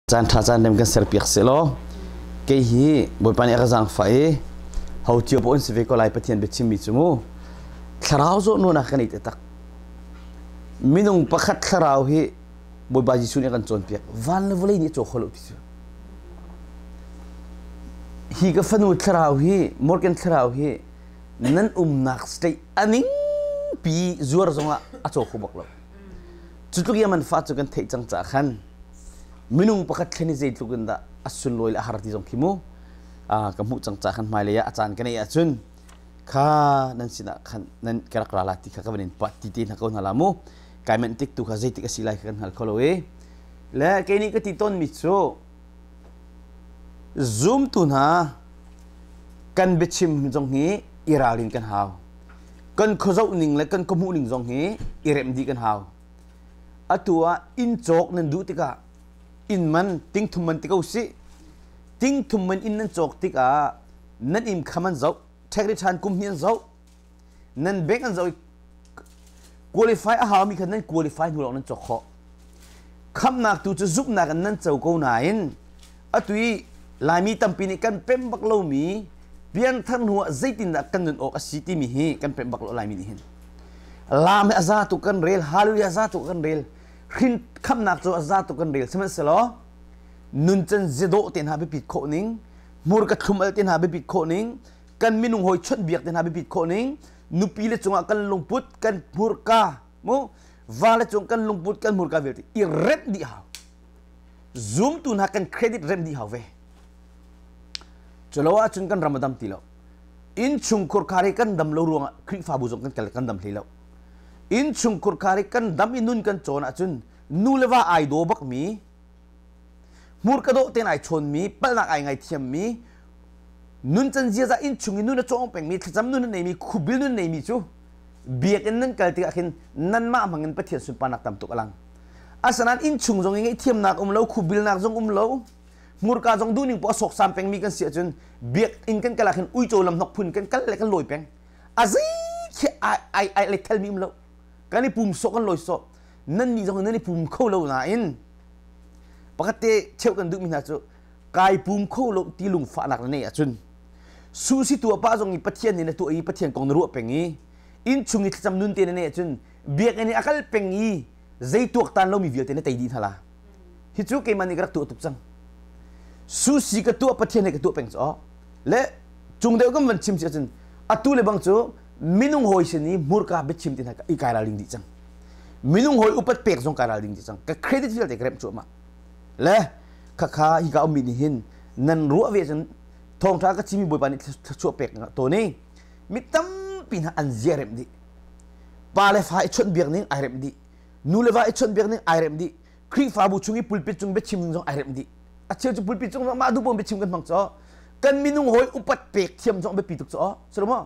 Caan ṭha caan rem kan serpiak sehlaw kei hi Bawipa nih a ka zaangfah i ho cio paoh an si ve ko lai Pathian biachimmi cu mu thlarau zawhnunak kan i taktak. Minung pakhat thlarau hi Bawipa Jesuh nih a kan cawnpiak. Van le vawlei nih a caw kho lo ti cu. Hi ka fanu thlarau hi Morgan thlarau hi nan umnak state a ningpi zuar zongah a caw kho bak lo. Cu tluk i a man fa cu kan theih cang caah khan minung pakhat thlen i zeitluk in dah a sunlawi le a har ti zong khi mu ka hmuh cang ca khan hmailei ah a caan ka neih ahcun kha nan sinah khan nan ka rak ra la ti kha ka van in pat ti te hna ko hna la mu. Kai manh tik tu kha zeitik a si lai kha kan hngal kho lo i le kei nih ka ti tawn mi cu zumtu hna kan biachim zong hi i ralrin kan hau, kan khuazoh ning le kan khuahmuh ning zong hi i remh dih kan hau. Atu ah inn cawk nan duh tikah inn man tingthum man ti ko sih. Tingthum man inn nan cawk tikah nan inn kham an zoh, tax return kum hnih an zoh, nan bank an zoh i qualify a haumi kha nan qualify hnu lawng nan cawk khawh. Khamnak tu cu zumhnak in nan co ko nain atu i Laimi tampi nih kan pem bak lomi pianthar hnu ah zeitindah kan nun awk a si timi hi kan pem bak lo Laimi nih hin. Lam hi a za tuk kan rel, hallelujah a za tuk kan rel, hrin khamnak cu a za tuk kan rel. Sihmanhsehlaw nuncan ziadawh te hna biapit khawh ning, hmurka thlum al te hna biapit khawh ning, kan minung hawi chawnhbiak te hna biapit khawh ning, nupi le cungah kan lungput, kan hmurka, mu va le cung kan lungput, kan hmurka vialte i remh dih hau. Zumtu hna kan credit remh dih hau ve. Culo ahcun kan ram a dam ti lo. Innchungkhur khar hi kan dam lo ruangah Khrihfabu zong kan kal kan dam hlei lo. Innchungkhur khar hi kan dam i nun kan cawn ahcun nu le va ai daw bakmi, hmurka dawh tein ai chawnmi, palhnak ai ngaithiammi, nuncan ziaza innchung i nun a cawng pengmi, thlacam nun a neimi, khubil nun neimi cu biakinn nan kal tikah khin nanmah hmangin Pathian sunparnak tam tuk a lang. Asinain innchung zong i ngaihthiamnak um lo, khubilnak zong um lo, hmurka zong duhning poah sawksam pengmi kan si ahcun biakinn kan kal ah khin uico lamhnok phun kan kal le kan lawi peng. A zei khi ai ai ai le thelmi um lo. Kan i pum sawh kan lawi sawh. Nan nih zong nan i pum kho lo nain pakhat te cheuh kan duhmi hna cu kai pum kho lo ti lungfahnak na neih ahcun susi tu pa zong i Pathian nih na tuah i Pathian kong na ruah peng i innchung i thlacam nun te na neih ahcun biakinn i a kal peng i zei tuaktan lomi vialte na tei dih hna la. Hi cu keimah nih ka rak tuah tuk cang. Susi ka tuah Pathian he ka tuah peng cu le cung deuh kan van chim si ahcun atu le bang cu minung hawi sin i hmurka biachim ti hna i kai ralring dih cang. Minung hawi upat pek zong kai ralring dih cang. Ka credit vialte ka remh cuahmah. Le khakha hika ummi nih hin nan ruah ve cun thawngṭha ka chimi Bawipa nih thluachuah pek tawn i mi tampi hna an zia remh dih. Pa le fa i chawnhbiak ning ai remh dih. Nu le va i chawnhbiak ning ai remh dih. Khrihfabu chung i pulpit cung biachim ning zong ai remh dih. A cheu cu pulpit cung zong mah duh paoh biachim kan hmang caw. Kan minung hawi upat pek thiam zong biapi tuk caw. Si lo maw?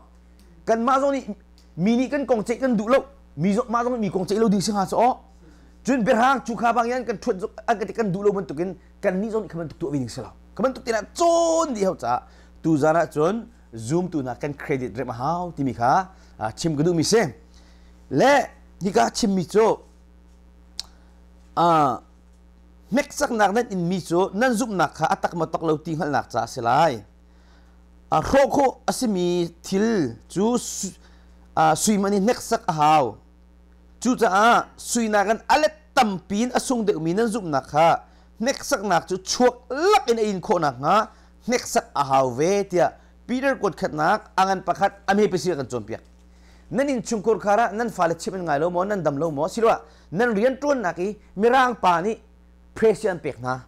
Kanmah zong nih mi nih kan kong ceih kan duh lo. Mi zong mah zong nih mi kong ceih lo ding si hnga caw. Cun biahrang cu kha bang yan kan ṭhuat zong an kan ti kan duh lo bantukin kan nih zong nih kha bantuk tuah ve ding si lo. Kha bantuk tinah cawn dih hau caah tuzan ah cun Zoom tu hna kan credit rem a hau timi kha chim ka duhmi si. Le hika chimmi cu hneksaknak nan inmi cu nan zumhnak kha a tak maw tak lo ti hngalhnak caah a si lai. Hrawh khawh a simi thil cu sui man i hneksak a hau. Cucaah sui nakin a let tampi in a sung deuhmi nan zumhnak kha hneksaknak cu chuak lakin a in khawh nakhnga hneksak a hau ve tiah Peter kuat khatnak a ngan pakhat a hme pasir kan cawnpiak. Nan innchungkhar khar ah nan fale chimh an ngai lo maw, nan dam lo maw, siloah nan rian ṭuannak i mirang pa nih pressure an pek hna.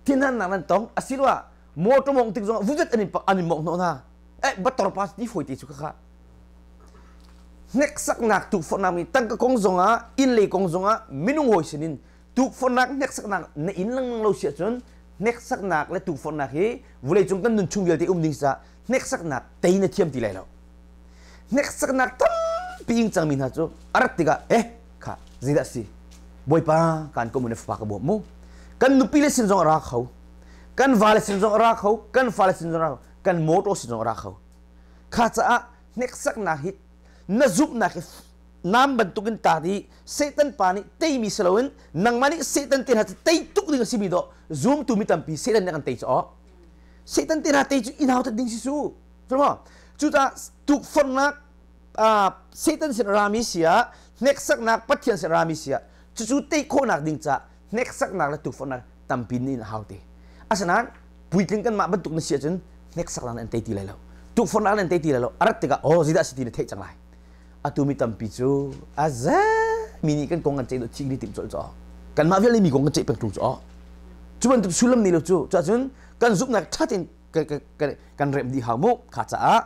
Thinhannak nan tong, asiloah motor mawngh tik zongah vuzet an in mawngh hnawh hna. Eh, bator pa ti fawi te cu khakha. Hneksaknak tukforhnak mi tangka kong zongah, inn lei kong zongah minung hawi sinin tukforhnak hneksaknak na inn lengmang lo si ahcun hneksaknak le tukforhnak hi vawleicung kan nun chung vialte um ding caah hneksaknak tei na thiam ti lai lo. Hneksaknak tampi ing cangmi hna cu a rat tikah eh kha zeidah si Bawipa kan ko mu na fapa ka bawm mu. Kan nupi le sin zong a ra kho. Kan vale sin zong a ra kho. Kan fale sin zong a ra kho. Kan motor sin zong a ra kho. Kha caah hneksaknak hi na zumhnak hi Nam bantukin taat i Satan pa nih teimi si loin nangmah nih Satan te hna cu tei tuk ding a simi dawh zumtu mi tampi Satan nih kan tei cu aw. Satan te hna tei cu i nautat ding si su. Cu maw? Cucaah tukforhnak Satan sin rami si ah hneksaknak Pathian sin rami si ah cucu tei khawhnak ding caah hneksaknak le tukforhnak tampi nih a hau te. Asinain puitling kanmah bantuk na si ahcun hneksaknak nan tei ti lai lo. Tukforhnak nan tei ti lai lo. A rat tikah oh zeidah si ti na theih cang lai. Atu mi tampi cu a za mi nih kan kong kan ceih dawh thih ni timh colh caw. Kanmah vialte mi kong kan ceih peng ṭung caw. Cu bantuk sullam nei lo cu. Cuahcun kan zumhnak ṭha tein kan remh dih hau mu. Kha caah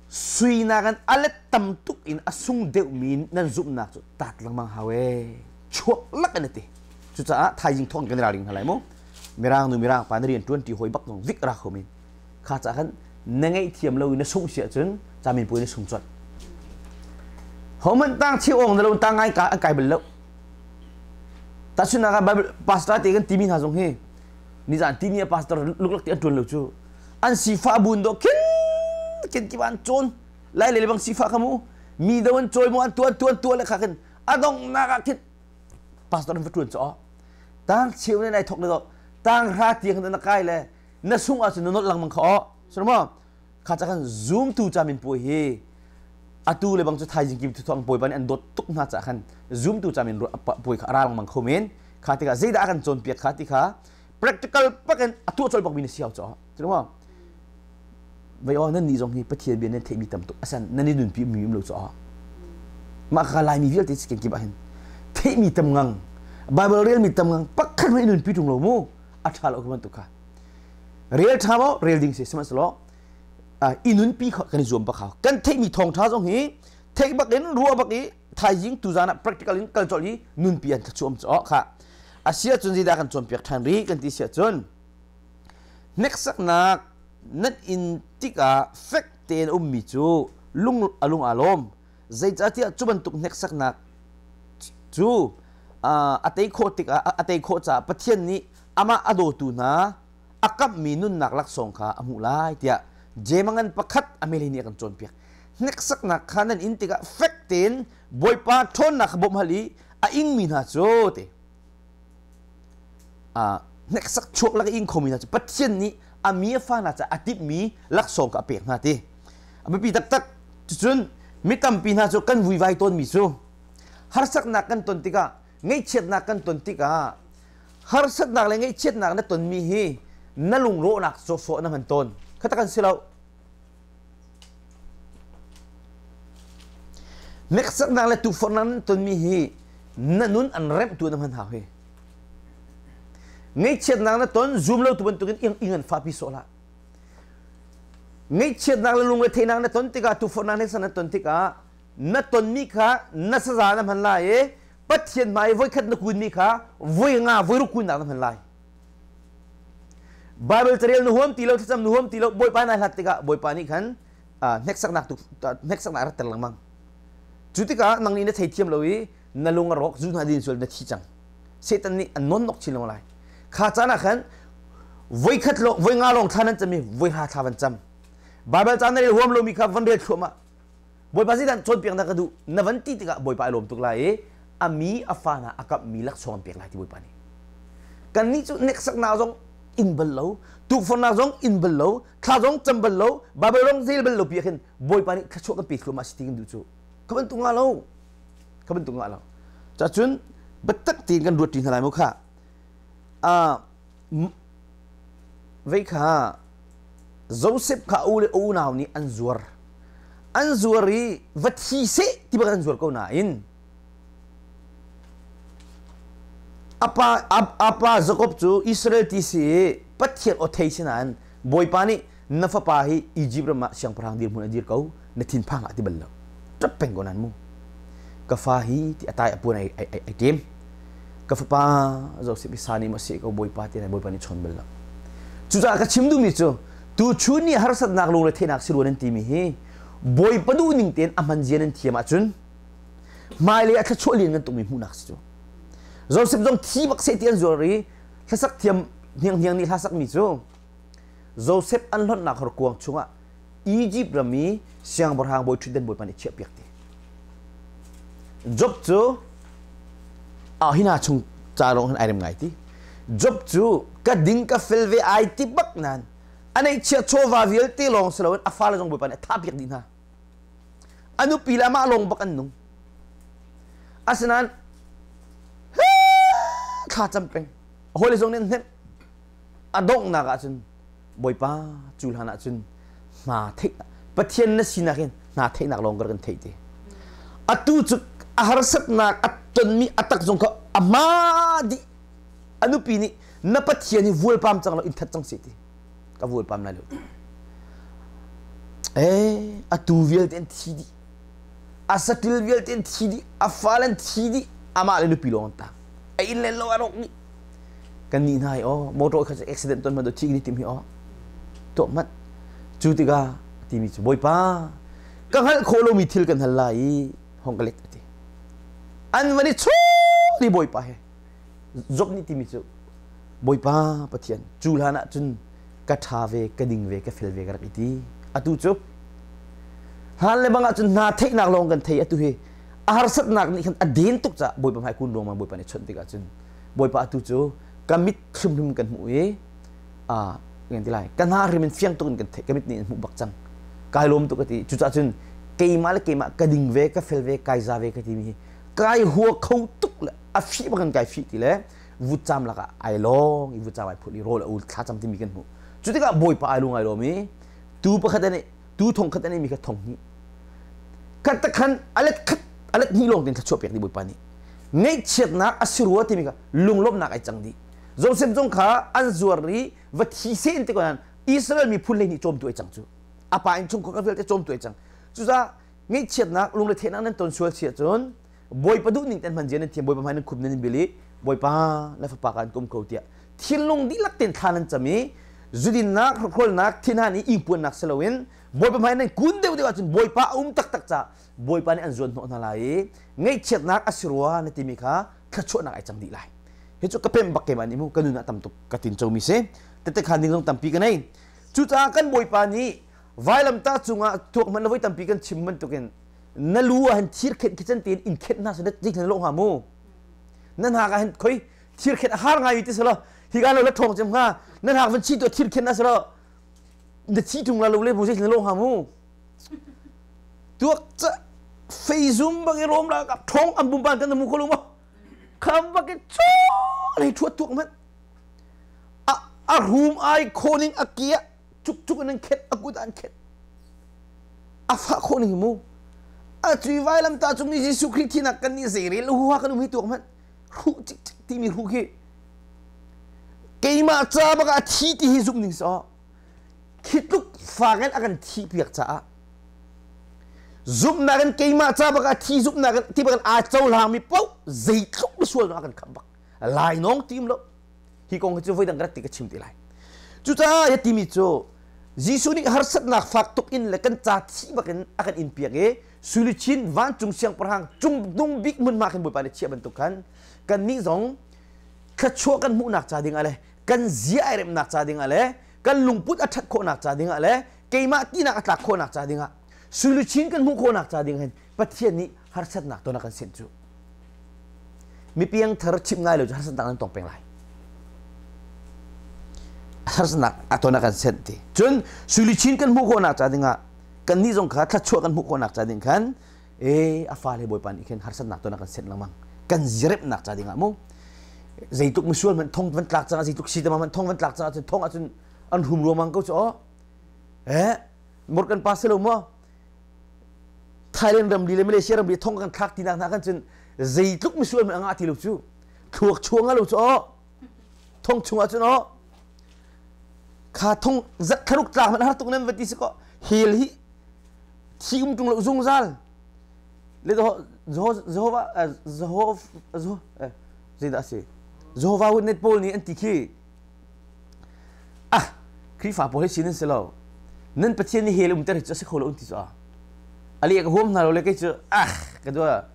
sui nakin a let tam tuk in a sung deuhmi nan zumhnak cu taat lengmang hau ee. Chuak lak in a ti. Cucaah thaizing thawng kan i ralring hna lai mu. Mirang nu mirang pa na rian ṭuan ṭi hawi bak zong zik ra kho men. Kha caah khan na ngaihthiam lo i na sungh si ahcun caminpuai na sung colh. Hohmanh tang cheu ong na lo tang ngai ka an kai bal lo. Tahchunhnak ah Bible pastor te kan timi hna zong hi nizan timi a pastor luklak ti an ṭuan lo cu an sifah bun do khin kin ki an cawn lai le bang sifah kha mu mi do an cawi mu an tuan tuan tuan le kha khin a donghnak ah khin pastor an va ṭuan caw tang cheu ne nai thok le do tang hra tiang na kai le na sung ahcun na nolh lengmang kha aw sir maw kha ca kan zumtu ca min puai hi atu le bang cu thaizing kim thuthang bawipa nih an dawt tuk hna caah khan zumtu ca min puai kha a ra lengmang kho men kha tikah zeidah a kan cawnpiak kha ti kha practical pakin a tuah colh bakmi na si hau caw sir maw vei aw nan nih zong hi Pathian bia nan theihmi tam tuk asan nan i nunpi mi um lo caw mah kha Laimi vialte si kenkip ah hin theihmi tam ngang Bible relmi tam ngang pakhat hmanh i nunpi ṭung lo mu a ṭha lo bantuk kha rel ṭha maw rel ding si sihmanhsehlaw i nunpi kha kan i zuam bak hau kan theihmi thawngṭha zong hi theih bak in ruah bak i thaizing tuzan ah practical in kal colh i nunpi an thlachuam cu kha a si ahcun zeidah kan cawnpiak ṭhan rih kan ti si ahcun hneksaknak nan in tikah fek tein ummi cu lung a lung aa lawm zeicahtiah cu bantuk hneksaknak cu a tei khawh tikah a tei khawh caah Pathian nih amah a dawtu hna a kamhmi nunnak laksawng kha a hmuh lai tiah Jemangan pakhat a meli nih a kan cawnpiak. Hneksaknak kha nan in tikah fek tein Bawipa ṭhawnnak kha bawmh hal i a ingmi hna cu ti hneksak chuak lak i ing khomi hna cu Pathian nih a mi a fa hna caah a timhmi laksawng kha a pek hna ti. A biapi taktak. Cucun mi tampi hna cu kan vuivai tawnmi cu harsatnak kan ton tikah ngaihchiatnak kan ton tikah harsatnak le ngaihchiatnak na tonmi hi na lungrawhnak sawhsawh na hman tawn kha tak an si lo hneksaknak le tukforhnak nan tonmi hi na nun an remhtu na hman hau hi ngaihchiatnak na ton zum lo tu bantukin ing ing an fapi sawh hlah ngaihchiatnak le lungretheihnak na ton tikah tukforhnak hneksak na ton tikah na tonmi kha na saza na hman lai i Pathian hmai voikhat na kunmi kha voi nga voi ruk kunnak na hman lai. Bible carel na huam ti lo thlacam na huam ti lo Bawipa na hlat tikah Bawipa nih khan hneksaknak tu hneksaknak rat ter lengmang. Cu tikah nang nih na theithiam lo i na lung a rawk zu hna din sual na thi cang. Satan nih an non nok chin lengmang lai. Kha caan ah khan voikhat lo voi nga lawng thla nan cam i voi ha thla van cam. Bible caan na rel huam lomi kha van rel thluahmah. Bawipa zeidah cawnpiak na ka duh na van ti tikah Bawipa ai lawm tuk lai i a mi a fa hna a kamhmi laksawng an pek lai ti Bawipa nih. Kannih cu hneksaknak zong in bal lo, tukforhnak zong in bal lo, thla zong cam bal lo, Bible zong zel bal lo pi ah khin Bawipa nih thluachuah kan pe thluahmah si ti kan duh cu. Ka bantuk nga lo. Ka bantuk nga lo. Cacun biatak tein kan ruat ṭi hna lai mu kha. Vei kha Joseph kha u le unau nih an zuar. An zuar i va thi seh ti bak an zuar ko nain apa apa Jakob cu Israel ti si i Pathian aw thei si nain Bawipa nih na fapa hi Egypt ram ah siangpahrang dirhmun a dir ko na thinphang ah ti bal lo ṭap peng ko nan mu ka fa hi ti a tai a puan ai ai ai ṭem ka fapa Joseph hi sa nih maw seh ko Bawipa ti Bawipa nih chawn bal lo cucaah ka chim duhmi cu tu chun nih harsatnak lungre theihnak si rua nan timi hi Bawipa duh ning tein a hman zia nan thiam ahcun hmailei ah thluachuah lian ngan tukmi hmuhnak si cu Joseph zong thi bak seh ti an zuar i hlasak thiam hniang hniang nih hla sakmi cu Joseph an hlonhnak horkuang chungah Egypt ram i siangpahrang bawi ṭhutdan bawipa nih chiahpiak ti. Job cu ah hi hna chung ca lawng hin ai rem ngai ti. Job cu ka ding ka fel ve ai ti bak nain a neihchiah chawva vialte lawng si loin a fale zong Bawipa nih a thahpiak dih hna. A nupi le amah lawng bak an nung. Asinain thla cam peng. A hawile zong nih an hnemh. A donghnak ah cun Bawipa cu hlan ah cun hna theih Pathian na sinak in hna theihnak lawng ka rak in theih ti. Atu cu a harsatnak a tonmi a tak zong kha a hma dih. A nupi nih na Pathian hi vualpam cang lo in that cang seh ti. Ka vualpam lai lo ti. Eh, atu vialte an thi dih. A satil vialte an thi dih. A fale an thi dih. Amah le nupi lawng an tang. A inn le lo a rawk dih. Kan nih hna hi aw motor kha accident ton hmanh thi ni tim hi aw tuah hmanh. Cu tikah timi cu Bawipa ka hngalh khawh lomi thil kan hal lai i hong ka let a ti. An van i chawn i Bawipa he Job nih timi cu Bawipa Pathian cu hlan ah cun ka ṭha ve ka ding ve ka fel ve ka rak i ti. Atu cu hlan le bang ah cun hna theihnak lawng kan thei atu hi a harsatnak nih khan a den tuk caah Bawipa hmai kun ruangmang Bawipa nih chawnh tikah cun Bawipa atu cu ka mit hrimhrim kan hmuh i a kan ti lai ka hna hrim in fiang tuk in kan theih ka mit nih in hmuh bak cang kai lawm tuk ka ti cucaah cun keimah le keimah ka ding ve ka fel ve kai za ve ka timi hi kai hua kho tuk le a fih bak in kai fih ti le vutcam lakah ai lawng i vutcam ai phulh i rawl a ul thlacam timi kan hmuh cu tikah Bawipa ai lung ai lawm i tu pakhat an tu thong khat an mi kha thong hnih khat tak khan alet khat alet hnih lawng tin thluachuah pek dih Bawipa nih ngaihchiatnak a si rua timi kha lunglawmhnak ai cang dih Joseph zong kha an zuar i va thi se in ti ko Israel miphun lei nih cawmtu ai cang cu a pa in chungkhar vialte cawmtu ai cang cucaah ngaihchiatnak lungretheihnak nan ton sual si ahcun Bawipa duh ning ten hman zia nan thiam Bawipa hmai nan khup nan bil i Bawipa na fapa kan kum ko tiah thinlung dihlak ten thla nan cam i zudinnak hrokhrawlnak thinhan i ingpuannak si loin Bawipa hmai nan kun deuh deuh ahcun Bawipa a um taktak ca Bawipa nih an zuan hnawh hna lai i ngaihchiatnak a si rua na timi kha thluachuahnak ai cang dih lai hi cu ka pemh bak keimah nih mu ka nun ah tam tuk ka tin comi si tete khan ding zong tampi ka nei cucaah kan Bawipa nih vailamtah cungah tuak hmanh voi tampi kan chim bantukin na lu ah hin thir khenh khi can tein in khenh hna seh zei thil lawh hnga mu nan hak ah hin khoi thir khenh a har ngai ti selo hi ka lo la thong cem hnga nan hak van chi tu thir khenh na selo na chi tung la lo le bu zei thil lawh hnga mu tuak cha feizum bang i rom la ka thong am bum ban kan mu ko lu mo kham bak i chu nei thuat tuak man a a rum ai khoning a kia cuk cuk in an khet a kut an khet a fah khawh ning mu a cui vailam ta cung ni Jesuh Khrih thinak kan nih zeirel huha kan um hi tuak hmanh hruh cik cik timi hruh khi keimah ca bak ah thi ti hi zumh ning so khi tluk fak in a kan thi piak caah zumhnak in keimah ca bak ah thi zumhnak in ti bak in aa cohlang mi paoh zeitluk misual a kan khamh bak lai nawng tim lo hi kong hi cu voidang ka rak ti ka chim te lai cucaah ya timi cu Jesuh nih harsatnak fak tuk in le kan ca thi bakin a kan in piak i suiluchin vancung siangpahrang cung bik hmunhma khin Bawipa nih chiah bantuk khan kannih zong thluachuah kan hmuhnak ca dingah le kan zia ai remnak ca dingah le kan lungput a ṭhat khawhnak ca dingah le keimah tinak a tlak khawhnak ca dingah suiluchin kan hmuh khawhnak ca ding hin Pathian nih harsatnak ton a kan senh cu mipiang thar chimh ngai lo cu harsatnak nan tong peng lai harsatnak a ton a kan senh ti cun suiluchin kan hmuh khawhnak ca dingah kannih zong kha thluachuah kan hmuh khawhnak ca ding khan e a fale bawipa nih khin harsatnak ton a kan senh lengmang kan zirepnak ca dingah mu zeitluk misual hmanh thong van tlak cang zeitluk si tama hmanh thong van tlak cang ahcun thong ahcun an rum ruamang ko cu aw eh mur kan pa si lo maw Thailand ramri le Malaysia ramri thong kan thlak tinak hna kan cun zeitluk misual man a ngah ti lo cu thluak chuang lo cu aw thong chungah cun aw kha thong zat thlaruk tlak man har tuk nan va ti si ko hel hi thi um tung lo zungzal le Jehovah Jehovah zeidah si Jehovah Witness pawl nih an ti khi Ah, Khrihfa pawl hi sin an si lo. Nan Pathian nih hell umter hi cu a si kho lo an ti cu a. A leh ka huam hna lo le kei cu ah ka dua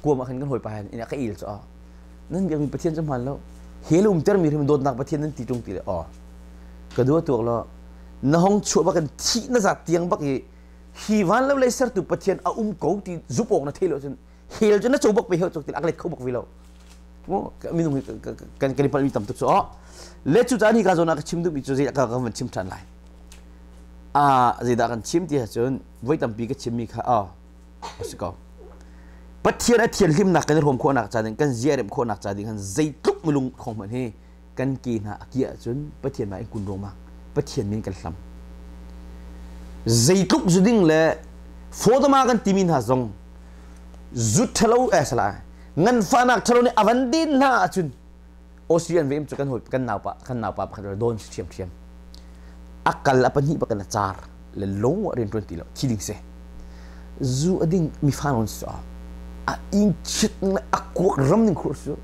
kuam ah khan kan hawipa hen inn ah ka il cu a. Nan biakmi Pathian cu hmaan lo. Hell umter mi hrim dawtnak Pathian nan ti ṭung ti le aw. Ka dua tuak lo. Na hong chuah bak in thih na zat tiang bak i hi van lo lei sertu Pathian a um ko ti zumh awk na thei lo cun Hell cu na co bak pe hell cuk ti a let kho bak ve lo. Mu minung hi kan kan i palmi tam tuk cu oh. Le cu caan hi ka zawn ah ka chim duhmi cu zei ka ka van chim ṭhan lai. Ah zeidah kan chim ti ahcun voi tampi ka chimmi kha oh a si ko. Pathian a thianhlimnak kan i hrawm khawhnak ca ding kan zia remh khawhnak ca ding han zeitluk milung khong hmanh hi kan ke hna a kiah ahcun Pathian mah in kun ruangmang Pathian min kan hlam. Zeitluk zuding le fawdama kan timi hna zong zu ṭhalo eh sala nganfahnak ṭhalo nih a van din hna ahcun Australian ve cu kan hawi kan naupa kan naupa pakhat don si ṭhiamṭhiam a kal a pahnih bakin a car le lung ah rian ṭuan ti lo thi ding si zu a ding mi fa non si a ing chit ning le a kuak ram ning khur su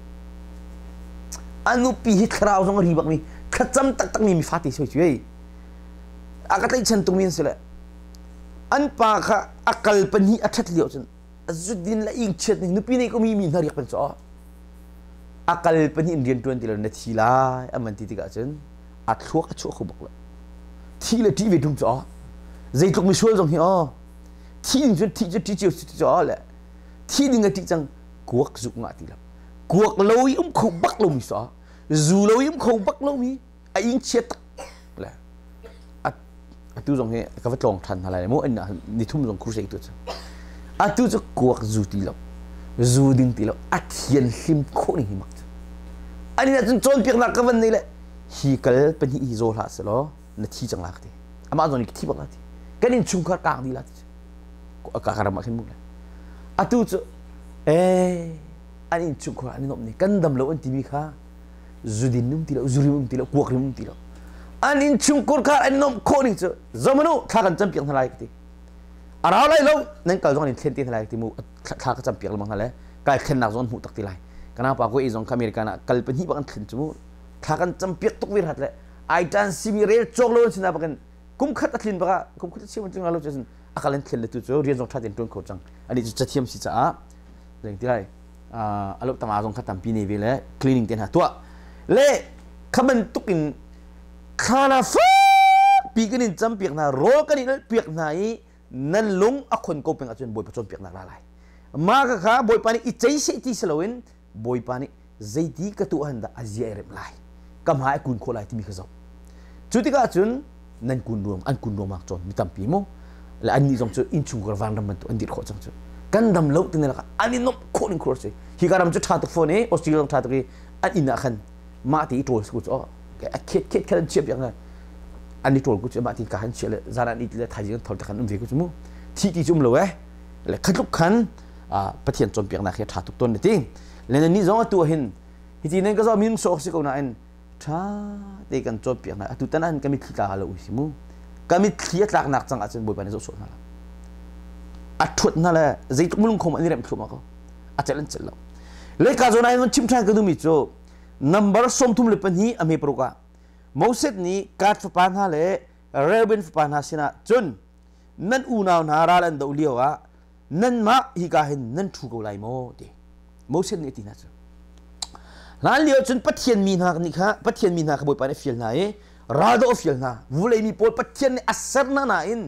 a nupi hi thlarau zong a ri bak mi thlacam taktak mi mi fate soi cu ei a ka tlaihchan tung mi an si le an pa kha a kal pahnih a ṭhat lio cun a zudin le ing chiat ning nupi nei ko mi mi hna riak pen cu a kal pahnih in rian ṭuan ti lo na thi lai an van ti tikah cun a thluak a chuah kho bak lo thi le ṭih ve ṭung cu zeitluk misual zong hi aw thi ding cun thi cu ṭih cio si cu le thi ding a ṭih cang kuak zuk ngah ti lo kuak lo i um kho bak lo mi so zu lo i um kho bak lo mi a ing chia tak le atu zong hi ka va tlawng ṭhan hna lai mu an ni thum zong crusade tu cu atu cu kuak zu ti lo zu ding ti lo a thian hlim khawh ning hi mak cu ani na cun cawnpiaknak ka van nei le hi kal pahnih hi zaw hlah selaw na thi cang la ka ti amah zong nih ka thi bak la ti kan in chungkhar kaang di la ti cu ka ram ah khin mu le atu cu eh an in chungkhar an i nuamh ni kan dam lo an timi kha zudin um ti lo zurim um ti lo kuak rim um ti lo an inn chungkhar kha an nuamh khawh ning cu zomanu thla kan campiak hna lai ka ti a rau lai lo nan kal zong an in thlen te hna lai ti mu thla ka campiak lengmang hna le kai thlennak zong an hmuh tak ti lai kana pa ko i zong kha American ah kal pahnih bak an thlen cu mu thla kan campiak tuk vir hat le ai tan simi rel cawk lo an sina bakin kum khat a tlin baka kum khat a chim tling lo cun a kal an thlen le tu cu rian zong tha ten tuan kho cang ani cu cathiam si caah zeng ti lai a lo tama zong kha tampi nei ve le cleaning te hna tuah le kha bantuk in thla na fakpi kan in campiak hna rawl kan in piak hna i nan lung a khon ko peng ahcun Bawipa cawnpiaknak ra lai mah kha kha Bawipa nih i cei seh ti si loin Bawipa nih zeiti ka tuah han dah a zia i remh lai ka hmai a kun khawh lai timi kha zoh cu tikah cun nan kun ruang an kun ruang mak cawn mi tampi mu le annih zong cu innchungkhar vanram bantuk an dir khawh cang cu kan dam lo tini lakah an i nuamh khawh ning khur si hi ka ram cu ṭha tuk fawn i Australia zong ṭha tuk i an inn ah khan mah ti i ṭawl si ku cu a khet khet khan an chiah piak hna an i ṭawl ku cu mah ti ka han chiah le zan an it le thaizing an thol te khan um ve ku cu mu thi ti cu um lo eh le khatluk khan Pathian cawnpiaknak hi a ṭha tuk tawn na ti le nan nih zong atu ah hin hiti nan ka zoh min sawk si ko nain ṭha te kan cawnpiak hna atu tan ah ka mitthli tla lo si mu ka mitthli a tlaknak cang ahcun Bawipa nih zoh sawh hna la a ṭhuat hna le zeitluk mulung khom an i remh thluahmah ko a celh an celh lo le ka zawn ah hin chim ṭhan ka duhmi cu number 32 a hme paruk ah Moses nih Gad fapa hna le Reuben fapa hna sinah cun nan unau hna ral an doh lio ah nanmah hika hin nan ṭhu ko lai maw ti Moses nih a ti hna cu hlan lio cun Pathian mi hna nih kha Pathian mi hna kha Bawipa nih a fial hna i ral doh a fial hna vulei mi pawl Pathian nih a ser hna nain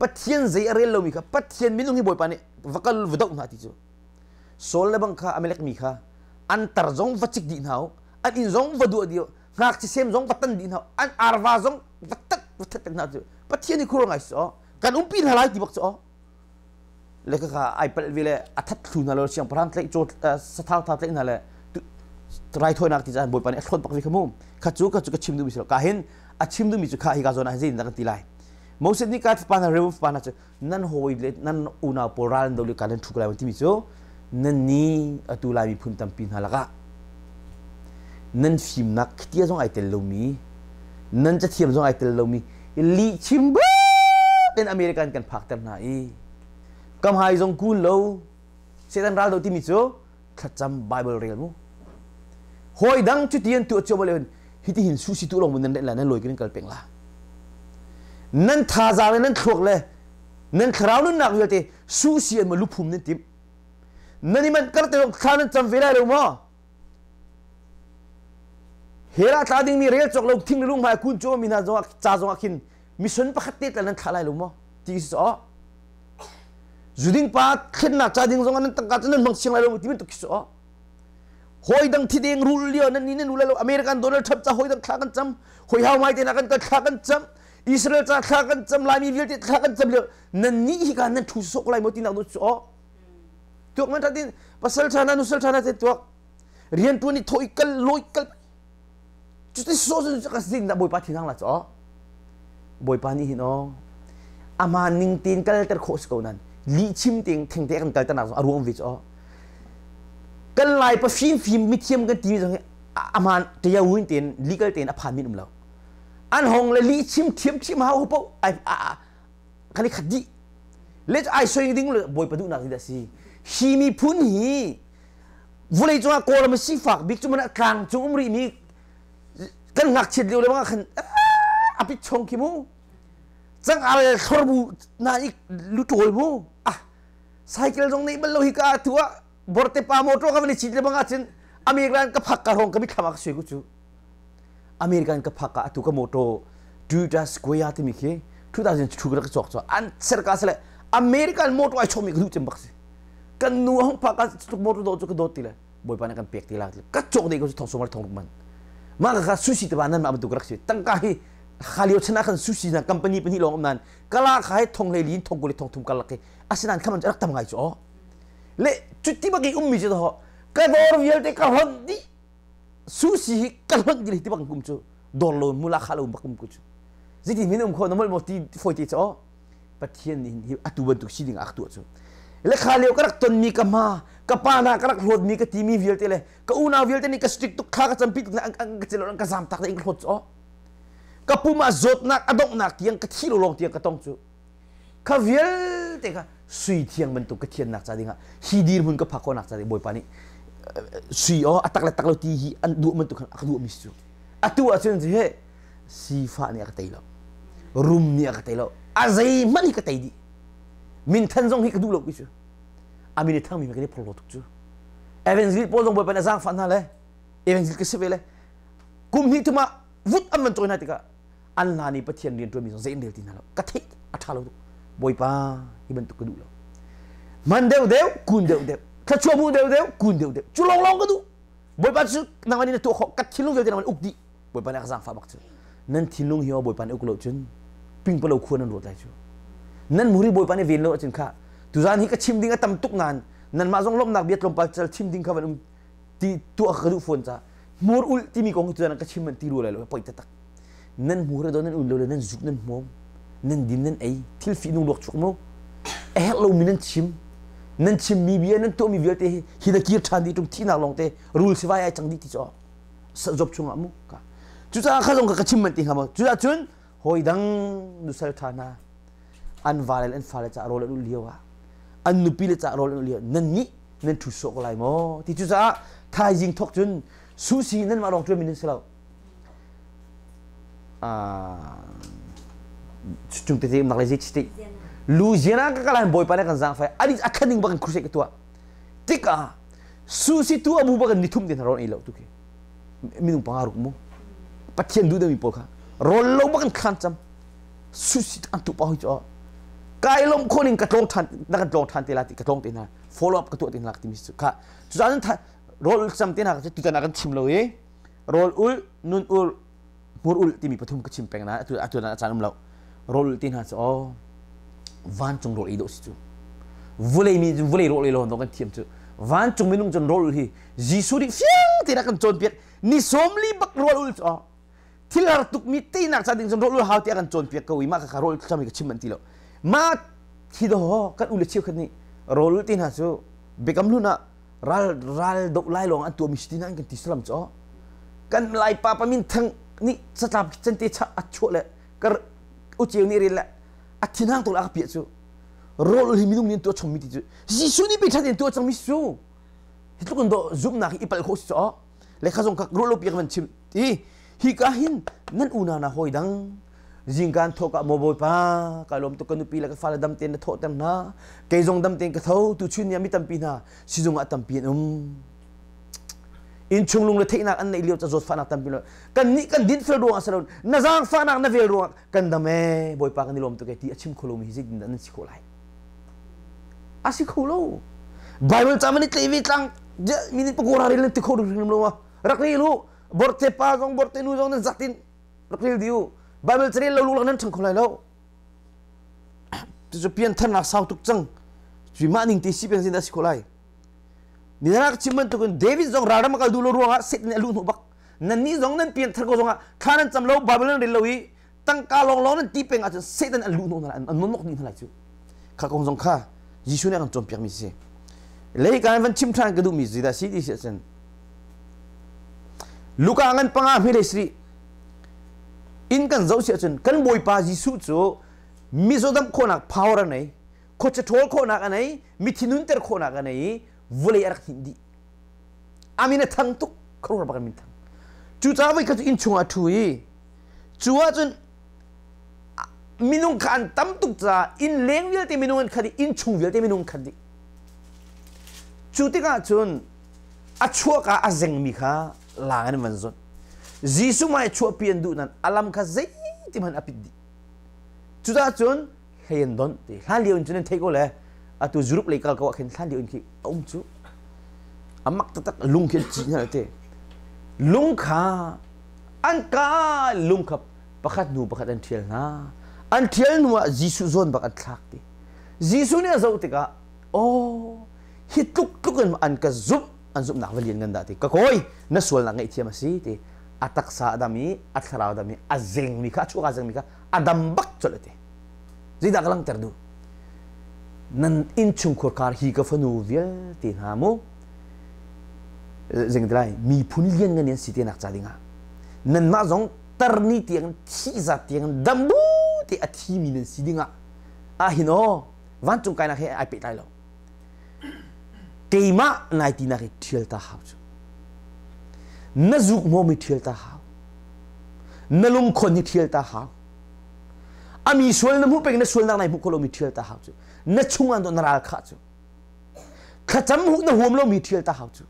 Pathian zei a rel lomi kha Pathian minung hi Bawipa nih va kal va doh hna ti cu Saul le bang kha Amalek mi kha an tar zong va cik dih hna u an inn zong va duah dih u ngakchia sem zong va tan dih hna u an arva zong va tat va that hna cu Pathian nih khur ngai si kan umpi hna lai ti bak cu le ka ka ai palh ve le a that thlu hna lo siangpahrang tlaih caw sathau tha tlaih hna le raithawinak ti caan bawipa nih a thlawt bak ve kha mu kha cu ka cu ka chim duhmi si lo ka hin a chim duhmi cu kha hi ka zawn ah zeitin dah kan ti lai Moses nih ka fapa hna Reuben fapa hna cu nan hawi le nan unau pawl ral an do le ka nan thu lai timi cu nan ni atu lai miphun tampi hna lakah nan fimnak khitia zong ai tel lomi nan cathiam zong ai tel lomi lihchim in American kan phakter hna i kam hai zong kun lo Satan ral do timi cu thlacam Bible rel mu hawi dang cuti an tuah cio bal hiti hin susi tu long nan la nan loi kin kal peng la nan thazaang le nan thluak le nan thlarau nunnak vialte susi an ma luphum nan tim nan i man kar te thla nan cam ve lai lo maw Hell ah tla dingmi rel cawk lo thing le lung hmai kun cu mi hna zongah ca zongah khin mission pakhat te tal nan thlah lai lo maw ti si aw. Zuding pa thlennak ca ding zong ah nan tangka cu nan hmang siang lai lo ti bantuk khi cu hawi dang thi deng rul lio nan ni nan rul lo. American Donald Trump ca hawi dang thla kan cam, hawi hau mai te na kan thla kan cam, Israel ca thla kan cam, Laimi vialte thla kan cam lio nan ni hi ka nan thu sok lai mo ti nak cu tuak man tin pasal tha na nusal tha na te tuak rian tuan i thoi kal loi kal cuti so cu ka sin da Bawipa thinang la cho. Bawipa nih hin o ama ning tin kal ter khawh si ko nan li chim ting theng te kan kal ter nak zong a ruang ve cho. Kan Lai pa fim fim mithiam kan ti zong aman tia win tin legal tin a phan min um lo. An hong le li chim thiam thiam hau po ai kan i khat dih le ai soi ding le Bawipa duhnak ni dah si. Hi miphun hi vulei cungah Kawlram sifak bik cu man tlang cung um rih mi kan ngakchiat lio le bang khan a pit chong khi mu cang al thlor bu na i lu ṭawl mu. Ah, cycle zong nei bal lo hi ka tu ah borte pa motor ka van i cit le bang ahcun American ka phak ka rong ka mitthlam ah ka sui ku cu. American ka phak ka atu ka motor Toyota Sequoia timi khi 2002 ka cawk cu an ser ka sele American motor ai chawmi ka duh cem bak si. Kan nu hong phak ka tuk motor do cu ka dawt ti le Bawipa nih kan pek ti la ka cawk dei ko cu thong sumar thong ruk man. Mah ka ka sushi te ba nan ma bantuk rak si. Tangka hi kha lio chan ah khan sushi na company pahnih lawng um nan kala kha hi thong hlei lin thong kul thong thum kalak hi asinan khaman rak tam ngai cu o le cuti bak i ummi cu ho ka dawr vialte ka hlonh dih. Sushi hi ka hlonh dih ti bak kum cu dawr lo mula kha lo bak um ku cu ziti min um kho na mol mo ti foi ti cho. Pathian nih hi atu bantuk si ding ak tuah cu le kha lio ka rak tonmi ka ma ka pa na ka rak hlawtmi ka timi vialte le ka unau vialte nih ka strict tuk kha ka campi tuk an ka celo ka zam tak le in ka hlawt cu ka pum ah zawtnak a donghnak tiang ka thi lo lawng tiang ka tong cu. Kha vialte kha sui thiang bantuk ka thiannak ca dingah hi dirhmun ka phak khawhnak ca ding Bawipa nih sui aw a tak le tak lo ti hi an duh bantuk khan a ka duh mi si cu. Atu ahcun he sifah nih a ka tei lo, rum nih a ka tei lo, a zeihmanh hi ka tei dih. Minthan zong hi ka duh lo ki cu. A min i thangmi kan i phorhlaw tuk cu. Evangelist pawl zong Bawipa nih a zaangfah hna le evangelist ka si ve le kum hnih thum ah vut an van cawi hna tikah an hlan i Pathian rian ṭuanmi zong zei an rel ti hna lo. Ka theih a ṭha lo tuk. Bawipa hi bantuk ka duh lo. Man deuh deuh, kun deuh deuh, thluachuah hmuh deuh deuh, kun deuh deuh, cu lawnglawng ka duh. Bawipa cu nangmah nih na tuah khawh, ka thinlung vialte nangmah nih uk dih. Bawipa nih a ka zaangfah bak cu. Nan thinlung hi Bawipa nih uk lo cun pingpalo khua nan ruat lai cu. Nan muri Bawipa nih ven lo ahcun kha tuzaan hi ka chim ding a tam tuk nain nanmah zong lawmhnak bia tlawmpal cal chim ding kha van um ti tuah ka duh fawn ca hmur ulh timi kong hi tuzaan ka chim man ti rua lai lo. Poi taktak. Nan hmur do nan ul lo le nan zuk nan hmawm nan din nan ei thil fi nung luak chuk mu a herh lomi nan chim nan chimmi bia nan tuahmi vialte hi hi na kir ṭhan dih ṭung thihnak lawng te rul sivai ai cang dih ti cu job chungah mu ka cucaah kha zong ka chim man ti hnga maw. Cucaah cun hawi dang nusal ṭha hna an vale le an fale ca rawl an ulh lio ah an nupi le ca rawl an ulh lio nan nih nan ṭhu sawh ko lai maw ti. Cucaah thaizing thawk cun susi nan mah lawng ṭuan mi nan si lo. Cung tete umnak le zei chiti Louisiana ka kalan Bawipa nih kan zaangfai ani a khaning bak in crusade ka tuah tikah susi tu abu bak in nithum te hna rawl ei lo tu khi minung panga ruk mu Pathian duh deuhmi pawl kha rawl lo bak in khan cam susi an tu pa hoi chu kai lom khon in ka tlong than na kan tlong than te la ti ka tlong te hna follow up ka tuah te hna timi su kha. Cucaah rawl cam te hna tu tan kan chim lo i rawl ul nun ul hmur ul timi pathum ka chim peng na atu atu na caan um lo. Rawl ul ti hna cu aw vancung rawl ei dawh si cu. Vulei mi cu vulei rawl ei lo kan thiam cu. Vancung minung cun rawl ul hi Jesuh nih fiang tein a kan cawnpiak. Ni 40 bak rawl ul cu aw thil har tuk mi teinak ca ding cun rawl ul hau tiah kan cawnpiak ko i mah kha rawl thlami ka chim an ti lo. Mah hi do kan u le cheukhat nih rawl ul ti hna cu Biakam Hlun ah ral ral doh lai lawng an tuahmi si ti nain kan ti salam cu. Kan Lai pa pa min thang nih catlap cante cha a chuah le kar uceu nih rel le a thinhang tuk la ka piah cu rawl hi minung nih an tuah chommi ti cu Jesuh nih pe ṭhat in tuah cangmi cu hi tluk in dawh zumhnak hi i palh khawh si cu le kha zong kha ruah lo piak van chim ti. Hi ka hin nan unau na hawi dang zingkan thawk ah maw Bawipa ka lawm tuk ka nupi le ka fale dam tein na thawhter hna kei zong dam tein ka tho tu chun ni ah mi tampi hna sizung ah tampi an um innchung lung le theihnak an neih lio ca zawtfahnak tampi lo kan nih kan dinfel ruangah si lo na zaangfahnak na vel ruangah kan dam ee Bawipa kan i lawm tuk ee ti a chim kho lomi hi zeitindah nan si khawh lai? A si kho lo. Bible ca man i tlei ve tlang mi nih pakura rel nan ti kho hrim lo ma. Rak rel u. Borte pa zong borte nu zong nan zak tin rak rel di u. Bible ca rel lo lu nan ṭhang kho lai lo. Cucu piantharnak sau tuk cang. Cui mah ning te si peng sin dah si kho lai. Ninak chim bantukin David zong ralram a kal duh lo ruangah Satan nih a luh hnawh bak. Nannih zong nan pianthar ko zongah thla nan cam lo, Bible nan rel lo i tangka lawnglawng nan ti peng ahcun Satan an luh hnawh hna lai, an nonok dih hna lai cu. Kha kong zong kha Jesuh nih a kan cawnpiakmi si. Lei kan van chim ṭhan ka duhmi zeidah si ti si ahcun Luka ngan panga hmele sri in kan zoh si ahcun kan Bawipa Jesuh cu mizaw damh khawhnak power a nei khuacha ṭhawl khawhnak a nei, mithi nunter khawhnak a nei i vawlei a rak hninh dih. A min a thang tuk, khuaruahhar bak in min thang. Cucaah voi khat cu inn chungah a ṭhu i cu ahcun minung kha an tam tuk caah inn leng vialte minung an khat i inn chung vialte minung an khat dih. Cu tikah cun a chuak ah a zengmi kha laang in an van zawnh. Jesuh hmai chuahpi an duh nain a lam kha zeiti hmanh a pit dih. Cucaah cun hlei an donh ti hlan lio in cun an theih ko le atu Europe lei kal ko ah khin hlan lio in khi a um cu a mak taktak lung khi an cih hna te lung kha an ka lung kha pakhat hnu pakhat an ṭhial hna an ṭhial hnu ah Jesuh zawn bak an thlak ti Jesuh nih a zoh tikah oh hi tluk tluk in an ka zumh an zumhnak va lian ngan dah ti ka kawi na sualnak ngaihthiam a si ti a taksa a dam i a thlarau a dam i a zengmi kha a chuak a zengmi kha a dam bak colh ti zeidah ka langhter duh nan innchungkhur kar hi ka fanu vialte hna mu zeng lai miphun lian ngan an si te nak ca dingah nanmah zong tarni tiang thi zat tiang dam bu te a thi mi nan si dingah ah hin aw vancung kainak he ai pehtlai lo keimah nai tinak hi ṭhial ta hau cu na zuk hmawm hi ṭhial ta hau na lungkhon hi ṭhial ta hau ami sual na hmuh peng na sualnak nai hmuh kho lomi ṭhial ta hau cu na chung ah na ral khah cu thlacam huh na huam lomi ṭhial ta hau cu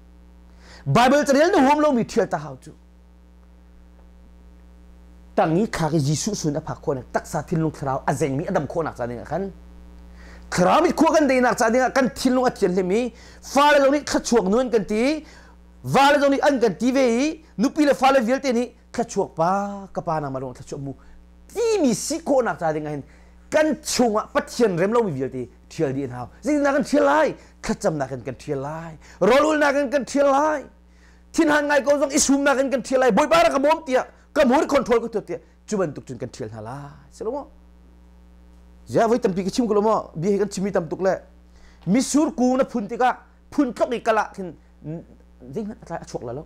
Bible carel na huam lomi ṭhial ta hau cu tang i thlak i Jesuh sun a phak khawhnak taksa thinlung thlarau a zengmi a dam khawhnak ca dingah khan thlarau mit khua kan deinak ca dingah kan thinlung a thianhlim i fale zong nih thluachuak nu an kan ti vale zong nih an kan ti ve i nupi le fale vialte nih thluachuak pa ka pa nangmah lawng thluachuak mu timi si khawhnak ca dingah hin kan chungah Pathian rem lomi vialte ṭhial dih an hau zeitindah kan ṭhial lai thlacamnak in kan ṭhial lai rawlulnak in kan ṭhial lai thinhan ngai ko zong i sumnak in kan ṭhial lai bawipa rak ka bawm tiah ka hmur control ka tuah tiah cu bantuk cun kan ṭhial hna lai si lo maw zia voi tampi ka chim ko lo maw bia hi kan chimmi tam tuk le misur kung na phun tikah phun tlok i kal ah khin zeihmanh a tlai a chuak la lo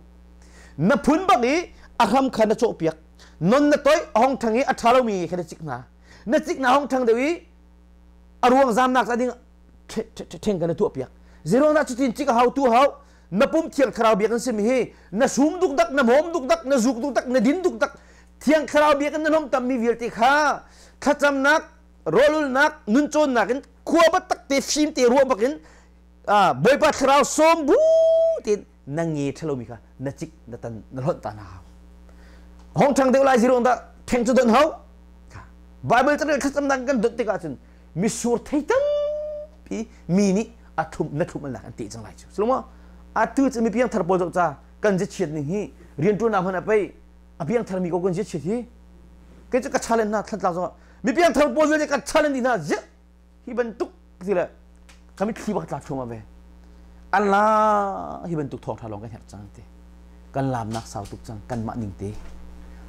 na phun bak i a hram kha na cawhpiak non na toih a hong ṭhang i a ṭha lomi kha na cik hna na cik na hong ṭhang deuh i a ruang zamnak ca ding ṭheng kan na tuahpiak zeiruang dah cutin cik a hau tu hau na pum thiang thlarau biak an simi hi na sum dukdak na hmawm dukdak na zuk dukdak na din dukdak thiang thlarau biak in na hnom tammi vialte kha thlacamnak rawlulnak nuncawnnak in khua tak te fim te ruah bak in bawipa thlarau sawm bu tein na nge ṭhalomi kha na cik na tan na hlonh ta na hau hong ṭhang deuh lai zirong dah ṭheng cu don hau Bible carel thlacamnak kan dot tikah cun misur thei tampi mi nih a thum na thum alnak an teh cang lai cu silo atu cu mi piangthar pawl zoh ca kan ziachiat ning hi rianṭuannak hmanh a pei a piangthar mi ko kan ziachiat hi kei cu ka challenge hna thlan tlang zongah mi piangthar pawl vialte ka challenge dih hna ziah hi bantuk ti le ka mitthli bak tla thluahmah ve Allah hi bantuk thawngṭha lawng kan herh cang ti kan laamnak sau tuk cang kanmah ning te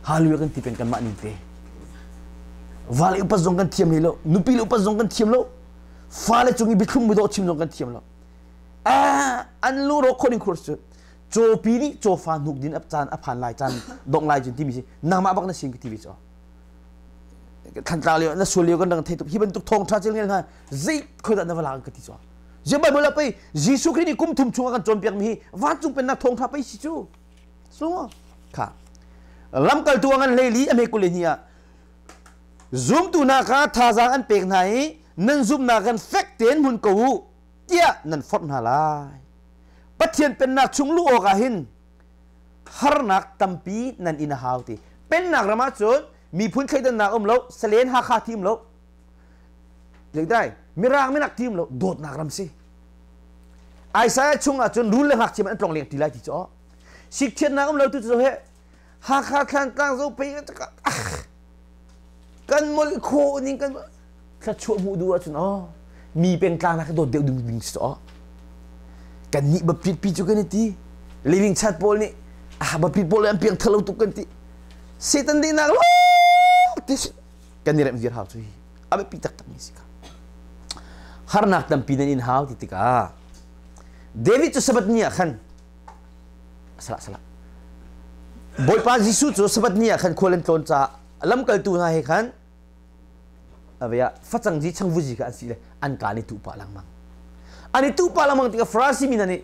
hallelujah kan ti peng kanmah ning te vale upat zong kan thiam hlei lo nupi le upat zong kan thiam lo fale cung i biathlum bidawh chim zong kan thiam lo an lu ro khawh khur cu cawpi nih cawfa hnuk din ap caan a phan lai caan dong lai cun timi si nangmah bak na sin ka ti ve cu Thantlang lio na sual lio kan rang thei tuk hi bantuk thawngṭha cil ngel hna zei khoi dah na va la ka ti cu je Bible ah pei Jesuh Khrih nih kum thum chung a kan cawnpiak mi hi vancung pennak thawngṭha pei si cu so kha lamkaltu a ngan hleili a hme kul ni ah zumtu hna kha thazaang an pek hna i nan zumhnak in fek tein hmun ko u tiah nan forh hna lai Pathian pennak chung luh awkah hin harnak tampi nan in a hau ti pennak ram ah cun miphun thleidannak um lo salen hakha thi um lo dai. Mirang minak ti um lo, dawtnak ram si. Isaiah chung ah cun rul le ngakchia an tlong leng ti lai ti cu sikthiatnak um lo tu cu he Hakha Thlantlang zo pei kan molh khawh ning kan thluachuah hmuh duh ahcun aw mi pengtlang nak dawt deuh ding ding si aw kan nih bapit pi cu kan i ti living chat pawl nih ah bapit pawl an piang thalo tuk kan ti Satan dihnak lo ti kan i remh viar hau cu hi a biapi taktak mi si kha harnak tampi nan in hau ti tikah David cu Sabbath ni ah khan salah salah Bawipa Jesuh cu Sabbath ni ah khan khual an tlawn caah lamkaltu hna he khan avea facang ji changvu ji kha an si le an ka ni tu pa lengmang an i tu pa lengmang tikah Farasi mi hna nih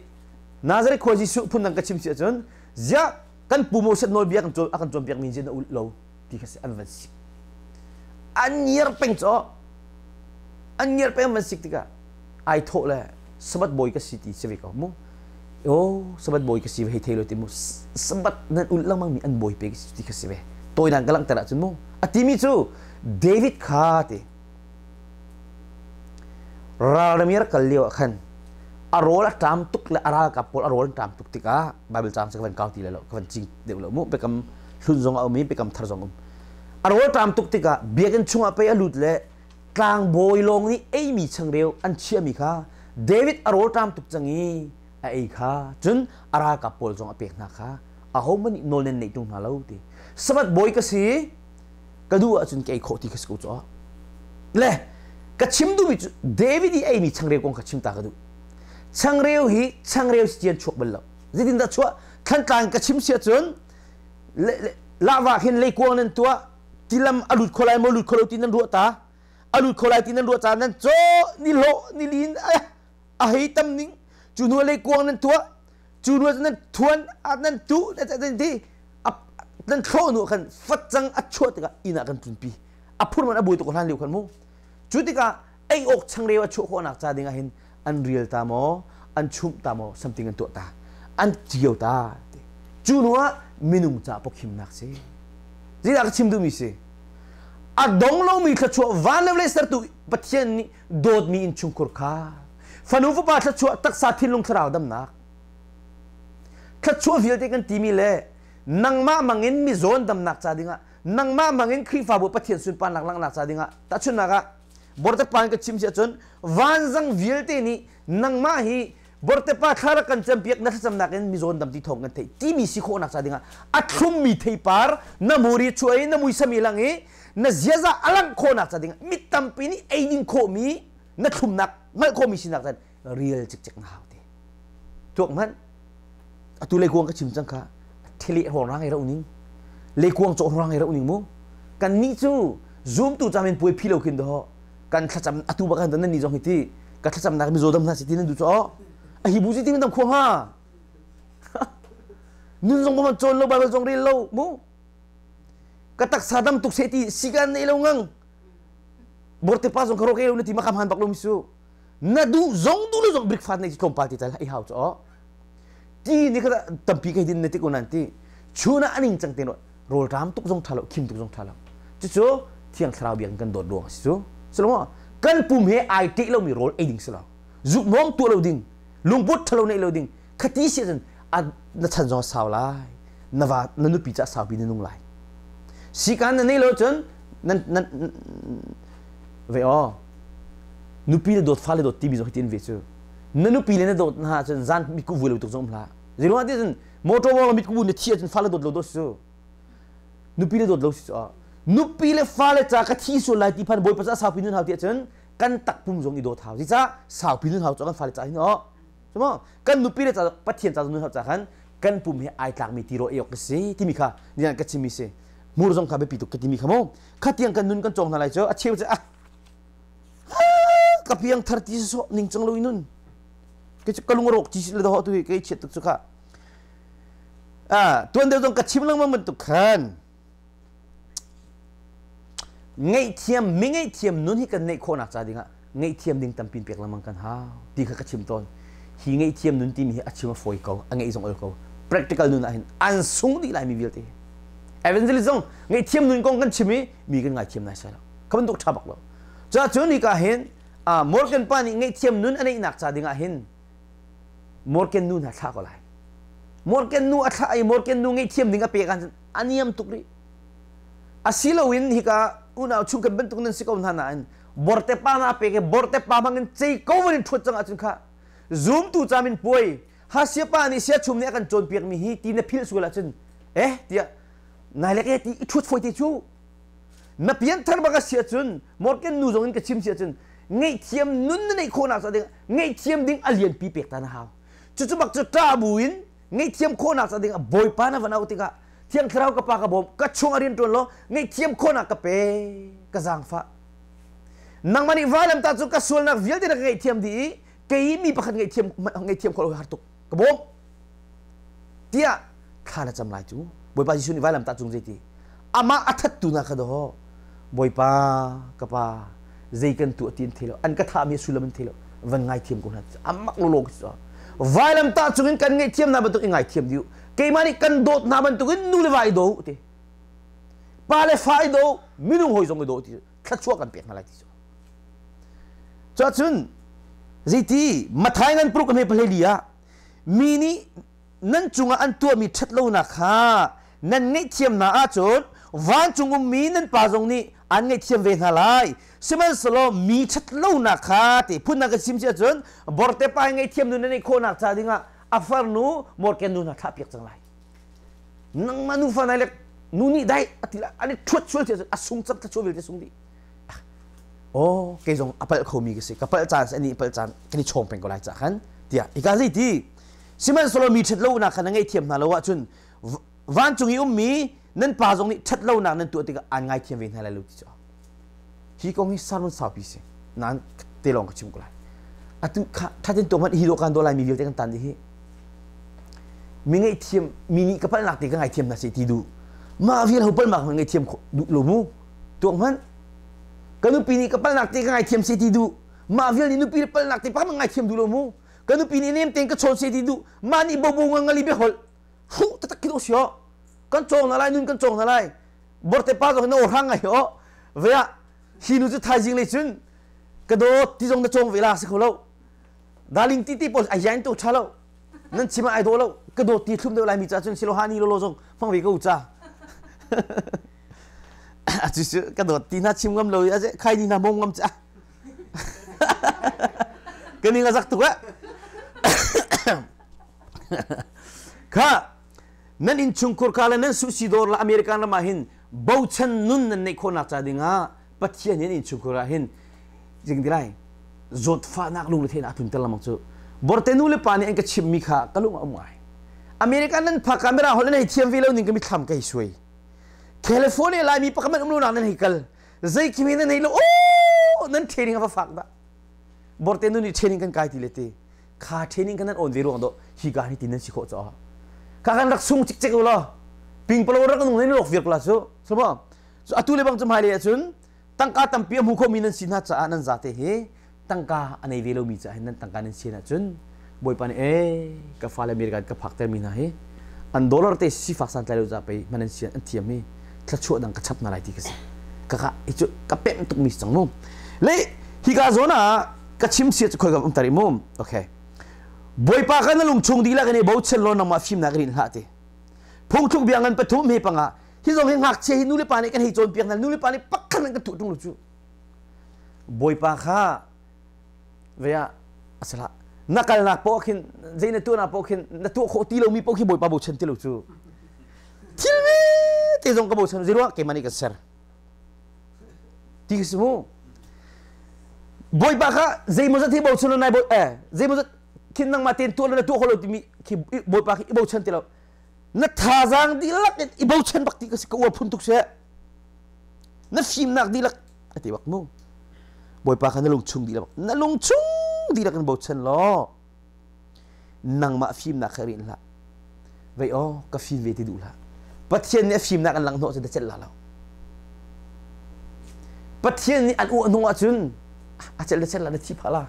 Nazareth khua Jesuh phundang ka chim si ahcun ziah kan pu Moses nawlbia kan a kan cawnpiak mi na ulh lo ti kha si an van sik an ngiar peng caw an ngiar peng an van sik tikah ai thawh le Sabbath bawi ka si ti si ve ko mu o Sabbath bawi ka si hei thei lo ti mu Sabbath nan ulh lengmang mi an bawi pe ti kha si ve tawinak ka langhter ahcun mu a timi cu David kha ti ralram i rak kal lio ah khan a rawl a ṭam tuk le a ralkap pawl a rawl an ṭam tuk tikah Bible caang cu ka van kau ti lai lo ka van cing deuh lo mu biakam hlun zong a um i biakam thar zong um a rawl ṭam tuk tikah biakinn chungah pei a lut le tlangbawi lawng nih eimi changreu an chiahmi kha David a rawl ṭam tuk cang i a ei kha cun a ralkap pawl zong a pek hna kha ahohmanh nih nawl nan neih ṭung hna lo ti Sabbath bawi ka si ka duh ahcun ka ei khawh ti kha si ko cu le ka chim duhmi cu David i eimi changreu kong kha chim ta ka duh changreu hi changreu si cian chuak bal lo zeitindah chuah thlantlang ka chim si ahcun lahva khin leikuang nan tuah tilam a lut kho lai maw lut kho lo ti nan ruah ta a lut kho lai ti nan ruah ca nan caw ni hlawh ni lin a hei tam ning cu hnu leikuang nan tuah cu hnu nan thuan nan tu nan ti nan thlawh hnu khan facang a chuah tikah inn ah kan tlunpi a phur man a buai tuk hlan lio khan mu cu tikah ei awk changreu a chuah khawhnak ca ding ah hin an rial ta maw an chumh ta maw something an tuah ta an cio ta cu hnu ah minung ca pawkhimnak si zeidah ka chim duhmi si a dong lomi thluachuah van le vawlei sertu Pathian nih dawtmi innchungkhur kha fanu fapa thluachuah taksa thinlung thlarau damnak thluachuah vialte kan timi le nangmah mangin mizawn damnak ca dingah nangmah mangin Khrihfabu Pathian sunparnak langhnak ca dingah tahchunhnak ah bortepa in ka chim si ahcun vanzang vialte nih nangmah hi bortepa thla rak kan campiak na thlacamnak in mizawn dam ti thawng kan theih timi si khawhnak ca dingah a thlummi theipar na muri chuah i na muisam i lang i na ziaza a langh khawhnak ca dingah mi tampi nih eidin khawhmi na thlumnak hngalh khawhmi sinak cun real cikcek na hau te tuak hmanh atu leikuang ka chim cang kha thili hrawng rang ei ro ning leikuang cawh rang ei ro ning mu kan nih cu zoom tu camin puai phi lo khin do kan thlacam atu bak kan nan ni zong hi ti ka thlacam nak mizo dam hna si ti nan du cho a hi bu si ti dam khuang ha nun zong man chawn lo bible zong rel lo mu ka taksa dam tuk se ti sigan nei lo ngang borte pa zong ka ro ke lo na ti ma kam han bak lo mi su na duh zong duh lo zong breakfast nei tlawmpal ti tal i hau cho ti ni kha tampi kai din na ti ko nan ti chuna aning chang te no rawl ram tuk zong tha lo khim tuk zong tha lo cucu thiang thlarau biak kan dawt ruang si cu silo kan pum he ai te lo mi rawl ei ding si lo zuk mong tu lo ding lungput thalo nei lo ding khati si cun na chan zong sau lai na va na nupi ca saupi na nung lai sikan na nei lo cun nan nan ve o nupi le dawt fale dawt timi zong hi tin ve cu na nupi le na dawt na cun zan mit ku vui lo tuk zong um hlah zeiruang ti cun motor wong mit ku na thi ahcun fale dawt lo dawt su nupi le dawt lo si cu nupi le fale ca ka thi sual lai ti phan bawipa ca saupi nun hau ti ahcun kan takpum zong i dawt hau si ca saupi nun hau cu kan fale ca hin o cumo kan nupi le ca pathian ca nun hau ca khan kan pum he ai tlakmi tiraw ei awk ka si timi kha nian ka chimmi si mur zong kha biapi tuk ka timi kha mu khatiang kan nun kan cawng hna lai cu a cheu cu ah ka piang thar ti so ning cang lo nun ke ka lung rawk ti le do tu ke chiat tuk chu kha a tuan deuh zong ka chim lengmang bantuk khan ngaihthiam mi ngaihthiam nun hi kan neih khawhnak ca dingah ngaihthiam ding tampi pek lengmang kan hau ti kha ka chim tawn hi ngaihthiam nun timi hi a chim a fawi ko a ngeih zong ol ko practical nun ah hin an sung dih lai mi vialte evangelist zong ngaihthiam nun kong kan chim i mi kan ngaithiam nai sai lo kha bantuk ṭha bak lo cun hika hin Morgan pa nih ngaihthiam nun a neihnak ca dingah hin Morgan nu hna thlah ko lai. Morgan nu a thlah i Morgan nu ngaihthiam ding a pek ahcun a niam tuk rih. Asiloin hika unau chungkhat bantuk nan si ko hna nain borte pa na pek i borte pa hmang in cei ko van in ṭhuat cang ahcun kha zumtu camin puai hasia pa nih siachum nih a kan cawnpiak mi hi ti na philh sual ahcun eh tiah nai lek e ti i ṭhut fawi te cu na pianthar bak a si ahcun Morgan nu zong in ka chim si ahcun ngaihthiam nun na neih khawhnak ca ding ngaihthiam ding a lianpi pek ta na hau. Cucu bak cu ṭah bu in ngaihthiam khawhnak ca ding ah Bawipa na van auh tikah Thiang Thlarau ka pa ka bawm ka chung a rian ṭuan law ngaihthiam khawhnak ka pe ka zaangfah. Nangmah nih vailamtah cu ka sualnak vialte na ka ngaihthiam dih i kei mi pakhat ngaihthiam ngaihthiam khawh lo har tuk ka bawm tiah thla na cam lai cu. Bawipa Jesuh nih vailamtah cung zeiti amah a thattu na kha daw Bawipa ka pa zei kan tuah ti an thei lo an ka thahmi a sullam an thei lo van ngaithiam ko hna amak lolo ka si vailamtah cungin kan ngaihthiam hna bantuk in ngaithiam dih keimah nih kan dawt hna bantukin nu le va i daw ti pa le fa i daw minung hawi zong i daw ti thluachuah kan pek hna lai ti cu cuahcun zeiti Mathai ngan pruk hme pahlei li ah mi nih nan cungah an tuahmi ṭhatlonak kha nan ngaihthiam hna ahcun vancung ummi nan Pa zong nih an ngaihthiam ve hna lai. Sihmanhsehlaw mi ṭhatlonak kha ti phunnak ka chim si ahcun borte pa ngaihthiam nu na neih khawhnak ca dingah a farnu morken nu hna thlahpiak cang lai. Nangmah nufa nai le nu nih dai a ti an i ṭhuat sual ti ahcun a sung cang thluachuah vialte sung dih. Oh, kei zong a palh khomi ka si. Ka palh caan si, ani palh caan kan i chawng peng ko lai ca khan tiah hika zei ti Sihmanhsehlaw mi ṭhatlonak kha na ngaihthiam hna lo ahcun vancung i ummi nan pa zong nih ṭhatlonak nan tuah tikah aan ngaithiam ve hna lai lo ti cu. Hi kong hi sermon saupi si. Nain te lawng ka chim ko lai. Atu kha ṭhatin tuah hmanh hi dawh kan dawh lai mi vialte kan tan dih hi. Mi ngaihthiam mi nih ka palhnak te ka ngaithiam hna seh ti duh. Mah vial ho palhnak hmanh ngaihthiam duh lo mu. Tuak hmanh. Ka nupi nih ka palhnak te ka ngaithiam seh ti duh. Mah vial nih nupi palhnak te pakhat ngaithiam duh lo mu. Ka nupi nih nem tein ka chawn se ti duh mah nih bobo nga ngali be holh hu taktak khi si o kan cawng na lai nun kan cawng na lai borte pa zong na hrang ngai o vea hi nu cu thaizing le cun ka dawt ti zong na cawng ve la si kho lo darling ti ti pawl ai yain to tha lo nan chim ai do lo ka dawt ti thlum deuh lai mi cha cun silo hani lo lo zong hmang ve ko cha a cu ka dawt ti na chim ngam lo i khai ni na mong ngam cha Ka ning a zak tuk eh. Kha nan innchungkhur kha le nan suhsi dawr le American ram ah hin bochan nun nan neih khawhnak ca dingah Pathian nih nan innchungkhur ah hin jing ti lai zawtfahnak lungretheihnak a tlunter lengmang cu borte nu le pa nih an ka chimmi kha ka lung a um ngai American nan phak ah mirang holh nan hei thiam ve lo ning ka mithlam ka hei suai California Laimi pakhat um lo nak nan hei kal zei khi nan nei lo oh nan training a va fak dah borte nu nih training kan kai ti le ti kha training kan nan on ve ruang do hi ka hi ti nan si khawh cho kha kan rak sung cik cik lo ping palo rak nung nan lok viak la su so mo so atu le bang chu mai le ahcun tangka tampi a hmu khomi nan si hna caah nan zate hi tangka a nei ve lomi caah hin nan tangka nan sian ahcun Bawipa nih ee ka fale American ka phakter mi hna hi an dollar te sifak santlai lo ca pei hman an sian an thiam hi thluachuah dang ka chap hna lai ti ka si ka ka hi cu ka pemh tuk mi si cang mu le hika zawn ah ka chim sia cu khoi ka um tar i mu okay Bawipa ka na lungchung dihlak in i bochan law nangmah fimnak in hlah ti phungthluk bia ngan pathum he panga hi zong hi ngakchia hi nu le pa nih kan hei cawnpiak hna nu le pa nih pakhat an kan tuah ṭung lo cu Bawipa kha ve ah asala na kalnak poh khin zei na tuahnak poh khin na tuah khawh ti lomi poh khi Bawipa bochan ti lo cu thil te zong ka bochan zei ruah keimah nih ka ser ti si mu Bawipa kha zeimawzat hi bochan nai bo eh zeimawzat khin nangmah ten tuah lo na tuah kho lo timi khi Bawipa khi i bochan ti lo na thazaang dihlak in i bochan bak ti ka si ka uar phun tuk she na fimnak dihlak a ti bak mu Bawipa kha na lungchung dihlak na lungchung dihlak in bochan law nangmah fimnak kha rin hlah vei aw ka fim ve ti duh hlah Pathian nih a fimnak an langh hnawh cun ta celh la lo Pathian nih an uah hnung ahcun a celh na celh la na thi phah la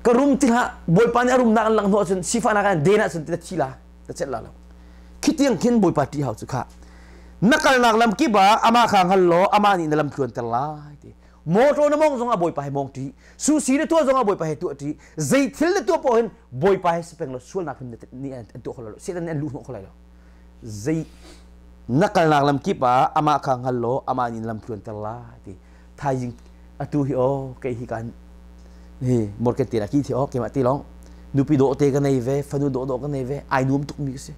ka rum ti hlah Bawipa nih a rumnak an langh hnawh ahcun sifahnak an den ahcun na thi la na celh la lo khi tiang khin Bawipa ṭih hau cu kha na kalnak lam kip ah amah kha hngal law amah nih na lam tluanter lai ti. Motor na mong zong ah Bawipa he mong ṭi. Susi na tuah zong ah Bawipa he tuah ṭi. Zei thil na tuah paoh hin Bawipa he si peng lo sualnak hin nih an tuah kho lo. Satan nih an luh hnawh kho lai lo. Zei na kalnak lam kip ah amah kha hngal law amah nih lam tluanter lai ti. Thaizing atu hi aw kei hi kan hi morket te la ki thi aw keimah ti long nupi dawh te ka nei ve fanu dawh dawh ka nei ve ai nuam tuk mi ka si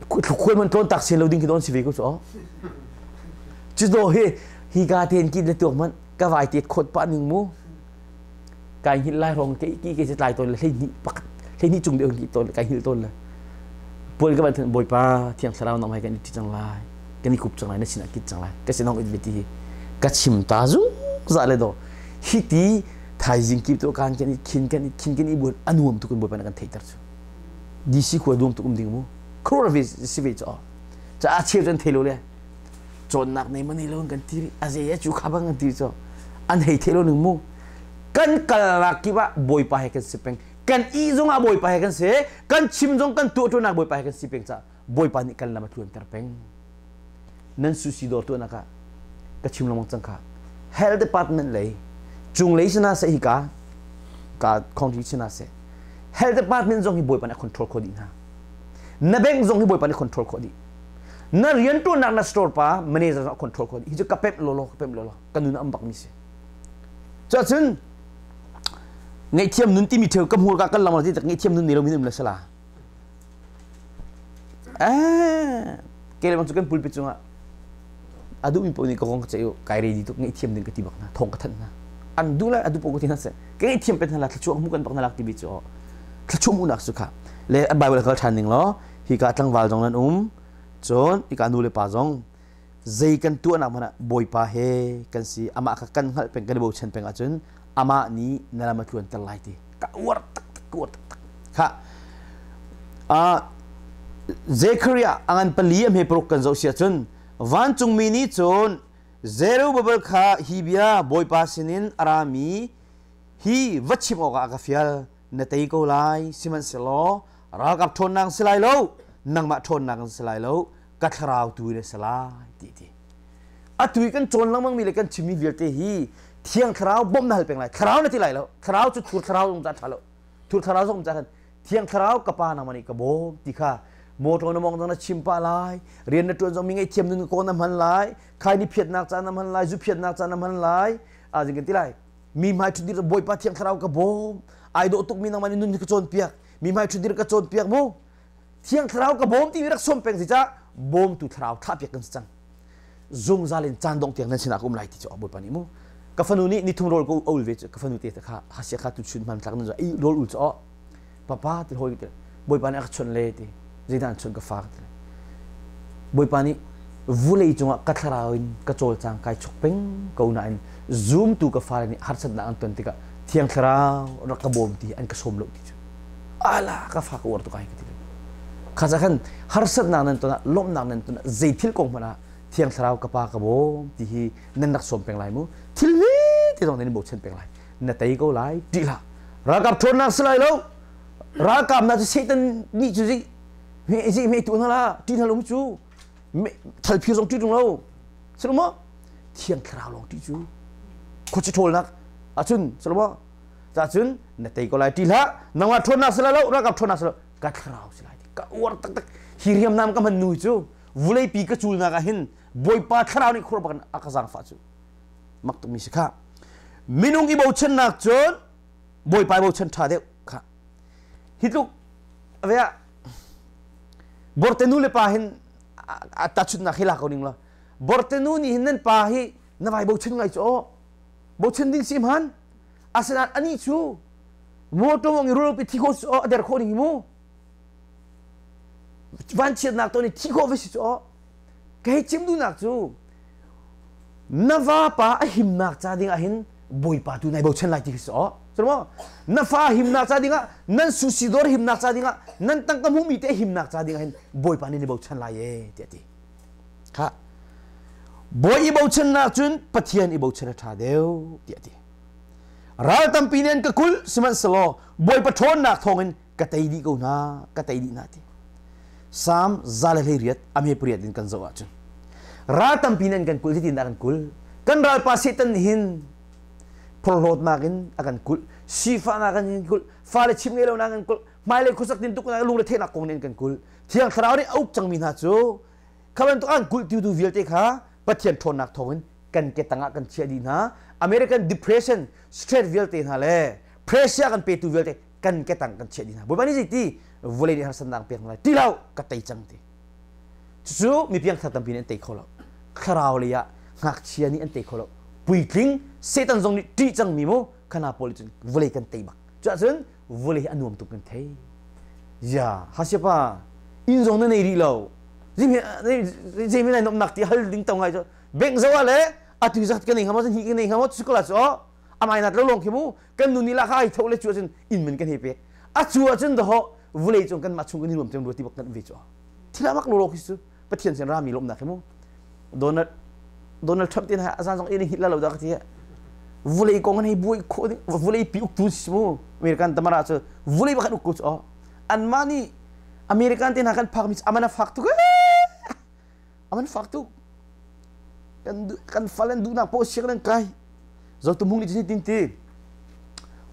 khual man tlawn tak sin lo ding khi don si ve ko chu aw cu do hi hi ka ten ki le tuak man ka vai te khot pa ning mu kai hil lai rong ke ki ke tlai ton le hlei ni pak hlei ni chung de ki ton kai hil ton le puan ka ban than bawipa thiang thlarau nang mai kan i ti cang lai kan i kup cang lai na sinah kit cang lai ka sinong it ti hi ka chim ta zung za le do hi ti thaizing kip to kan kan i khin kan i khin kan i buan anuam tu kan bawipa na kan theiter chu DC khua duam tu um ding mu khur ve si ve cho cha a cheu chan thelo le cawnnak nei ma nei lo kan ti a ze chu kha bang kan ti cho an hei thelo ning mu kan kalnak kip ah bawipa he kan si peng kan i zong ah bawipa he kan si kan chim zong kan tuah tuahnak bawipa he kan si peng ca bawipa nih kan lam a tluanter peng nan susi dawr tuahnak ah ka chim lengmang cang kha health department lei cunglei sina se hi ka ka county sina se health department zong hi bawipa nih a control khawh dih hna na bank zong hi bawipa nih control khawh dih na riantuannak na store pa manager zong a control khawh dih hi cu ka pemh lawlaw ka pemh lawlaw ka nun am bak mi si Cuahcun ngaihthiam nun timi theu ka hmurka kan lam ti tak ngaihthiam nun nei lo mi um le sala. Eh, ke le bang cu kan pulpit cungah a duh mi paoh nih ka kong ka ceih u kai ready tuk ngaihthiam ding ka ti bak hna thong ka thanh hna an duh lai a duh paoh ka ti hna seh ka ngaihthiam pet hna la thluachuah hmu kan bak hna lak ti bi cu thluachuah hmuhnak cu kha le Bible kal ṭhan ning law hi ka tlangval zong nan um cun hika nu le pa zong zei kan tuahnak hmanh ah Bawipa he kan si amah kha kan hngalh peng kan i bochan peng ahcun amah nih na lam a tluanter lai ti ka uar taktak ka uar taktak kha Zechariah a ngan pali a hme paruk kan zoh si ahcun vancungmi nih cun Zerubbabel kha hi bia Bawipa sinin a rami hi va chim awkah a ka fial na tei ko lai sihmanhsehlaw ralkap ṭhawnnak si lai lo nangmah ṭhawnnak an si lai lo ka thlarau tu in a si lai ti ti atu i kan cawn lengmang mi le kan chimmi vialte hi thiang thlarau bawmh na hal peng lai thlarau na ti lai lo thlarau cu thur thlarau zong ca ṭha lo thur thlarau zong ca khan thiang thlarau ka pa nangmah nih ka bawm ti kha motor na mong zong na chim pah lai rian na ṭuan zong mi ngaihthiam nun ko na hman lai khai ni phiatnak ca na hman lai zu phiatnak ca na hman lai a jing kan ti lai mi hmai ṭhutdir bawipa thiang thlarau ka bawm ai dawh tuk mi nangmah nih nun hi ka cawnpiak mi hmai ṭhutdir ka cawnpiak mu thiang thlarau ka bawm timi rak sawm peng si ca bawmtu thlarau thlah piak kan si cang zungzal in caan dong tiang nan sinah ka um lai ti cu bawipa nih mu ka fanu nih nithum rawl ka ul ve cu ka fanu te kha hasia kha tu chun hman thlak nan ei rawl ul cu papa ti hoi ti bawipa nih a ka chawnh le ti zeidah an chawnh ka fa ti bawipa nih vulei cungah ka thlarau in ka cawlcang kai chok peng ko nain zumtu ka fale nih harsatnak an ton tikah thiang thlarau rak ka bawm ti an ka sawm lo ti cu ala ka fa ka uar tuk ai ka ti kha ca khan harsatnak nan ton ah lawmhnak nan ton ah zei thil kong hmanh ah thiang thlarau ka pa ka bawm ti hi nan rak sawm peng lai mu thil te zong nan in bochan peng lai na tei ko lai ṭih hlah ralkap ṭhawnnak si lai lo ralkap na cu Satan nih cu zi zi me tu hna la ṭih hna lo mu cu thalphir zong ṭih ṭung lo si lo maw thiang thlarau lawng ṭih cu khuachi ṭhawlnak ahcun si lo maw cacun na tei ko lai ṭih hlah nangmah ṭhawnnak si lai lo ralkap ṭhawnnak si lo ka thlarau si lai ka uar taktak hi hriamnam ka hman nu cu vuleipi ka culnak ah hin bawipa thlarau nih khur bak a ka zaangfah cu mak tukmi si kha minung i bochannak cun bawipa i bochan ṭha deuh kha hi tluk ve ah borte nu le pa hin tachunnak hi la ko ning la borte nu nih hin nan pa hi na vai bochan ngai cu aw bochan ding si hman asinain anih cu motor mong i rulpi thi khawh a der khawh ding hi mu vanchiatnak to nih thi khawh ve si cu aw ka hei chim duhnak cu na vapa a himnak ca ding ah hin bawipa tu nai bochan lai ti khi si aw maw na fa himnak ca ding ah nan susi dawr himnak ca ding ah nan tangka hmuhmi te himnak ca ding ah hin bawipa nih ni bochan lai e tiah ti kha bawi i bochannak cun pathian i bochan a ṭha deuh tiah a ti ral tampi nih an ka kulh sihmanhsehlaw bawipa ṭhawnnak thawngin ka tei dih ko hna ka tei dih hna ti Salm 118 a hme pariat in kan zoh ahcun ral tampi nih an kan kulh zeitindah kan kulh? Kan ralpa Satan nih hin phorhlawtnak in a kan kulh, sifahnak in kan kulh, fale chim ngei lonak in kulh, hmailei khuasak tintuk lungre theihnak kong nih an kan kulh. Thiang Thlarau nih a uk cangmi hna cu kha bantuk an kulhtu vialte kha Pathian ṭhawnnak thawngin kan ke tangah kan chiah dih hna. American depression stress vialte hna le pressure kan petu vialte kan ke tang kan chiah dih hna. Bawipa nih zeiti vawlei nih harsatnak pek hna lai ti lo ka tei cang ti. Cucu mi piangthar tampi nih an tei kho lo. Thlarau lei ah ngakchia nih an tei kho lo. Puitling Satan zong nih ṭih cangmi mu khana pawl cun vawlei kan tei bak. Cuahcun vawlei hi a nuam tuk kan thei. Ya, hasiapa inn zong na nei rih lo. Zeimi nai nomnak ti hal ding to ngai cu. Bank zo ah le atu zat kan nei hnga maw hi kan nei hnga maw cu la cu amai nat lo long khi mu kan nu ni la kha ai tho le cu cun inn man kan hei pek. A cu ah cun doho vawlei cung kan mah chung kan i nuam cem rua ti bak kan ve cu. Thil amak lo lo khi cu Pathian sin rami lawmnak hi mu. Donald Donald Trump tin ha azan zong in hit la lo da ka ti. Vulei kong an hei buai kho ding vulei pi uktu si mu. American tamara cu vulei bakhat ukku cu an mah nih American te hna kan phak mi amana fak tuk aman fak tuk kan kan fal an duhnak poh siak nan kai zo tu mung ni tin tin ti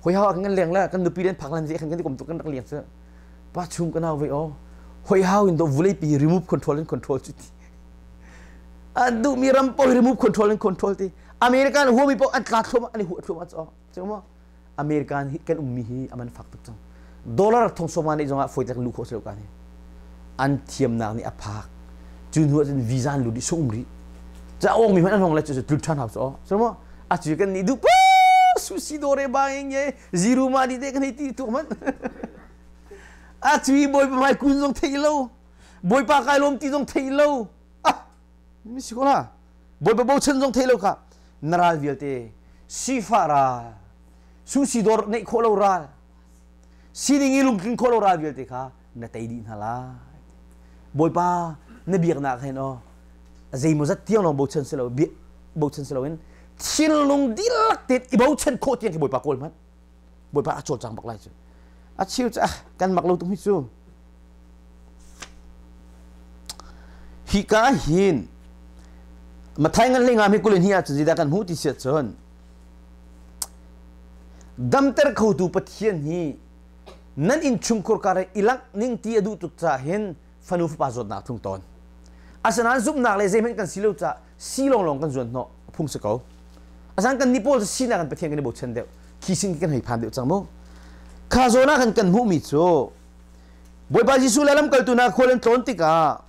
hoi hau kan leng la kan nupi len phak lan je kan kan kom tuk kan rak leng cu pa chung ka nau ve o hoi hau in do vulei pi remove control and control cu ti an duh mi ram po remove control and control ti American huami po an tla thlum an i hu thlum a cho mo American hi kan ummi hi aman fak tuk cang. Dollar thong sawma nih zongah foi tlak lu khawh si lo kan hi. An thiamnak nih a phak. Cu hnu ahcun visa an lut i sung um rih. Ca awng mi hmanh an hong le cu tlut ṭhan hau cu. So mo a cu kan nih duh pa sushi dore ba nge ziru ma di te kan hei ti tu man. A cu bawipa mai kun zong thei lo. Bawipa kai lawm ti zong thei lo. Ah mi si ko la. Bawipa bochan zong thei lo kha na ral vialte sifah ral susi dawr neih khawh lo ral sining i lungtling khawh lo ral vialte kha na tei dih hna lai Bawipa na biaknak hen aw zeimawzat tiang lawng bochan si lo bochan si loin thinlung dihlak tein i bochan khawh tiang khi Bawipa kawl hmanh Bawipa a cawlcang bak lai cu a cheu cu kan mak lo tuk hi cu hika hin Mathai ngan hlei ngam hi kulin hi ahcun zeidah kan hmuh ti si ahcun damter khotu Pathian hi nan innchungkhur kar i langh ning ti a duh tuk caah hin fanu fapa zawtnak tlung tawn. Asinain zumhnak le zeihmanh kan si lo caah si lawnglawng kan zuan hnawh phung si ko. Asan kan nih pawl cu sinak in Pathian kan i bochan deuh. Khi sin kan hei phan deuh cang mu. Kha zawn ah khan kan hmuhmi cu Bawipa Jesuh le lamkaltu hna khual an tlawn tikah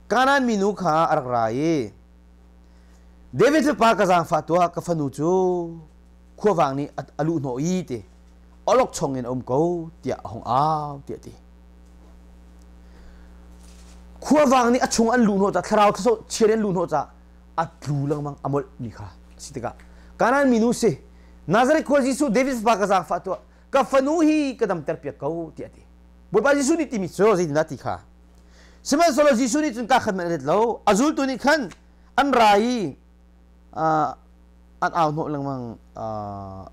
Kanaan minu kha a rak ra i David fapa ka zaangfah tuah ka fanu cu khuavang nih a luh hnawh i ti awlokchong in a um ko tiah a hung au tiah ti. Khuavang nih a chung an luh hnawh caah thlarau chia an luh hnawh caah a tlu lengmang a molh mi kha si tikah Kanaan minu si Nazareth khua Jesuh David fapa ka zaangfah tuah ka fanu hi ka damter piak ko tiah a ti. Bawipa Jesuh nih timi cu zeitindah ti kha Sihmanhsehlaw Jesuh nih cun ka khat hmanh a let lo a zultu nih khan an ra i an au hnawh lengmang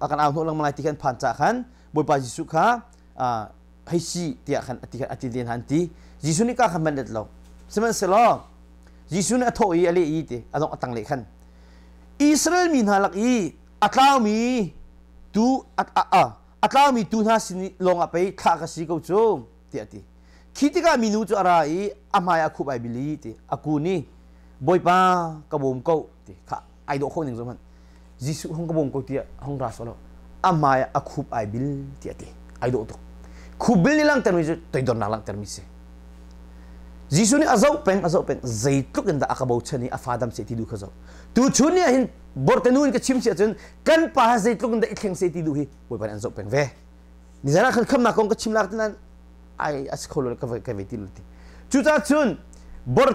a kan au hnawh lengmang lai ti khan phan caah khan Bawipa Jesuh kha hei si tiah khan a ti a ti len han ti Jesuh nih ka khan man let lo sihmanhsehlaw Jesuh nih a thawh i a leh i ti a dong a tang leh khan Israel mi hna lak i a tlaumi tu a tlaumi tu hna sin lawng ah pei thlah ka si ko cu tiah a ti Khi tikah minu cu a ra i a hmai a khup ai bili ti a kun i Bawipa ka bawm ko ti kha ai dawh kho ning zo hmanh Jesuh hong ka bawm ko tiah hong ra sawh lo a hmai a khup ai bil tiah ti ai dawh tuk khup bil ni langhtermi cu toidornak langhtermi si Jesuh nih a zoh peng a zoh peng zeitluk in dah a ka bochan i a fa dam seh ti duh kha zoh tu chun ni ah hin borte nu in ka chim si ahcun kan pa zeitluk in dah i thleng seh ti duh hi Bawipa nih an zoh peng ve nizan ah khan khamnak kong ka chim lak tinan ai a si kho lo ka ka ve ti lo ti cucaah cun bor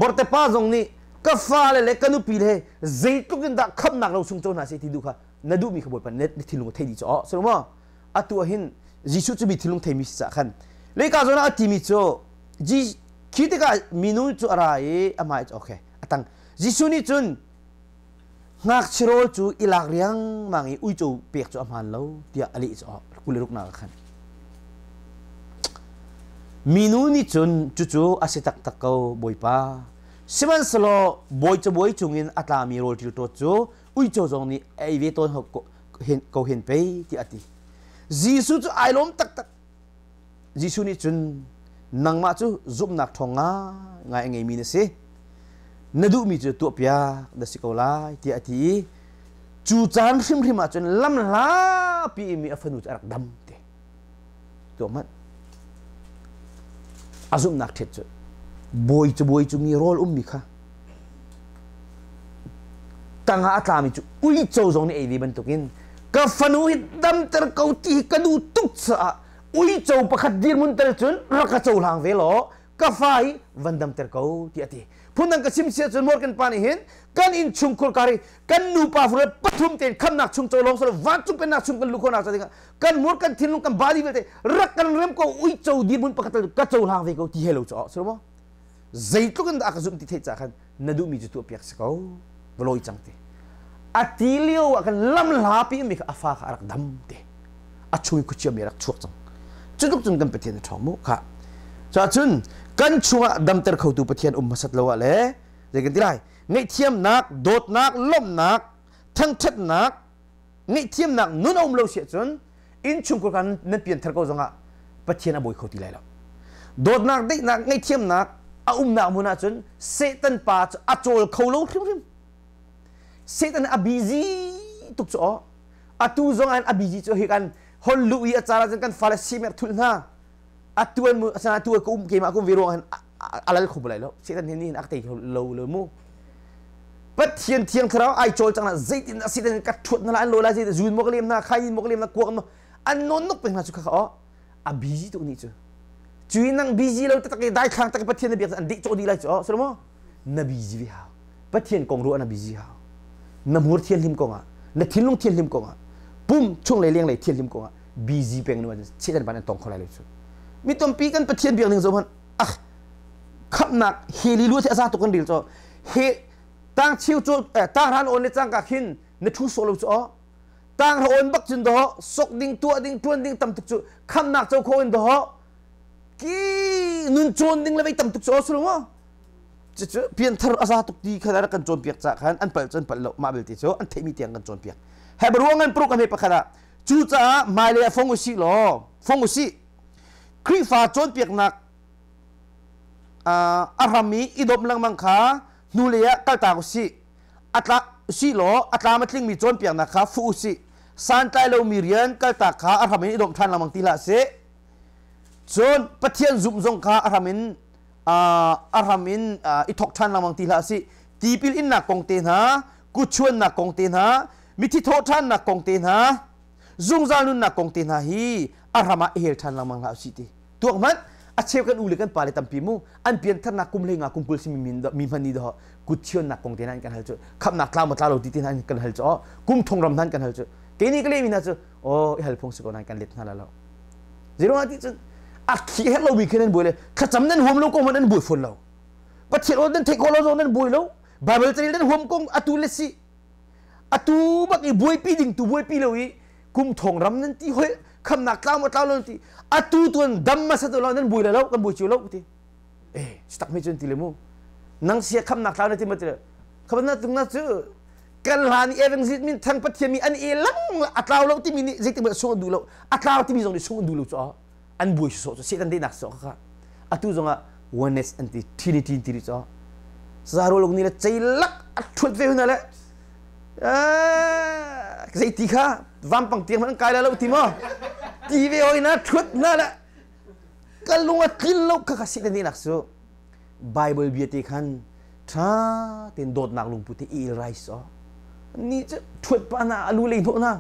borte pa zong nih ka fale le ka nupi le zeitluk in dah khamnak lo sung co hna seh ti duh kha na duhmi kha Bawipa na thinlung thei dih cu aw so maw atu ah hin Jesuh cu mi thinlung theimi si cah khan leika zawn ah a timi cu khi tikah minu cu a ra i amah cu okay a tang Jesuh nih cun Ngakchia rawl cu i lak riangmang i uico pek cu a hmaan lo tiah a leh caah 26 ah khan. Minu nih cun cucu a si taktak ko Bawipa. Sihmanhsehlaw bawi cabuai cungin a tlami rawl ṭilṭawt cu uico zong nih a ei ve tawn ko hen pei tiah a ti. Jesuh cu ai lawm taktak. Jesuh nih cun nangmah cu zumhnak ṭhawng ngaingai a ngeimi na si. Na duhmi cu tuahpiak na si ko lai tiah a ti i cu caan hrimhrim ah cun lamhlapi i mi a fanu cu a rak dam te. Tuah hmanh. A zumhnak ṭhet cu bawi cabuai cung i rawl ummi kha tangah a tlami cu uico zong nih ei ve bantukin ka fanu hi damter ko ti hi ka duh tuk caah uico pakhat dirhmun tel cun rak ka cohlang ve law ka fa hi van damter ko ti a ti. Phundang ka chim sia cun Morgan pa nih hin kan inn chungkhur kar hi kan nupa fur pathum tein khamnak chung co lawng solo vancung pennak chung kan lu khawhnak ca dingah kan mur kan thinlung kan body vialte rak kan rem ko uico dirhmun pakhat ka cohlang ve ko ti he lo cho so mo zeitluk in dah ka zumh ti theih ca khan na duhmi cu tuah piak si ko va lawi cang ti a ti lio ah kan lam hlapi mi kha a fa kha a rak dam te a chung khuachia mi rak chuak cang cu tluk cun kan Pathian a ṭhawng mu kha cun kan chungah damter khotu Pathian um hmasat lo ah le zei kan ti lai ngaihthiamnak dawtnak lawmhnak thangṭhatnak ngaihthiamnak nun a um lo si ahcun innchungkhur kha nan pianthar ko zongah Pathian a bawi kho ti lai lo. Dawtnak, daihnak, ngaihthiamnak a umnak hmun ahcun Satan pa cu a cawl kho lo hrimhrim. Satan a busy tuk cu aw. Atu zong ah a busy cu hi kan hon lu i a caan ahcun kan fale simer thul hna. Atu an asana tu ka um keimah ka um ve ruang hin a lal kho lai lo. Satan hin hin a tei kho lo lo mu. Pathian thiang thlarau ai cawl cang na zeitin a si ka thuat na la an lo lai zeitin zun mo ka lem na khai mo ka lem na kuak mo an non nok peng hna cu kha kha a busy tuk ni cu cui nang busy lo tak i daithlang tak Pathian na biak an dih cawh dih lai cu so mo na busy ve hau Pathian kong ruah na busy hau na hmur thianhlim kong ah na thinlung thianhlim kong ah pum chung lei leng lei thianhlim kong ah busy peng nu chitan ban an tong kho lai lo cu mi tampi kan Pathian biak ning zo hmanh ah khamnak heli lu a za tuk kan ril cho he tang chiu chu tang ran on le cangka khin na thu so lo chu o tang ra on bak cun do sok ding tuah ding tuan ding tam tuk chu khamnak cho kho in do ki nun chon ding le vei tam tuk chu o sulung o cu pianthar a za tuk ti kha kan cawn piak ca khan an pal cun pal lo mah belte cu an theimi tiang kan cawn piak he ruang an pruk an he pakhat ah cu caah hmailei ah fong usih law fong usih Khrihfa cawnpiaknak a hram i i dawp lengmang kha hnulei ah kaltak usih a tla usih law a tlam a tlingmi cawnpiaknak kha fuh usih santlai lomi rian kaltak kha a hram in i dawp ṭhan lengmang ti hlah sih cun Pathian zumh zong kha a hram in a hram in i thawk ṭhan lengmang ti hlah sih tipil innak kong te hna kutchuannak kong te hna mithi thawhṭhannak kong te hna zungzal nunnak kong te hna hi a ram ah i hel ṭhan lengmang hlah usih ti tuak hmanh a cheu kan u le kan pa le tampi mu an piantharnak kum hlei nga kum 20 simi mi hman ni do kutchionnak kong te hna kan hal cu khamnak tla ma tla lo ti te hna kan hal cu kum thong ram hna kan hal cu kei nih ka lehmi hna cu oh i hal phung si ko nan kan let hna la lo zero ti cun a khi her lo mi khi nan buai le thlacam nan huam lo ko man nan buai fawn lo pathian aw nan theih ko lo zong nan buai lo bible carel nan huam kong atu le si atu bak i buaipi ding tu buaipi lo i kum thong ram nan ti hoi khamnak tlau ma tlau lo nan ti atu tuan dam ma sa lo nan bui le lo kan bui cio lo ti eh tak mi cun ti le mu nang sia khamnak tlau na ti ma ti le khamnak tung na cu kan hlan i evangelist min thang pathian mi an e lang a tlau lo timi nih zeitik hmanh sung an duh lo a tlau timi zong nih sung an duh lo cu an buai sawh cu Satan dehnak sawh kha atu zong ah oneness an ti trinity an ti rih cu zarolung nih le ceilak a ṭhuat ve huna le zeiti kha vampang tiang hmanh an kai lai lo ti maw ti ve hoi na ṭhuat na le ka lung a tlin lo kha kha Satan dehnak cu Bible bia te khan ṭha tein dawtnak lungput he i rai so ni cu ṭhuat pa na alu lei hnawh na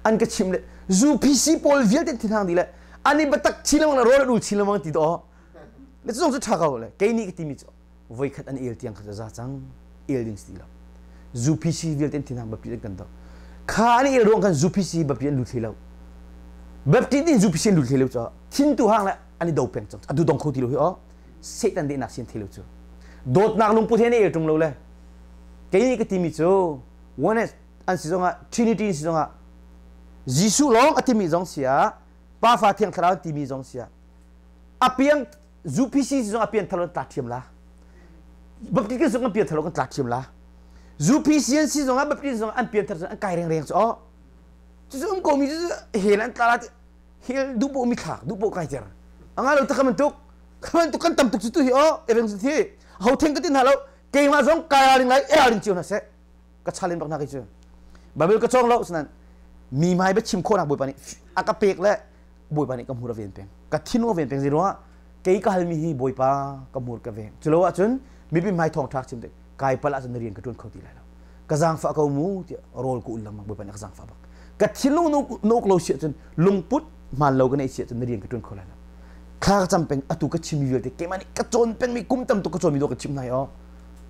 an ka chim le zu PC pawl vialte thinhang di le ani batak chin lengmang le rawl an ul chin lengmang ti do le cu zong cu ṭha ko le kei nih ka timi cu voikhat an el tiang kha za cang el ding si lo zu PC vialte thinhang bapti an kan do kha an el ruang khan zu PC bapti an lut hlei lo bapti din zu PC an lut hlei lo cho thin tu hang le an i do peng cang atu dong kho ti lo hi o Satan dehnak sian thei lo cu dawtnak lungput he an el ṭung lo le kei nih ka timi cu oneness an si zongah Trinity si zongah Jesuh lawng a timi zong si ah Pa Fa Thiang Thlarau timi zong si ah a piang UPC si zong a pian thar tla ṭhiam la. Baptist kan zong an pianthar lo kan tlak thiam la. UPCNC zong ah Baptist zong an pianthar an kai rengreng cu oh. Cucu um ko mi cu hel an tla la hel duh poh mi thlak duh poh kai ter. Anga lo tak bantuk bantuk kan tam tuk cu tu hi oh eveng cu thi ho theng ka tin hna lo keimah zong kai ring lai e ring cio hna seh ka challenge bak hna kei cu Bible ka cawng lo sinan mi hmai bia chim khawhnak Bawipa nih a ka pek le Bawipa nih ka hmur a ven peng ka thinlung a ven peng zei ruangah kei ka halmi hi Bawipa ka hmur ka veng culo ahcun mipi hmai thawng ṭha chim tik kai pal ahcun na rian ka ṭuan kho ti lai lo ka zaangfah ko mu tiah rawl ka ul lengmang Bawipa nih ka zaangfah bak ka thinlung na uk lo si ahcun lungput hmaan lo ka neih si ahcun na rian ka ṭuan kho lai lo thla ka cam peng atu ka chimmi vialte keimah nih ka cawn pengmi kum tam tuk ka cawnmi dawh ka chim hna i aw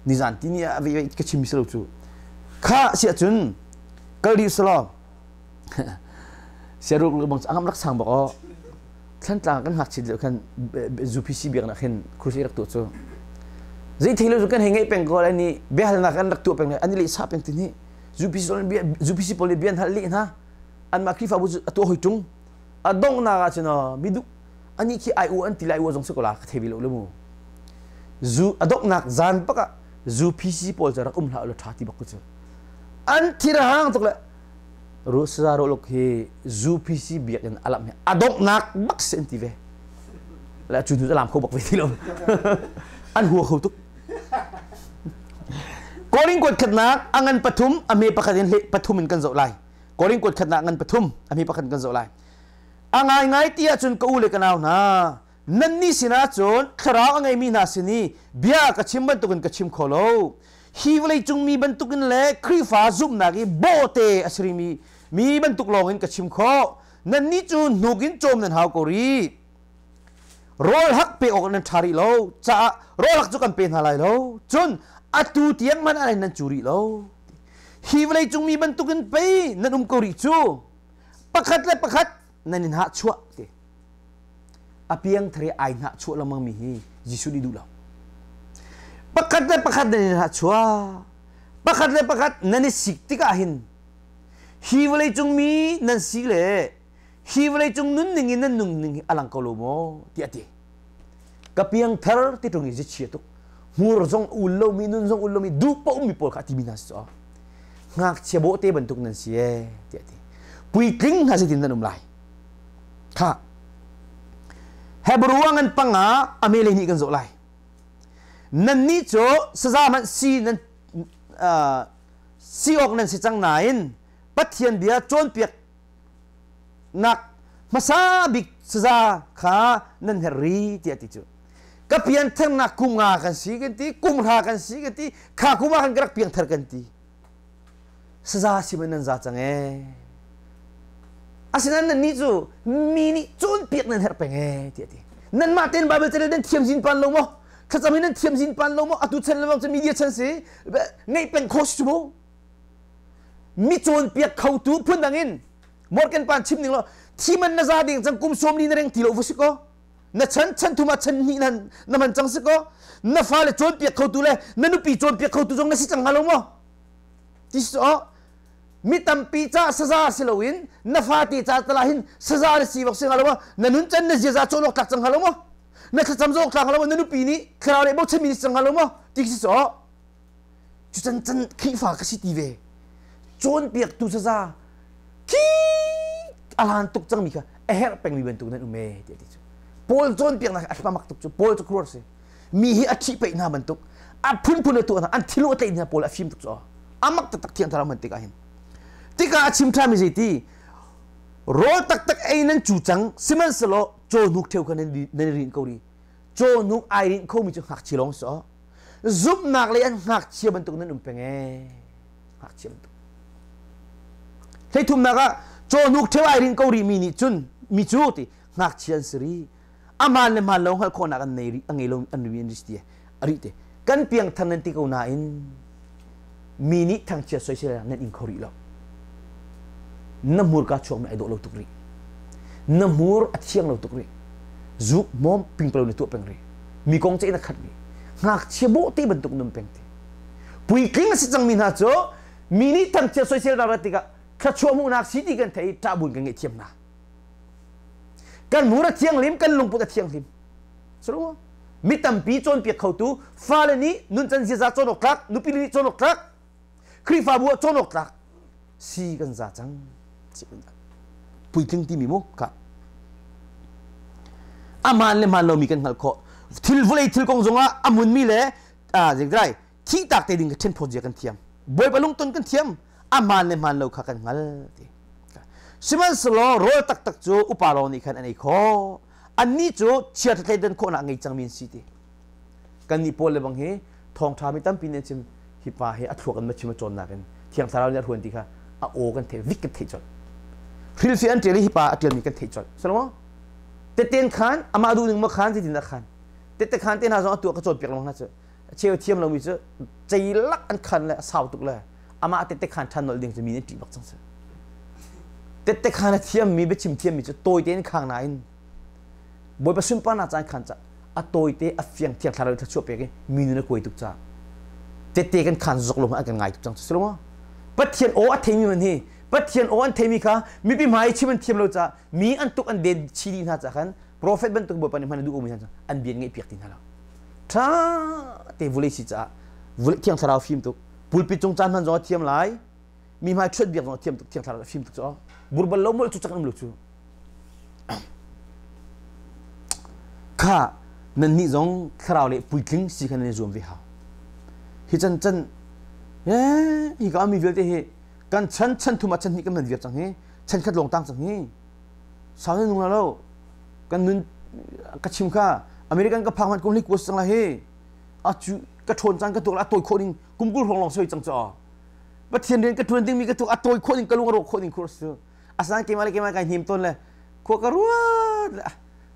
nizan ti ni ah ka chimmi si lo cu kha si ahcun kal rih selaw siaruk bang angam rak sang bak aw thlantlang kan ngakchit lio khan ZUPC biaknak hin crusade rak tuah cu zei thei lo cu kan hei ngeih peng ko lai ni biahalnak an rak tuah peng an i leh sa peng ti ni ZUPC ZUPC pawl nih bia an hal leh hna anmah Khrihfabu cu a tuah hoi ṭung a donghnak ah cun mi duh ani khi ai u an ti lai u zong si ko la ka thei ve lo le mu zu a donghnak zan bak ah ZUPC pawl cu rak um hlah u la ṭha ti bak ku cu an thirhang tuk le Rusaza roluk hi ZUPC biakinn alam hi a donghnak bak si an ti ve. Le cu hnu alam kho bak ve ti lo. An hua kho tuk. Korin kuat khatnak a ngan pathum a hme pakhat in pathum in kan zoh lai. Korin kuat khatnak ngan pathum a hme pakhat in kan zoh lai. A ngaingai ti ahcun ka u le ka nau hna nannih sinah cun thlarau a ngeimi hna sin i bia ka chim bantukin ka chim kho lo. Hi vawleicung mi bantukin le Khrihfa zumhnak i bawhte a si rimi mi bantuk lawngin ka chim khawh. Nannih cu hnuk in cawm nan hau ko rih. Rawl hak pe awk nan ṭha rih lo caah rawl hak cu kan pe hna lai lo. Cun atu tiang hmanh ah nan cu rih lo. Hi vawleicung mi bantukin pei nan um ko rih cu. Pakhat le pakhat nan in hahchuah ti. A piangthar i ai hnahchuah lengmang mi hi Jesuh nih duh lo. Pakhat le pakhat nan i hnahchuah. Pakhat le pakhat nan i sik tikah hin hi vawleicung mi nan si le hi vawleicung nunning in nan nungning hi a lang ko lo maw tiah a ti. Ka piangthar ti ṭung i zichia tuk. Hmur zong ul lomi nun zong ul lomi duh paoh ummi pawl kha a timi hna si cu. Ngakchia bawhte bantuk nan si ee tiah a ti. Puitling hna zeitin nan um lai? Kha Hebrew ah ngan panga a mele nih kan zawh lai. Nannih cu saza hmanh si nan si awk nan si cang nain Pathian bia cawnpiak nak hmasa bik saza kha nan herh ri tiah ti cu. Ka piantharnak kum nga kan si kan ti, kum hra kan si kan ti, kha kum ah khan ka rak piangthar kan ti. Saza si man nan za cang ee. Asinain nannih cu mi nih cawnpiak nan herh peng ee tiah a ti. Nanmah tein Baibal carel nan thiam zin pan lo maw? Thlacam hi nan thiam zin pan lo maw? Atu chan lengmang cu media chan si ngeih peng kho si cu mu. Mi cawnpiak khotu phundang in Morgan pan chim ning law thi man na za ding cang kum 40 na reng ti lo va si ko. Na chan chan thum ah chan hnih nan na man cang si ko. Na fale cawnpiak khotu le na nupi cawnpiak khotu zong na si cang hnga lo maw? Ti si mi tampi ca saza si loin na fate ca tala hin saza na si bak si hnga lo maw na nun can na ziaza cawn awk tlak cang hnga lo maw na thlacam zawk tlak hnga lo maw na nupi nih thlarau le bochan mi si cang hnga lo maw ti si so cu can can Khrihfa ka si ti ve cawnpiaktu saza khi a lan tuk cangmi kha a herh pengmi bantuk nan um e tiah ti cu Paul cawnpiaknak a hmamak tuk cu Paul cu khuar si mi hi a ṭhih peih hna bantuk a phunphun a tuah hna an thilu a tlaih hna pawl a fim tuk cu amak taktak thiang thlarau hman tikah hin tikah a chim ṭhami zeiti rawl taktak ei nan cu cang sihmanhsehlaw cawhnuk ṭheu kha nan i rinh ko rih cawhnuk ai rinh khomi cu ngakchia lawng si zumhnak lei an ngakchia bantuk nan um peng ee ngakchia bantuk hleithumnak ah cawhnuk ṭheu ai rinh ko rih mi nih cun mi cu ti ngakchia an si rih aman le hmaan lo hngalh khawhnak an nei rih a ngei lo an ri an ti a rih te kan piangthar nan ti ko nain mi nih thangchiat soisel nan ing kho rih lo na hmurka chuak mi ai dawh lo tuk rih na hmur a thiang lo tuk rih zuk mom pingpalo na tuah peng rih mi kong ceih na khat rih ngakchia bawh te bantuk nun peng te puitling a si cangmi hna cu mi nih thangchiat soisel rak tikah thluachuah hmuhnak si ti kan thei ṭahbun kan ngeihthiam hna kan hmur a thianghlim kan lungput a thianghlim suru Mi tampi cawnpiak khotu, fale nih nuncan ziaza cawn awk tlak, nupi nih cawn awk tlak, Khrihfabu ah cawn awk tlak si kan za cang. Puitling timi mu ka. Aman le hmaan lomi kan hngalh khawh. Thil vawlei thil kong zongah a munmi le zingdai thihtak te ding ka ṭhen phawt zia kan thiam. Bawipa lungton kan thiam. A hmaan le hmaan lo kha kan hngal ti. Sihmanhsehlaw rawl taktak cu upa lawng nih khan an ei khawh. Annih cu chia thleidan khawhnak ngei cangmi an si ti. Kannih pawl le bang hi thawngṭha mi tampi nih an chim hi pa hi a thluak in ma chim a cawnnak in Thiang Thlarau nih a hruan ti kha a aw kan theih vik kan theih colh. Hrilfi an ṭial i hi pa a ṭialmi kan theih colh. Salomo teten khan amah duh ning ma khan zeitin dah khan tete khan te hna zong a tuah ka cawnpiak lengmang hna cu cheu thiam lomi cu ceilak an khan le a sau tuk le amah tete khan ṭhan nolh ding cu mi nih ṭih bak cang si. Tete khan a thiammi biachim thiammi cu tawi tein khang nain Bawipa sunparnak caan khan ca a tawite a fiang thiang thlarau thluachuah pek i mi nun a kuai tuk ca tete kan khan zok lo an kan ngai tuk cang cu si Pathian aw a theimi man hi Pathian aw an theimi kha mipi hmai chim an thiam lo ca mi an tuk an den chi dih hna ca khan prophet bantuk Bawipa nih hman a duh mi hna an bian ngeih piak ti hna lo tha te vulei si caah vulei thiang thlarau fim tuk pulpit cung caan hman zong a thiam lai mi hmai ṭhuat biak zong a thiam tuk thiang thlarau fim tuk cu burbal lo molh cu cak um lo cu Kha nannih zong thlarau le puitling si kha nan i zuam ve hau. Hi chan chan hi ka mi vialte hi kan chan chan thum ah chan hnih kan man viar cang hi chan khat lawng tang cang hi sau nan nung la lo kan nun ka chim kha American ka phak man kum li kuas cang la hi a cu ka ṭhawn cang ka tuak la a tawi khawh ding kum kul hrawng lawng soi cang cho Pathian rian ka ṭuan ding mi ka tuak a tawi khawh ding ka lung a rawh khawh ding khur su Asinain keimah le keimah kai hnim tawn le khua ka ruat le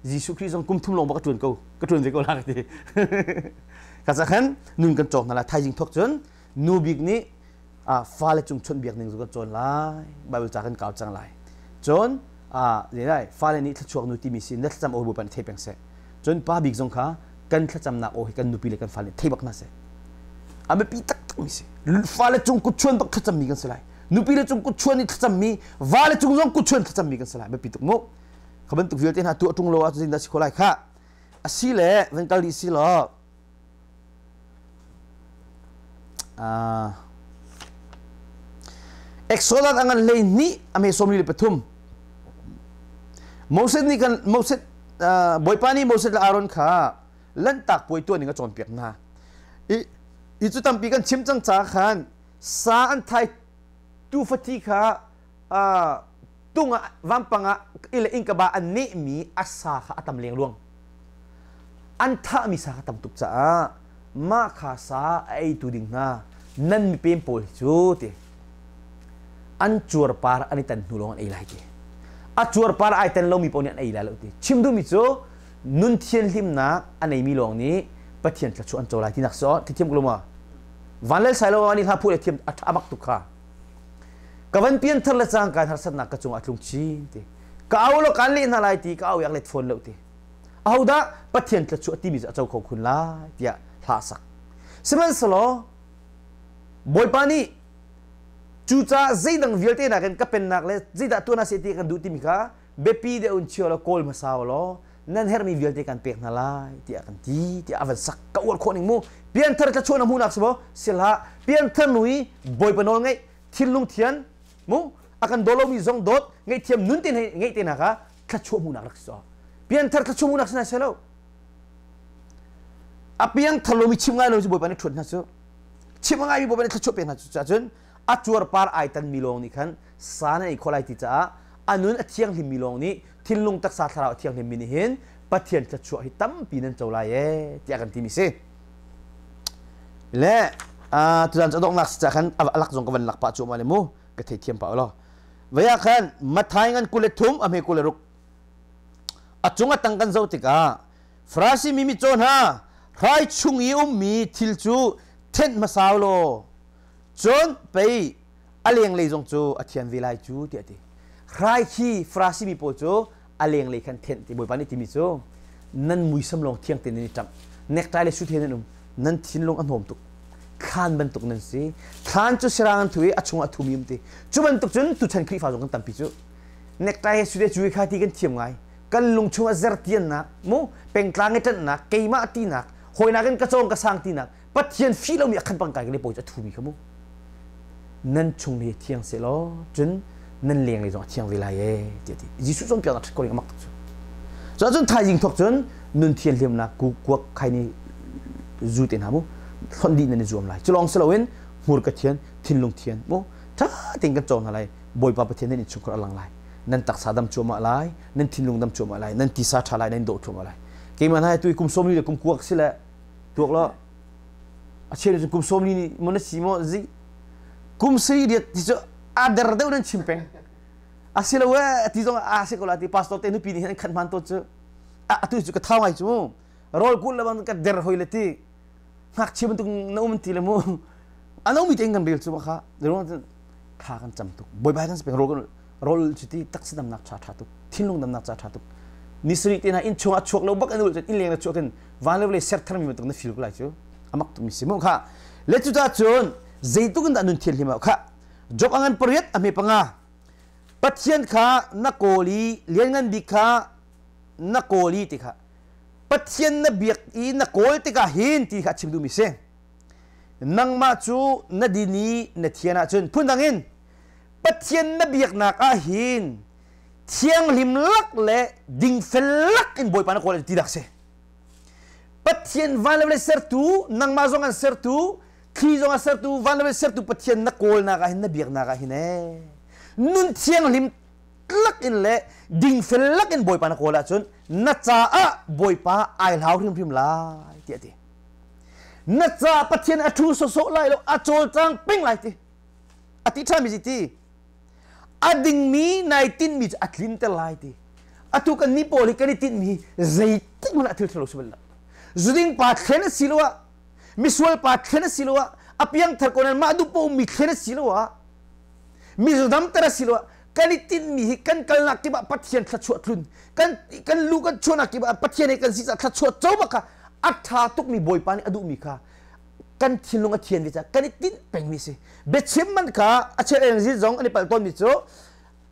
Jesuh Khrih zong kum thum lawng bak ka ṭuan ko ka ṭuan ve ko la ka ti. Ka ca khan nun kan cawk hna lai thaizing thawk cun nu bik nih fale cung chawnh biak ning cu kan cawn lai Bible ca kan kau cang lai cun lai fale nih thluachuak nu timi si na thlacam aw Bawipa nih thei peng seh cun pa bik zong kha kan thlacamnak aw hi kan nupi le kan fale nih thei bak hna seh a biapi taktak mi si fale cung kut chuan bak thlacammi kan si lai nupi le cung kut chuan i thlacammi va le cung zong kut chuan thlacammi kan si lai biapi tuk mu kha bantuk vialte hna tuah ṭung lo ahcun zeidah si kho lai kha asi le van kal dih si law Exodus a ngan hlei hnih a hme 43 Moses nih kan Moses Bawipa nih Moses le Aaron kha lanhtak puai tuah ning a cawnpiak hna i i cu tampi kan chim cang ca khan Sa an thai tuufa thi kha tung ah vampang ah le innkaba an nehmi a sa kha a tam lengluang. An thahmi sa kha tam tuk caah mah kha sa a eitu ding hna nan mipem pawl hi cu ti an cuarpar an i tan hnu lawng an ei lai ti. A cuarpar ai tan lomi paoh nih an ei lai lo ti. Chim duhmi cu nun thianhlimnak a neimi lawng nih Pathian thluachuah an co lai tinak si ti thiam ko lo maw? Vanlal Sailo nih hla phuah le thiam a ṭha bak tuk kha. Ka van pian thar le cangka in harsatnak ka cungah a tlung chin ti. Ka au lo kaan leh hna lai ti ka au yak let fawn lo ti. Ahodah Pathian thluachuah timi cu a co kho khun lai tiah hla sak. Sihmanhsehlaw Bawipa nih cucaah zeidang vialte nakin ka pennak le zeidah tuan ah seh ti kan duh timi kha biapi deuh in chia law kawl hmasa law nan herhmi vialte kan pek hna lai tiah kan ti tiah a van sak ka uar khawh ning mu pianthar thlachuah na hmuhnak si maw si hlah pianthar nu i bawipa nawl ngaih thinlung thian mu a kan daw lomi zong dawt ngaihthiam nun te ngeih te hna kha thlachuah hmuhnak rak si pianthar thlachuah hmuhnak si na se lo a piangthar lomi chim ngai lo cu bawipa nih ṭhuat hna cu chim a ngaimi bawipa nih thluachuah pek hna cu cun a cuarpar ai tanmi lawng nih khan sa nan ei khawh lai ti caah a nun a thianghlimmi lawng nih thinlung taksa thlarau a thianghlimmi nih hin Pathian thluachuah hi tampi nan co lai ee tiah kan timi si. Le tuzan cu donghnak si ca khan a lak zong ka van lak pah cuahmah le mu ka theithiam pah law. Vaya khan Mathai ngan 23 a hme 26 a cung a tang kan zoh tikah Farasi mi mitcaw hna hrai chung i ummi thil cu thenh hmasa law cun pei a lenglei zong cu a thian ve lai cu tiah a ti. Hrai khi Farasi mi pawl cu a lenglei khan thenh ti Bawipa nih timi cu nan muisam lawng thiang tein nan i ṭamh necktie le suit he nan um nan thinlung a hnawm tuk thlan bantuk nan si thlan cu sirang an thu i a chungah a thumi um ti cu bantuk cun tuchan Khrihfa zong kan tampi cu necktie he suit he cu kha ti kan thiam ngai Kan lung chungah zertiannak, mu pengtlang i ṭanhnak, keimah tinak, hawinak in ka cawng ka sang tinak, Pathian fi lomi a khan pangkai kan i pawi cu a thumi kha mu. Nan chung hi thiang seh law cun nan leng lei zong a thiang ve lai ee tiah ti. Jesuh cawnpiaknak ṭhat ko ning a mak tuk cu. Cu ahcun thaizing thawk cun nun thianhlimnak kuak khai ni zu te hna mu hlonh dih nan i zuam lai. Cu lawng si loin hmurka thian, thinlung thian mu ṭha tein kan cawng hna lai. Bawipa Pathian nan innchungkhar a lang lai. Nan taksa dam cuahmah lai, nan thinlung dam cuahmah lai, nan tisa ṭha lai, nan dawh cuahmah lai. Keimah hna tu kum 40 le kum kuak si le tuak lo a cheu cu kum 40 nih mo na si mo zi kum sari riat ti cu a der deuh nan chim peng a si lo e ti zong a si ko la ti pastor te nupi nih hin an khat hman to cu a atu cu ka thau ngai cu rawl kul le bang ka der hoi le ti ngakchia bantuk na um ti le mu a nomi tein kan rel cu kha thla kan cam tuk bawipa kan peng rawl rawl cu ti taksa damnak cha tha tuk thinlung damnak cha tha tuk ni sarih te hna inn chung ah chuak lo bak an ul in leng na chuak in van le vawlei ser tharmi bantuk na feel ko lai cu amak tuk mi si mu kha le cu ta cun zeituk in dah nun thian hlim kha Job angan pariat a hme panga Pathian kha na kawl i lianngan bik kha na kawl i ti kha Pathian na biak i na kawl tikah hin ti kha chim duhmi si. Nangmah cu na din i na thian ahcun phundang in Pathian na biaknak ah hin thianghlim lak le dingfel lak in Bawipa na kawl ti dak si. Pathian van le sertu, nangmah zong an sertu, thli zong a sertu, van le sertu Pathian na kawlnak ah hin na biaknak ah hin ee nun thianghlim lak in le dingfel lak in Bawipa na kawl ahcun na caah Bawipa ai hlau hrimhrim lai tiah ti. Na caah Pathian a ṭhu sawsawh lai lo, a cawlcang peng lai ti. A ti ṭhami si ti. A dingmi nai tinhmi cu a tlinter lai ti. Atu kan nih pawl hi kan i tinhmi zeitik hmanh ah thil ṭhalo si bal lo. Zuding pa thlen a si lo ah, misual pa thlen a si lo ah, a piangthar ko nain mah duh paoh mi thlen a si lo ah, mizodamter a si lo ah kan i tinhmi hi kan kalnak kip ah Pathian thluachuah tlun kan kan lu kan chuahnak kip ah Pathian he kan si caah thluachuah co bak kha a ṭha tukmi Bawipa nih a duhmi kha kan thinlung a thian ve caah kan i tinh pengmi si biachim man kha a chel eng zong an i palh tawnmi cu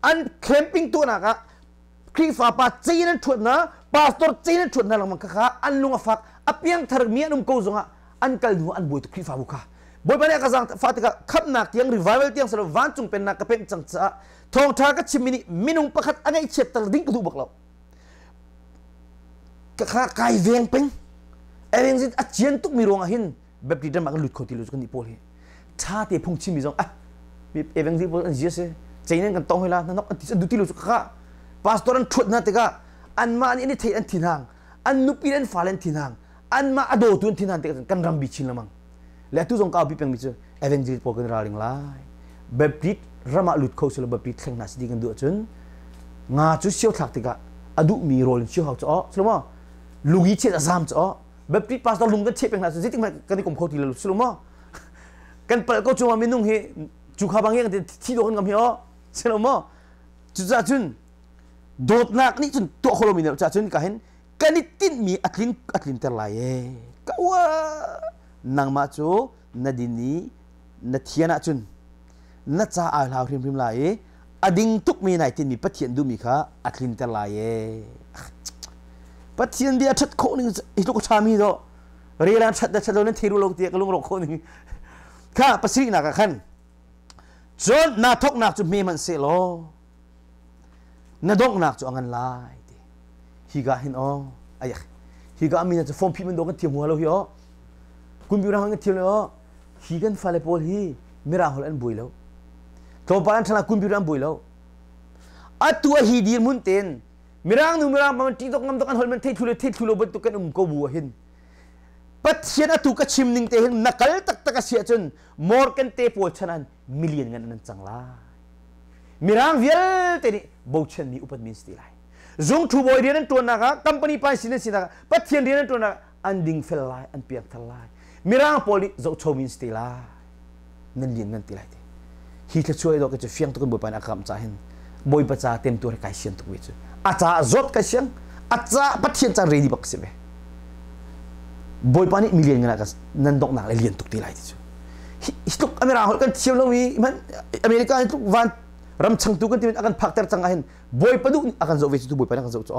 an camping tuahnak ah Khrihfa pa cein an ṭhuat hna pastor cein an ṭhuat hna lengmang kha an lung a fak a piangthar mi an um ko zongah an kal hnu an buai tuk Khrihfabu kha Bawipa nih a ka zaang fa tikah khamhnak tiang revival tiang silo vancung pennak ka pemh cang caah thawngṭha ka chimmi nih minung pakhat a ngaihchiatter ding ka duh bak lo ka kha kai veng peng evangelist a cian tukmi ruangah hin Baptist ram ah kan lut kho ti lo cu kan nih pawl hi ṭha te phung chimmi zong ah evangelist pawl an zia si cein kan tong hoi la nanok an ti an duh ti lo cu kha pastor an ṭhuat hna tikah anmah nih an i theih an thinhang an nupi le an fale an thinhang anmah a dawtu an thinhan tikah kan ram bi chin lengmang le atu zong ka aupi pengmi cu evangelist pawl kan ralring lai Baptist ram ah lut kho silo Baptist thleng hna si ti kan duh ahcun nga cu sio thlak tikah a duhmi rawl in sio hau cu aw silo maw lungi chiat a zam cu aw Baptist pastor lung kan cheh peng hna cu zeitik hmanh kan i kom kho ti lo silo maw kan palh ko cungah minung hi cu kha bang kan thi dawh kan ngam hi aw silo maw cucaah cun dawtnak nih cun tuah kho lomi caah cun ka hin kan i tinhmi a tlin a tlinter lai e ka ua nangmah cu na din i na thian ahcun na ca ai hlau hrimhrim lai i a ding tukmi nai tinhmi Pathian duhmi kha a tlinter lai e Pathian bia ṭhat khawh ning hi tluk a ṭhami do rel ah ṭhat le ṭhat lo nan thei lo tiah ka lungrawk khawh ning kha pasarihnak ah khan cun naa thawknak cu hme hmanh seh law na donghnak cu a ngan lai ti higa hin aw ayak higa mi na cu form phih man do kan thiam hua lo hi aw computer kan thiam lo aw hi kan fale pawl hi mirang holh an buai lo tlawmpal an ṭhan computer an buai lo atu a hi dirhmun ten mirang nu mirang pa man ṭih dok ngam dok an holh man thei thlu le thei thlu lo bantuk kan um ko bu ah hin Pathian atu ka chim ning te hin na kal taktak a si ahcun Morgan te pawl chan an million ngan nan cang lai Mirang vialte nih bochanmi upatmi an si ti lai. Zungthu bawi rian an ṭuannak ah, company pa sin an sinak ah, Pathian rian an ṭuannak ah an dingfel lai, an piangthar lai. Mirang pawl nih zohchomi an si ti lai. Nan lian nan ti lai ti. Hi thluachuah dawh cu fiang tuk in Bawipa nih a kamh caah hin Bawipa ca temtuar hi kai sian tuk ve cu. A caah zawt kai siang, a ca Pathian ca ready bak si ve. Bawipa nih milian ngan ah nan donghnak le lian tuk ti lai ti cu. Hi tluk America holh kan thiam lo i hmanh America hi tluk van ram changtu kan ti a kan phakter cang ah hin Bawipa duh a kan zoh ve cu tu Bawipa nih a kan zoh cu.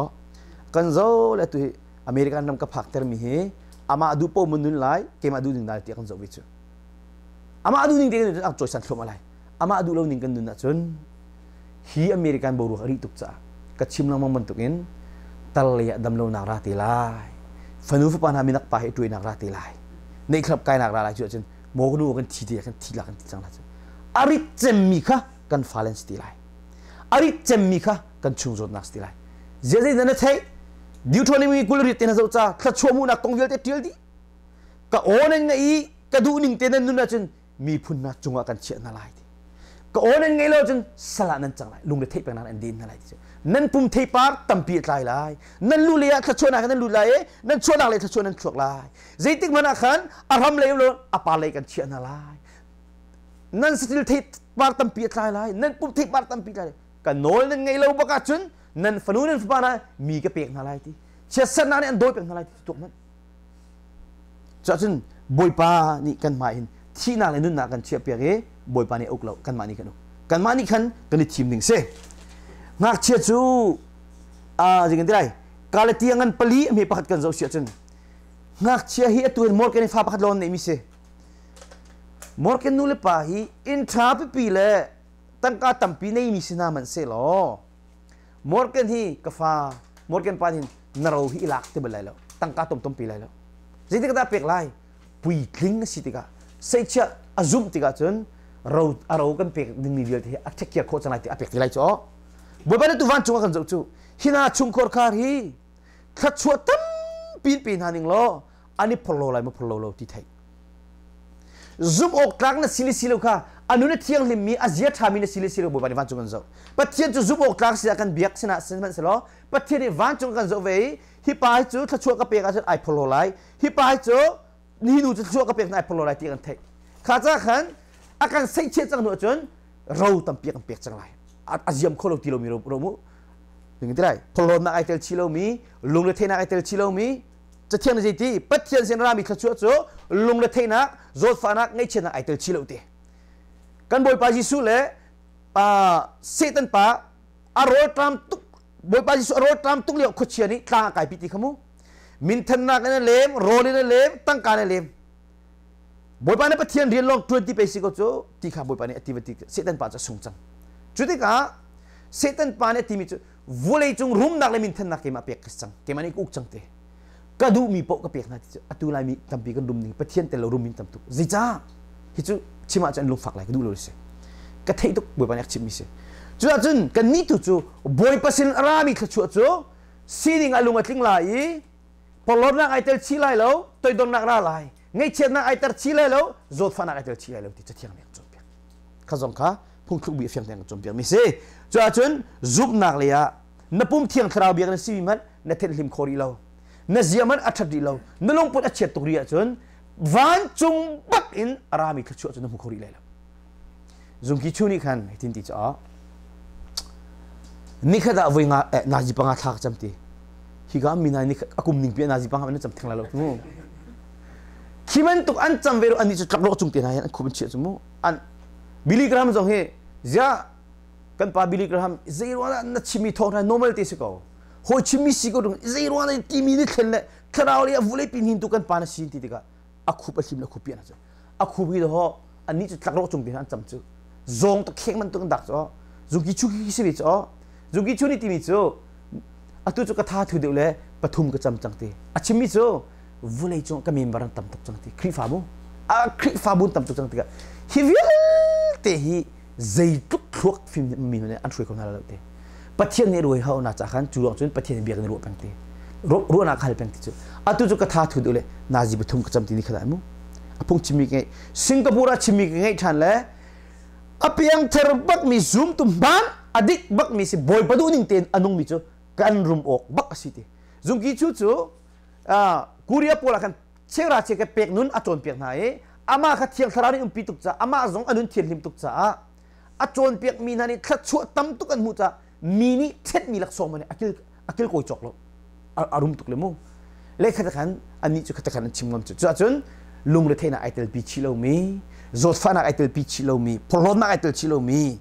Kan zo le tu hi American ram ka phak termi hi amah duh po mun nun lai, keimah duh ning lai tiah kan zoh ve cu. Amah duh ning te kan ak cawisan thluahmah lai. Amah duh lo ning kan nun ahcun hi American boruak a rih tuk caah ka chim lengmang bantukin tal lei ah dam lonak ra te lai. Fanu fapa hna minak pa hi tuainak ra te lai. Neihkhlap kainak ra lai cu ahcun maw ka nu kan thi te kan thi la kan ti cang la cu. A rit cemmi kha kan fale an si ti lai. A rit cemmi kha kan chung zawtnak si ti lai. Ziazei na theih Deuteronomy 20 te na zoh ca thluachuah hmuhnak kong vialte ṭial dih. Ka aw nan ngaih i ka duh ning te nan nun ahcun miphun hna cungah kan chiah hna lai ti. Ka aw nan ngaih lo ahcun sal ah nan cang lai, lungre theih peng nan den hna lai ti. Nan pum theipar tampi a tlai lai. Nan lu lei ah thluachuahnak nan lut lai i nan chuahnak lei thluachuah nan chuak lai. Zeitik hmanh ah khan a ram lei lo a par lei kan chiah hna lai. Nan satil theipar tampi a tlai lai, nan pum theipar tampi tlai lai. Ka nawl nan ngaih lo bak ahcun nan fanu nan fapa hna mi ka pek hna lai ti. Chiatsernak nih an dawi pek hna lai ti tuak hmanh. Cuahcun Bawipa nih kan hmai hin thihnak le nunnak kan chiahpiak i Bawipa nih a uk lo, kanmah nih kan uk. Kanmah nih khan kan i thim ding si. Ngakchia cu aa zeikan ti lai Galatia ngan pali a hme pakhat kan zoh si ahcun ngakchia hi atu hin Morgan i fa pakhat lawng neihmi si. Morgan nu le pa hi inn ṭha pipi le tangka tampi neimi si hna hmanh sehlaw Morgan hi ka fa Morgan pa hin na ro hi i lak ti bal lai lo tangka tom pe lai lo zeitik dah pek lai puitling a si tikah seichiah a zumh tikah cun ro a ro kan pek dingmi vialte hi a take care khawh cang lai ti a pek ti lai cu Bawipa nih tu vancung ah kan zoh cu hi hna chungkhar khar hi thluachuah tampi in pe hna ning law an i phorlo lai maw phorlo lo ti theih Zumh awk tlak na si le si lo kha a nun a thianghlimmi a zia ṭhami na si le si lo Bawipa nih vancung kan zoh. Pathian cu zumh awk tlak si ah kan biak sinah sihmanhsehlaw Pathian nih vancung kan zoh ve i hi pa hi cu thluachuah ka pek ahcun ai phorhlaw lai hi pa hi cu hi nu cu thluachuah ka pek ai phorhlaw lai ti kan theih. Kha ca khan a kan seihchiah cang hnu ahcun ro tampi a kan pek cang lai. A ziam kho lo ti lomi ro mu. Ti lai phorhlawtnak ai tel chih lomi lungretheihnak ai tel chih lomi Cathiang nih zeiti Pathian sin rami thluachuah cu lungretheihnak, zawtfahnak, ngaihchiatnak ai tel chih lo ti. Kan Bawipa Jesuh le Satan pa a rawlṭam tuk Bawipa Jesuh a rawlṭam tuk lio khuachia nih tlang a kaipi ti kha mu. Minthannak in a lem, rawl in a lem, tangka in a lem. Bawipa nih Pathian rian lawng ṭuan ti pei si ko cu ti kha Bawipa nih a ti va ti Satan pa cu a sung cang. Cu tikah Satan pa nih a timi cu vawleicung rumnak le minthannak keimah pek ka si cang keimah nih ka uk cang te ka duhmi paoh ka pek hna ti cu atu laimi tampi kan rum ning pathian tel lo rum in tam tuk zeicah hi cu chim ahcun an lungfak lai ka duh lo si ka theih tuk bawipa nih a chimmi si cuahcun kan nih tu cu bawipa sin a rami thluachuah cu sining ah lung a tling lai i porhlawtnak ai tel chih lai lo toidornak ra lai ngaihchiatnak ai ter chih lai lo zawtfahnak ai tel chih lai lo ti cathiang nih a cawnpiak kha zong kha phungthluk bi fiang tein kan cawnpiak mi si cuahcun zumhnak lei ah na pum thiang thlarau bia na si mi hmanh na thenhlim kho rih lo na zia hmanh a ṭhat rih lo na lungput a chiat tuk rih ahcun vancung bak in a rami thluachuah cu na hmu kho rih lai lo zungki chu nih khan hitin ti cu nikhat ah voi nga nazi panga thla ka cam ti higa mi nai nikhat a kum ning pi nazi panga an cam theng lai lo mu khi bantuk an cam ve ro ani cu tlak ro cung te hna hin an khup an chiah cu mu an Billy Graham zong hi ziah kan pa Billy Graham zei ruangah na chimmi thawng hna normal te si ko hawi chimmi si ko zei ruangah timi ni thlen le thlarau le vulei pin hin tu kan pa na si ti tikah a khup a hlim le khup pian cu a khup hi ho annih cu tlakrawh cung te an cam cu zawng ta kheng bantuk an dak cu zungki chu khi si ve cu zungki chu ni timi cu atu cu ka tha thu deuh le pathum ka cam cang ti a chimmi cu vulei cung ka member an tam tuk cang ti Khrihfabu a Khrihfabu an tam tuk cang tikah hi vialte hi zeitluk thluak fim mi nih an hruai kho hna lo te Pathian nih ruai hau na ca khan cu ruang cun Pathian biak in ruah peng ti ruahnak hal peng ti cu atu cu ka tha thu deuh le nazi pathum ka cam ti ni kha mu a phung chimmi ka ngeih Singapore ah chimmi ka ngeih ṭhan le a piangthar bak mi zumtu hmaan a dik bak mi si Bawipa duh ning tein a nung mi cu kan rum awk bak a si ti zungki chu cu Korea pawl ah khan cheura che pek nun a cawnpiak hna i amah kha thiang thlarau nih umpi tuk caah amah zong a nun thianhlim tuk caah a cawnpiak mi hna nih thluachuah tam tuk an hmuh caah mi nih ṭhenmi laksawng man a kil kawi cawk lo a rum tuk le mu le khat khan annih cu khat khan an chim ngam cu cuahcun lungretheihnak ai telpi chih lomi zawtfahnak ai telpi chih lomi phorhlawtnak ai tel chih lomi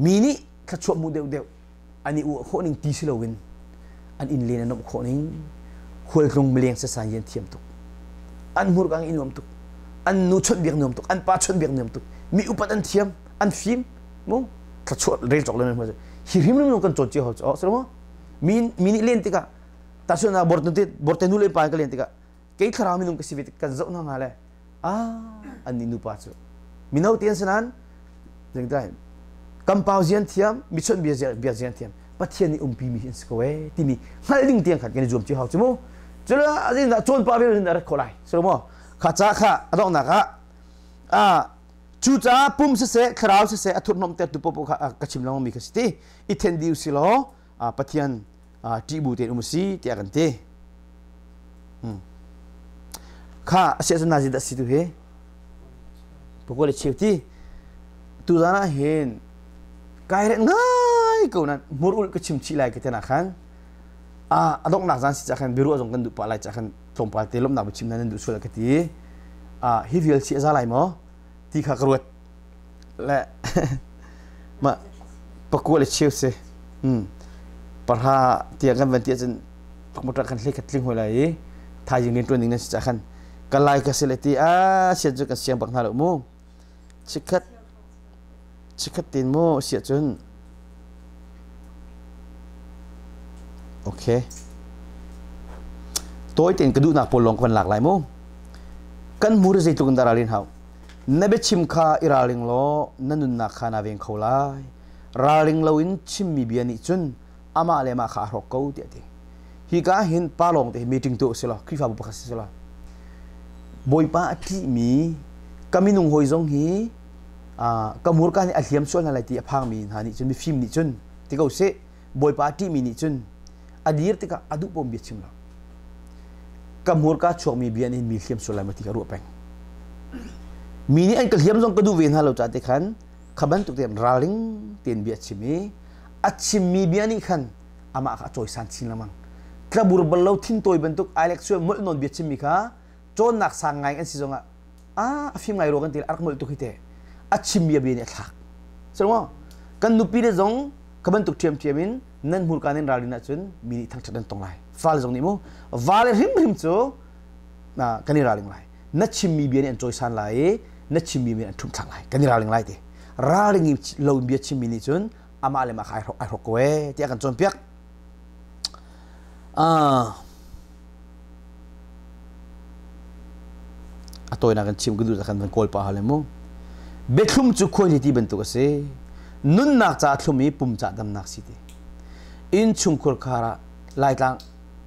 mi nih thluachuah hmuh deuhdeuh an i uah khawh ning ti si loin An inn len a nuamh khawh ning khualtlung mileng sasan hi an thiam tuk. An hmurka i nuam tuk. An nu chawnhbiak nuam tuk. An pa chawnhbiak nuam tuk. Mi upat an thiam, an fim. Mu thlachuah rel cawk le hi hrim hrim kan cawn cio hau cu si lo mi mi nih len tikah tahchunhnak borte borte nu le pa ka len tikah kei thlarau minung ka si ve kan zoh hna nga le ah an nih nupa cu mino te an si nain zingtai kampau zian thiam mi chawnh bia bia zian thiam pathian nih umpi mi an si ko ee timi hngalh ding tiang khan kan i zuam cio hau cu mu cu le cawn pa ve rat khawh lai so mo kha ca kha a donghnak ah a cucaah pum siseh thlarau siseh a thurhnomhtertu popo kha ka chim lengmang mi kha si ti i then dih usih law Pathian ṭih bu tein um si tiah kan ti. Kha a si ahcun nazi dah si tu hi? Pakua le cheu ti. Tuzan ah hin kai reh ngai ko nan hmur ulh ka chim chih lai ka te khan a donghnak zan si cah khan biaruah zong kan duh pah lai cah khan tlawmpal te lawmhnak biachim nan duh sual ka ti. Hi vial chi a za lai maw? Ti kha ka ruat. Le mah pakua le cheu si. Parha tiang kan van ti ahcun motor kan hlei khat tling hoi lai i thaizing rian ṭuan ding nan si cah khan ka lai ka si le ti a sian cu kan siang bak hna lo mu. Chikkhat chikkhat tin mu si ahcun Okay. Tawi tein ka duhnak pawl lawng ka van lak lai mu. Kan hmur zeitluk in dah ralrin hau. Na biachim kha i ralring law na nunnak kha naa veng kho lai. Ralring loin chimmi bia nih cun amah le amah kha a hrawk ko tiah a ti. Hika ah hin pa lawng te hi meeting tuah usih law Khrihfabu pakhat si law Bawipa a ṭihmi ka minung hawi zong hi ka hmurka nih a hliam sual hna lai ti a phangmi hna nih cun mifim nih cun ti ko sih Bawipa a ṭihmi nih cun a dir tikah a duh paoh bia chim lo. Ka hmurka chuakmi bia nih mi hliam sual lai maw ti kha ruah peng. Mi nih an ka hliam zong ka duh ve hna lo ca te khan kha bantuk tein ralring tein bia a chim i a chimmi bia nih khan amah kha a cawisan chin lengmang. Tlabur bal lo thintawi bantuk ailek sual molh nawn bia chimmi kha cawnnak sang ngai an si zongah ah a fim ngai rua kan ti a rak molh tuk hi te a chimmi a bia nih a thlak. So kan nupi le zong kha bantuk ṭhiamṭhiam in nan hmurka nan ralrin ahcun mi nih thangṭhat nan tong lai. Fale zong nih mu vale hrimhrim cu kan i ralring lai. Na chimmi bia nih an cawisan lai i na chimmi bia an ṭhumhthlak lai. Kan i ralring lai ti. Ralring lo in bia chimmi nih cun amah le mah kha ai hrawk ko ee tiah kan cawnpiak. A tawinak in chim ka duh kan van kawl pah hal mu. Biathlum cu khuaihli ti bantuk a si. Nunnak ca thlum i pum ca damnak si ti. Inn chungkhur khar ah Laitlang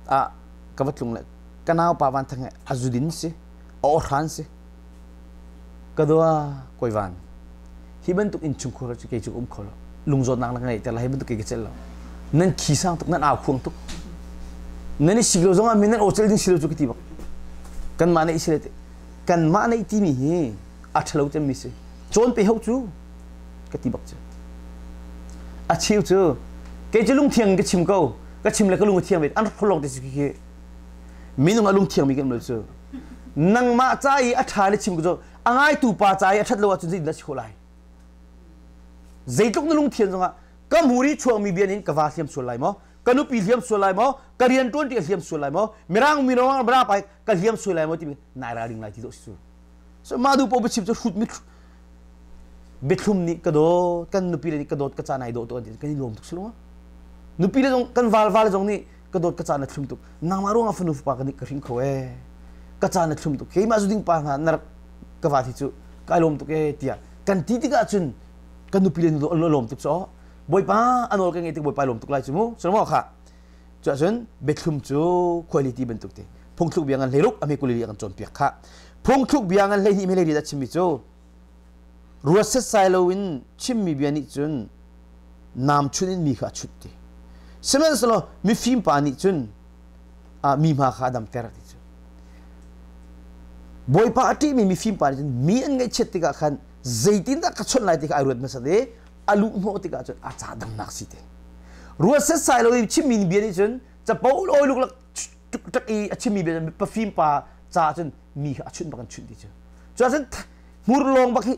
ah ka va tlung le ka nau pa van thang a zudin si, a awhran si. Ka dua koi van. Hi bantuk innchungkhur cu kei cu um kho lo. Lungzawtnak na ka ngeihter lai hi bantuk kei ka celh lo. Nan khi sang tuk, nan au khuang tuk. Nan i sik lo zongah mi nan aw celh ding si lo cu ka ti bak. Kanmah na i si le kanmah na i timi hi a ṭhalo cemmi si. Cawn pe ho cu ka ti bak cu. A cheu cu kei cu lungthiang in ka chim ko. Ka chim le ka lung a thiang ve. An rak lawng te si khi. Minung a lungthiang mi kan lo cu. Nangmah ca i a ṭha le chim cu a ngaitu pa ca i a ṭhat lo ahcun zeitindah si khawh lai? Zeitluk na lungthian zongah ka hmur i chuakmi bia nih ka va hliam sual lai maw? Ka nupi hliam sual lai maw? Ka rian ṭuanṭi a hliam sual lai maw? Mirang mirang mirang pa ka hliam sual lai maw timi nai ralring lai ti dawh si cu. So mah duh paoh biachim cu hrut mi biathlum nih ka dawt kan nupi le nih ka dawt ka ca nai dawh tuk an ti kan i lawm tuk si lo nupi le zong kan val val zong nih ka dawt ka ca na thlum tuk nangmah ruangah fanu fapa ka nih ka hring kho ee ka ca na thlum tuk keimah zu ding pa hna na rak ka va thi cu kai lawm tuk ee tiah kan ti tikah cun kan nupi le nu lawm tuk cu bawipa a nawl ka ngei tik bawipa lawm tuk lai cu mu cu maw kha cu ahcun biathlum cu quality bantuk te phungthluk bia ngan hleiruk a hme kulili a kan cawnpiak kha phungthluk bia ngan hleihnih hme hleiriat a chimmi cu ruat setsai loin chimmi bia nih cun nam chun in mi kha a chut ti. Sihmanhsehlaw mifim pa nih cun mi hma kha a damter ti cu. Bawipa a ṭihmi mifim pa nih cun mi an ngaihchiat tikah khan zeitindah ka chawnh lai ti kha ai ruat hmasat i a luh hnawh tikah cun a ca damnak si ti. Ruat setsai lo i chimmi bia nih cun capo oi luklak tuk i a chimmi bia pafim pa caah cun mi kha a chunh bak an chunh ti cu. Cuahcun hmur lawng bak hi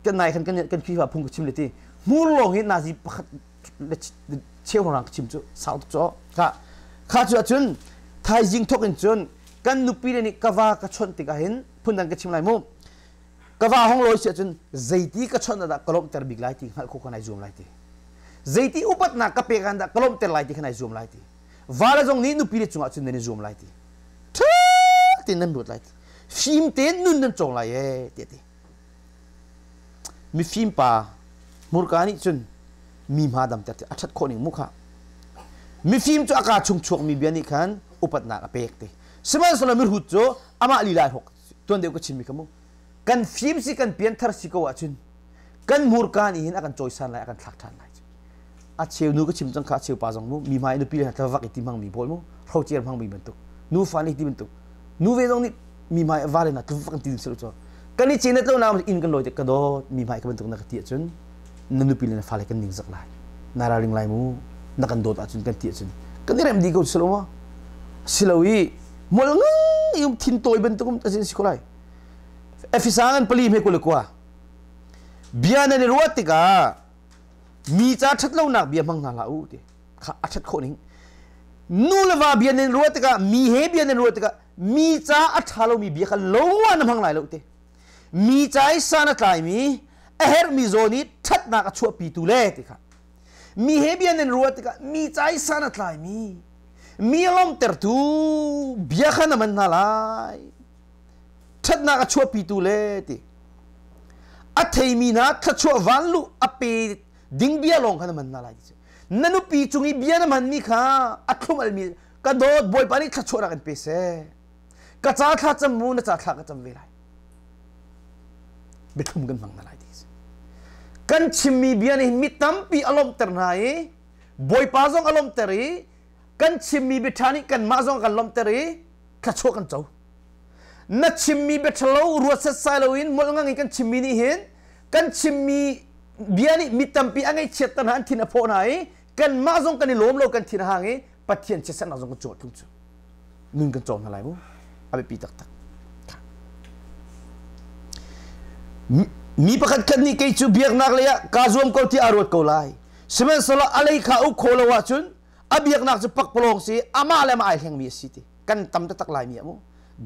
kan nai khan kan kan Khrihfa phung ka chim le ti hmur lawng hi nazi pakhat le cheu rang ka chim cu sau tuk cu ka. Kha cu ahcun thaizing thawk in cun kan nupi le nih ka va ka chawnh tikah hin phundang ka chim lai mu. Ka va hong lawi si ahcun zeiti ka chawnh dah ka lawmhter bik lai ti hngalh khawh kha nai zuam lai ti. Zeiti upatnak ka pek ah dah ka lawmhter lai ti kha nai zuam lai ti. Va le zong nih nupi le cungah cun nan i zuam lai ti. Ṭha tein nan ruat lai ti. Fim tein nun nan cawng lai ee tiah ti. Mifim pa hmurka nih cun mi hma damter a ṭhat khawh ning mu kha. Mifim cu a kaa chung chuakmi bia nih khan upatnak a pek ti. Sihmanhsehlaw mihrut cu amah lila ai hawk. Tuan deuh ka chimmi kha mu. Kan fim si kan pianthar si ko ahcun kan hmurka nih hin a kan cawisan lai a kan thlak ṭhan lai. A cheu nu ka chim cang kha a cheu pa zong mu mi hmai nupi le hna vak i ti hmangmi pawl mu hrocer hmangmi bantuk nufa nih ti bantuk nu ve zong nih mi hmai va le hna tluvak an ti silo kan i cin tlo na inn kan lawi te ka dawt mi hmai ka bantuk na ka ti ahcun na nupi le na fale kan ning zak lai na ralring lai mu na kan dawt ahcun kan ti ahcun kan i rem dih ko silo ma silo i mol ngang i um thin tawi bantuk um asin si ko lai Efesa ngan pali hme kul kwa bia nan i ruat tikah mi ca ṭhat lonak bia hmang hna hlah u ti kha a ṭhat khawh ning nu le va bia nan ruah tikah mi he bia nan ruah tikah mi ca a ṭha lomi bia kha lo ah na hmang lai lo te mi ca i san a tlaimi a herhmi zawn i ṭhatnak a chuahpitu le ti kha mi he bia nan ruah tikah mi ca i san a tlaimi mi a lawmhtertu bia kha na man hna lai ṭhatnak a chuahpitu le ti a theimi hna thluachuah vanluh a pe ding bia lawng kha na hman hna lai ti na nupi cung i bia na hmanmi kha a thlum almi ka dawt bawipa nih thluachuahnak in pe seh ka ca thla cam mu na ca thla ka cam ve lai biathlum kan hmang hna lai ti kan chimmi bia nih mi tampi a lawmhter hna i bawipa zong a lawmhter i kan chimmi bia ṭha nih kanmah zong a kan lawmhter i thluachuah kan co Na chimmi bia ṭhalo ruat setsai loin molh ngang in kan chimmi nih hin kan chimmi bia nih mi tampi a ngaihchiatter hna an thin a phawh hna i kanmah zong kan i lawm lo kan thin a hang i Pathian chiatsernak zong kan cawh tlung cu nun kan cawm hna lai mu a biapi taktak mi pakhat khat nih kei cu biaknak lei ah kaa zuam ko tiah a ruat ko lai sihmanhsehlaw a lei kha uk kho lo ahcun a biaknak cu pakpalawng si amah le amah ai hlengmi a si ti kan tam taktak lai mi amu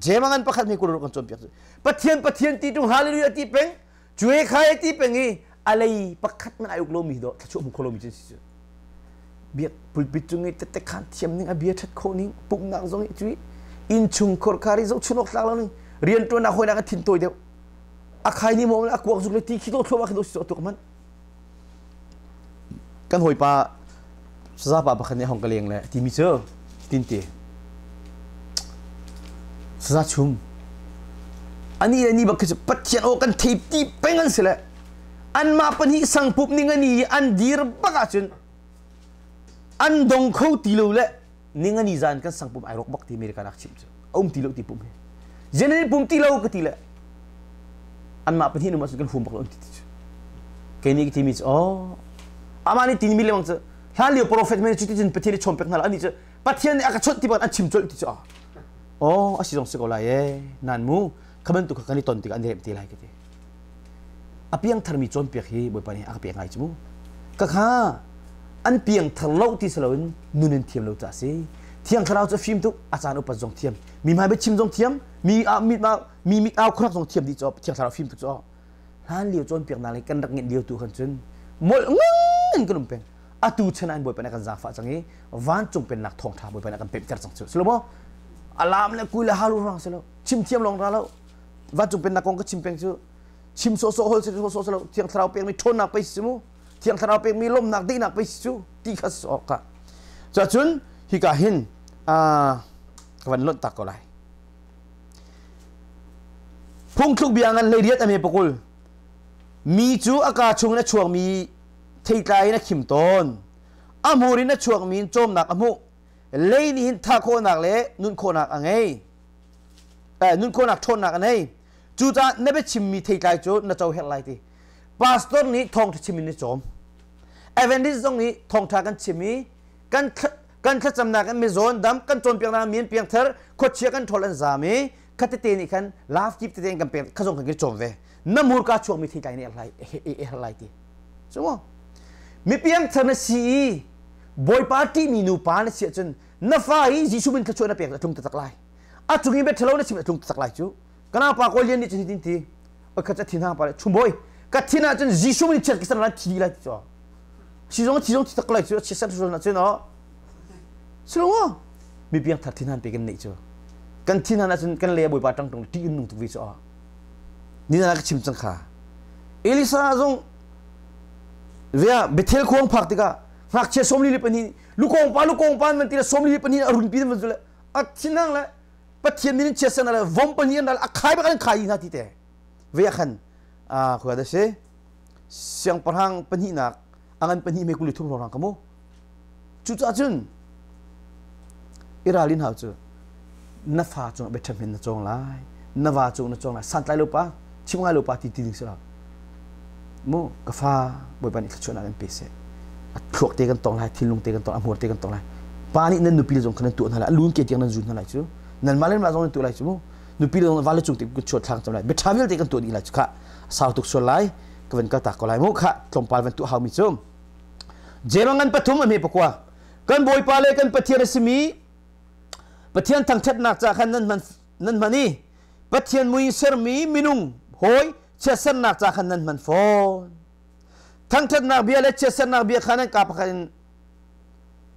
jemangan pakhat mi kul kan cawnpiak cu pathian pathian ti tung hallelujah ti peng cuwe khai ti peng i alei pakhat man ai uk lo mi do thlachuah mu kholo mi cun si cu biak pulpit cung i tete khan thiam ning a bia that kho ning pumnak zong i cui inn chung khorkhar i zohchun awk tlak lo ning rian tuan hoi nak thin tawi deuh a khai ni mo a kuak zuk le ti khi do thluama khi do si tuk man Kan hawipa sazapa pakhat nih a hong ka leng le timi cu tin ti saza chum ani le ni bak khi cu Pathian aw kan thei ti peng an si le anmah pahnih sangpup ning ani an dir bak ahcun an dong kho ti lo le ningani zan kan sang pum ai rawk bak ti America nak chim cu a um ti lo ti pum hi general pum ti lo ka ti le anmah pahnih num ahcun kan hum bak lo ti ti cu kei nih ka timi cu oh amah nih timi lengmang cu hlan lio prophet men cu ti cun Pathian nih chawm pek hna lo ani cu Pathian nih a ka chawnh ti bak an chim colh ti cu oh a si zong si ko lai e nan mu kha bantuk kha kan i ton tikah an i remh te lai ka ti A piangtharmi cawnpiak hi Bawipa nih a ka pek ngai cu mu. Ka kha an piangthar lo ti si loin nun in thiam lo ca si. Thiang Thlarau cu a fim tuk, a caan upat zong thiam. Mi hmai biachim zong thiam, mi mi mi mit au khuarak zong thiam dih cu Thiang Thlarau fim tuk cu. Hlan lio cawnpiaknak le kan rak ngeih lio tu khan cun molh ngang in kan um peng. Atu chan ah Bawipa nih a kan zaangfah cang i vancung pennak thawngṭha Bawipa nih a kan pemhter cang cu. Si lo maw? Alam le kui le halu rang si lo. Chim thiam lawng ra lo. Vancung pennak kong ka chim peng cu chim sawhsawh hol sawhsawh si lo thiang thlarau pekmi ṭhawnnak pei si mu thiang thlarau pekmi lawmhnak dihnak pei si cu ti kha si awk ka cuahcun hika hin ka van lonh tak ko lai phungthluk bia ngan 18 a me pakul mi cu a kaa chung in a chuakmi theitlai in a khim tawn a hmur in a chuakmi in cawmnak a hmuh lei nih hin thah khawhnak le nun khawhnak a ngei nun khawhnak ṭhawnnak a nei Cucaah na biachimmi theitlai cu na co herh lai ti. Pastor nih thawngṭha chim in i cawm. Adventist zong nih thawngṭha kan chim i kan kan thlacamnak in mizawn dam kan cawnpiaknak mi an piangthar khuachia kan ṭhawl an zaam i khatete nih khan love kip tete in kan pek kha zong kan cawm ve na murka chuakmi theitlai nih a herh lai ti cu mu mi piangthar na si i bawipa ṭihmi nupa na si ahcun Na fa hi Jesuh min thluachuah na pek a tlung taktak lai. A cung i bia ṭhalo na chim a tlung taktak lai cu. Kana pa kawl lian nih cun hitin ti. Oi khat thin hang pa le chumbawi ka thin ah cun Jesuh min chiat ka san lai thi lai ti cu. Si zong thi zong thi tak lai cu chi san sul na cun o. Sulungo mi piang thar thin han pe kan neih cu. Kan thin han ah cun kan le bawipa tang tung ti in nung tuk vi cu o. Ni na ka chim cang kha. Elisa zong via Bethel khuang phak tikah ngakchia 42 lukong pa lukong pa man ti le 42 a run pi man le a thinang le Pathian min in chia san le vom pahnih an ral a khai bak an khai hna ti te ve khan a khua da si siangpahrang pahnihnak a ngan pahnih me kuli thum rang kamu cucaah cun iralin hau cu na fa cung biaṭha men na cawng lai na va cung na cawng lai santlai lo pa chim ngai lo pa ti ti ding si lo mu ka fa bawipa nih thluachuahnak in pe seh a thluak te kan tong lai thinlung te kan tong a hmur te kan tong lai pa nih nan nupi le zong kha nan tuah hna lai a lun ke tiang nan zun hna lai cu nan mah le mah zong nan tuah lai cu mu nupi le zong va le cung te kan chuat thlang cam lai biaṭha vialte kan tuah dih lai cu kha sau tuk sual lai ka van kal tak ko lai mu kha tlawmpal van tuah hau mi cu Jeim ngan pathum a hme pakua kan bawipa le kan pathian a simi Pathian thangṭhatnak ca khan nan hman nan hman i Pathian mui sermi minung hawi chiatsernak ca khan nan hman fawn. Thangṭhatnak bia le chiatsernak bia kha nan ka pakhat in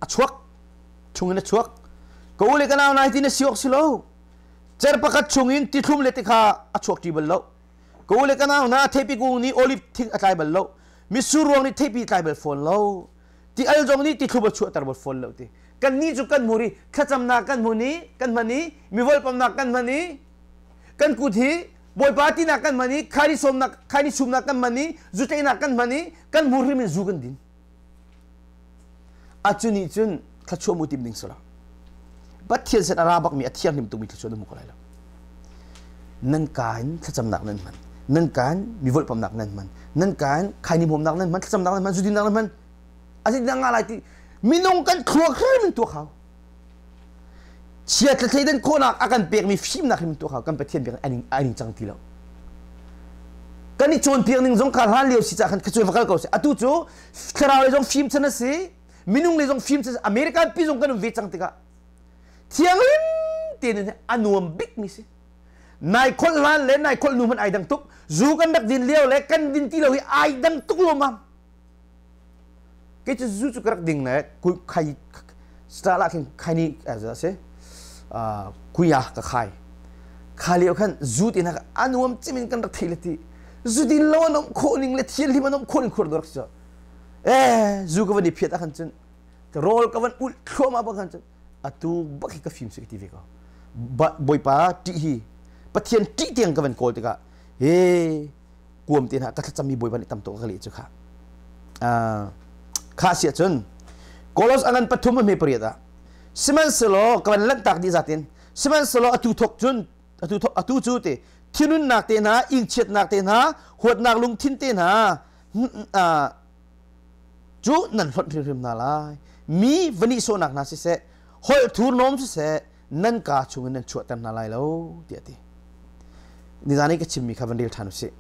a chuak chungin a chuak. Ka u le ka nau nai ti na si awk si lo. Cer pakhat chungin tithlum le tikha a chuak ṭi bal lo. Ka u le ka nau hna theipi kung nih olive thing a tlai bal lo. Mitsur ruang nih theipi tlai bal fawn lo. Ti al zong nih tithlum a chuahter bal fawn lo ti. Kannih cu kan hmur i thlacamnak kan hmun i kan hman i mi volpamnak kan hman i kan kut hi Bawipa tinak kan hman i khaini sawmnak khaini sumnak kan hman i zutleinak kan hman i kan hmur hrim in zu kan din. A cu nih cun thluachuah mu tim ding si lo. Pathian sin a ra bakmi a thianghlim tukmi thluachuah na hmu ko lai lo. Nan ka in thlacamnak nan hman. Nan ka in mi volpamnak nan hman. Nan ka in khaini hmawmnak nan hman, thlacamnak nan hman, zudinnak nan hman. Asinain nga lai ti minung kan thluak hrim in tuak hau. Chia thleidan khawhnak a kan pekmi fimnak hrim in tuak hau. Kan Pathian biak ai ning cang ti lo. Kan i cawnpiak ning zong kha hlan lio si cah khan kha va kal ko si. Atu cu thlarau lei zong fim chan a si, minung lei zong fim chan American pi zong kan um ve cang tikah thianghlim tein a nuam bik mi si. Nai kholh hlan le nai kholh nu hmanh ai dang tuk. Zu kan rak din lio le kan din ti lo hi ai dang tuk lawmam. Kei cu zu cu ka rak ding le khai star ah khin khai ni a si kuya ka khai. Kha lio khan zu ti nak a nuam cimin kan rak thei le ti. Zu din lo an um khawh ning le thian hlim an um khawh ning khur rak si. Eh zu ka van i phiat ah khan cun rawl ka van ulh thluahmah bak khan cun atu bak hi ka fim si ka ti ve ko. Bawipa ṭih hi Pathian ṭih tiang ka van kawl tikah he kuam te hna ka thlacammi bawipa nih tam tuk ka leh cu kha kha si ahcun Kolos angan pathum a hme pariat ah sihmanhsehlaw ka van lanhtak dih zatin sihmanhsehlaw atu thok cun atu thok atu cu te thinunnak te hna ingchiatnak te hna huatnak lungthin te hna cu nan hlonh hrimhrim hna lai mi va nihsawhnak hna siseh holh thurhnawm siseh nan kaa chungin nan chuahter hna lai lo tiah a ti. Nizan i ka chimmi kha van rel ṭhan usih.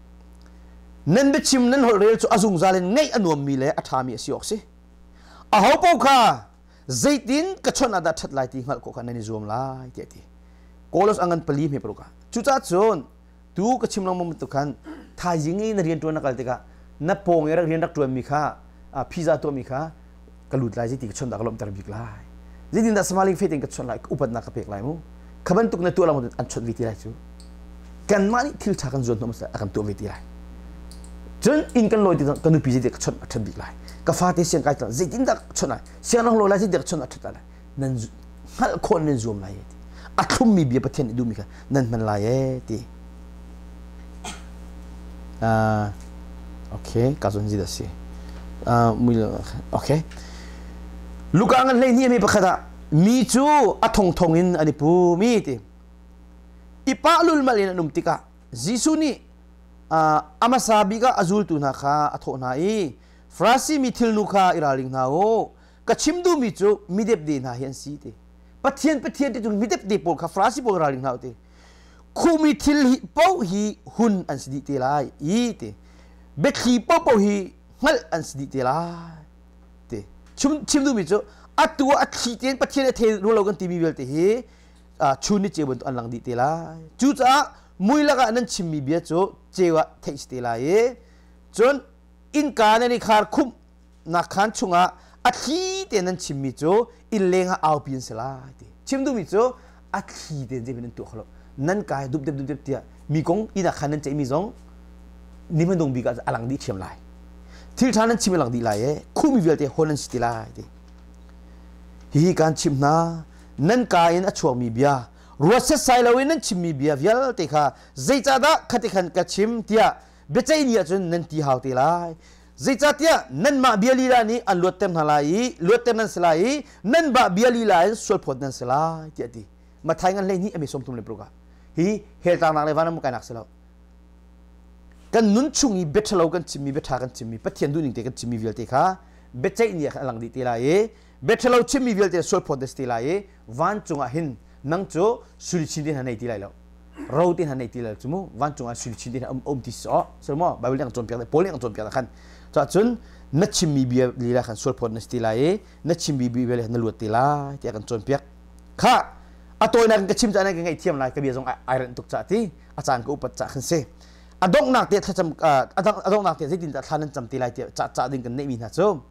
Nan biachim nan holh rel cu a zungzal in ngaih a nuammi le a ṭhami a si awk si. Aho paoh kha zeitin ka chawnh ah dah ṭhat lai ti hngalh khawh kha nan i zuam lai tiah a ti. Kolos a ngan pali hme paruk ah. Cucaah cun tu ka chim lengmang bantuk khan thaizing i na rian ṭuan na kal tikah na pawng i rian rak ṭuanmi kha phiza tuahmi kha ka lut lai zeiti ka chawnh dah ka lawmhter bik lai zeitindah smiling face in ka chawnh lai ka upatnak ka pek lai mu kha bantuk na tuah lang an chawnh ve ti lai cu kanmah nih thil ṭha kan zuan hnawm a kan tuah ve ti lai cun inn kan lawi ti ka nupi zeitin ka chawnh a ṭhat bik lai ka fate siang kai zeitindah ka chawnh lai siang lang lawi lai zeitindah ka chawnh a ṭhat lai nan hngalh khawh nan zuam lai ti a thlummi bia Pathian nih duhmi kha nan hman lai ee ti okay ka zon zit si okay Luka ngan hlei ni mi pakhat ah mi cu a thong thong in an i pu mi ti i pah lulmal in an um tikah Jesuh nih a hmasa bik ah a zultu hna kha a thawh hna i Farasi mi thilnu kha i ralring hna u ka chim duhmi cu midepde hna hi an si ti Pathian Pathian ti cu midepde pawl kha Farasi pawl ralring hna u ti khuhmi thil hi paoh hi hun an si dih te lai i ti biathli paohpaoh hi hngalh an si dih te lai ti chim, chim duhmi cu Atu ah a thli tein Pathian a thei rua lo kan timi vialte hi chun ni ceu bantuk an lang dih te lai. Cucaah mui lakah nan chimmi bia cu ceu ah theih si te lai i cun innka nan i khar khumh nak khaan chungah a thli tein nan chimmi cu inn lengah aupi an si lai ti. Chim duhmi cu a thli tein zeihmanh nan tuah kho lo. Nan kai dup dep dup dep tiah mi kong inn ah khan nan ceihmi zong ni hmanung bik ah a lang dih ṭhiam lai. Thil ṭha nan chim a lang dih lai i khuhmi vialte hawn nan si ti lai ti. Hihi kaan chimh hna, nan kaa in a chuakmi bia, ruat setsai loin nan chimmi bia vialte kha zeicahdah khati khan ka chim tiah biaceih ni ahcun nan ti hau te lai. Zeicahtiah nanmah bia lila nih an luatter hna lai i luatter nan si lai i nan bah bia lila in sualphawt nan si lai tiah a ti. Matthai ngan 12 a mi 36 ah hi hell tlangnak le vanram kainak si lo. Kan nun chung i biaṭhalo kan chimmi, biaṭha kan chimmi, Pathian duhning te kan chimmi vialte kha biaceih ni ah khan a lang dih te lai i biaṭhalo chimmi vialte sualphawt na si te lai i vancung ah hin nang cu sui chin te hna nei ti lai lo ro te hna nei ti lai cu mu vancung ah sui chin te hna um um ti si aw so mo Bible nih an cawnpiak Paul nih an cawnpiak khan cun na chimmi bia lila khan sualphawt na si te lai i na chimmi bia le na luat te lai tiah kan cawnpiak kha a tawinak in ka chim caan ka ngaihthiam lai ka bia zong ai ranh tuk ca ti a caan ka upat ca khan si a donghnak te thlacam a donghnak te zeitin dah thla nan cam te lai tiah ca ca ding kan neihmi hna cu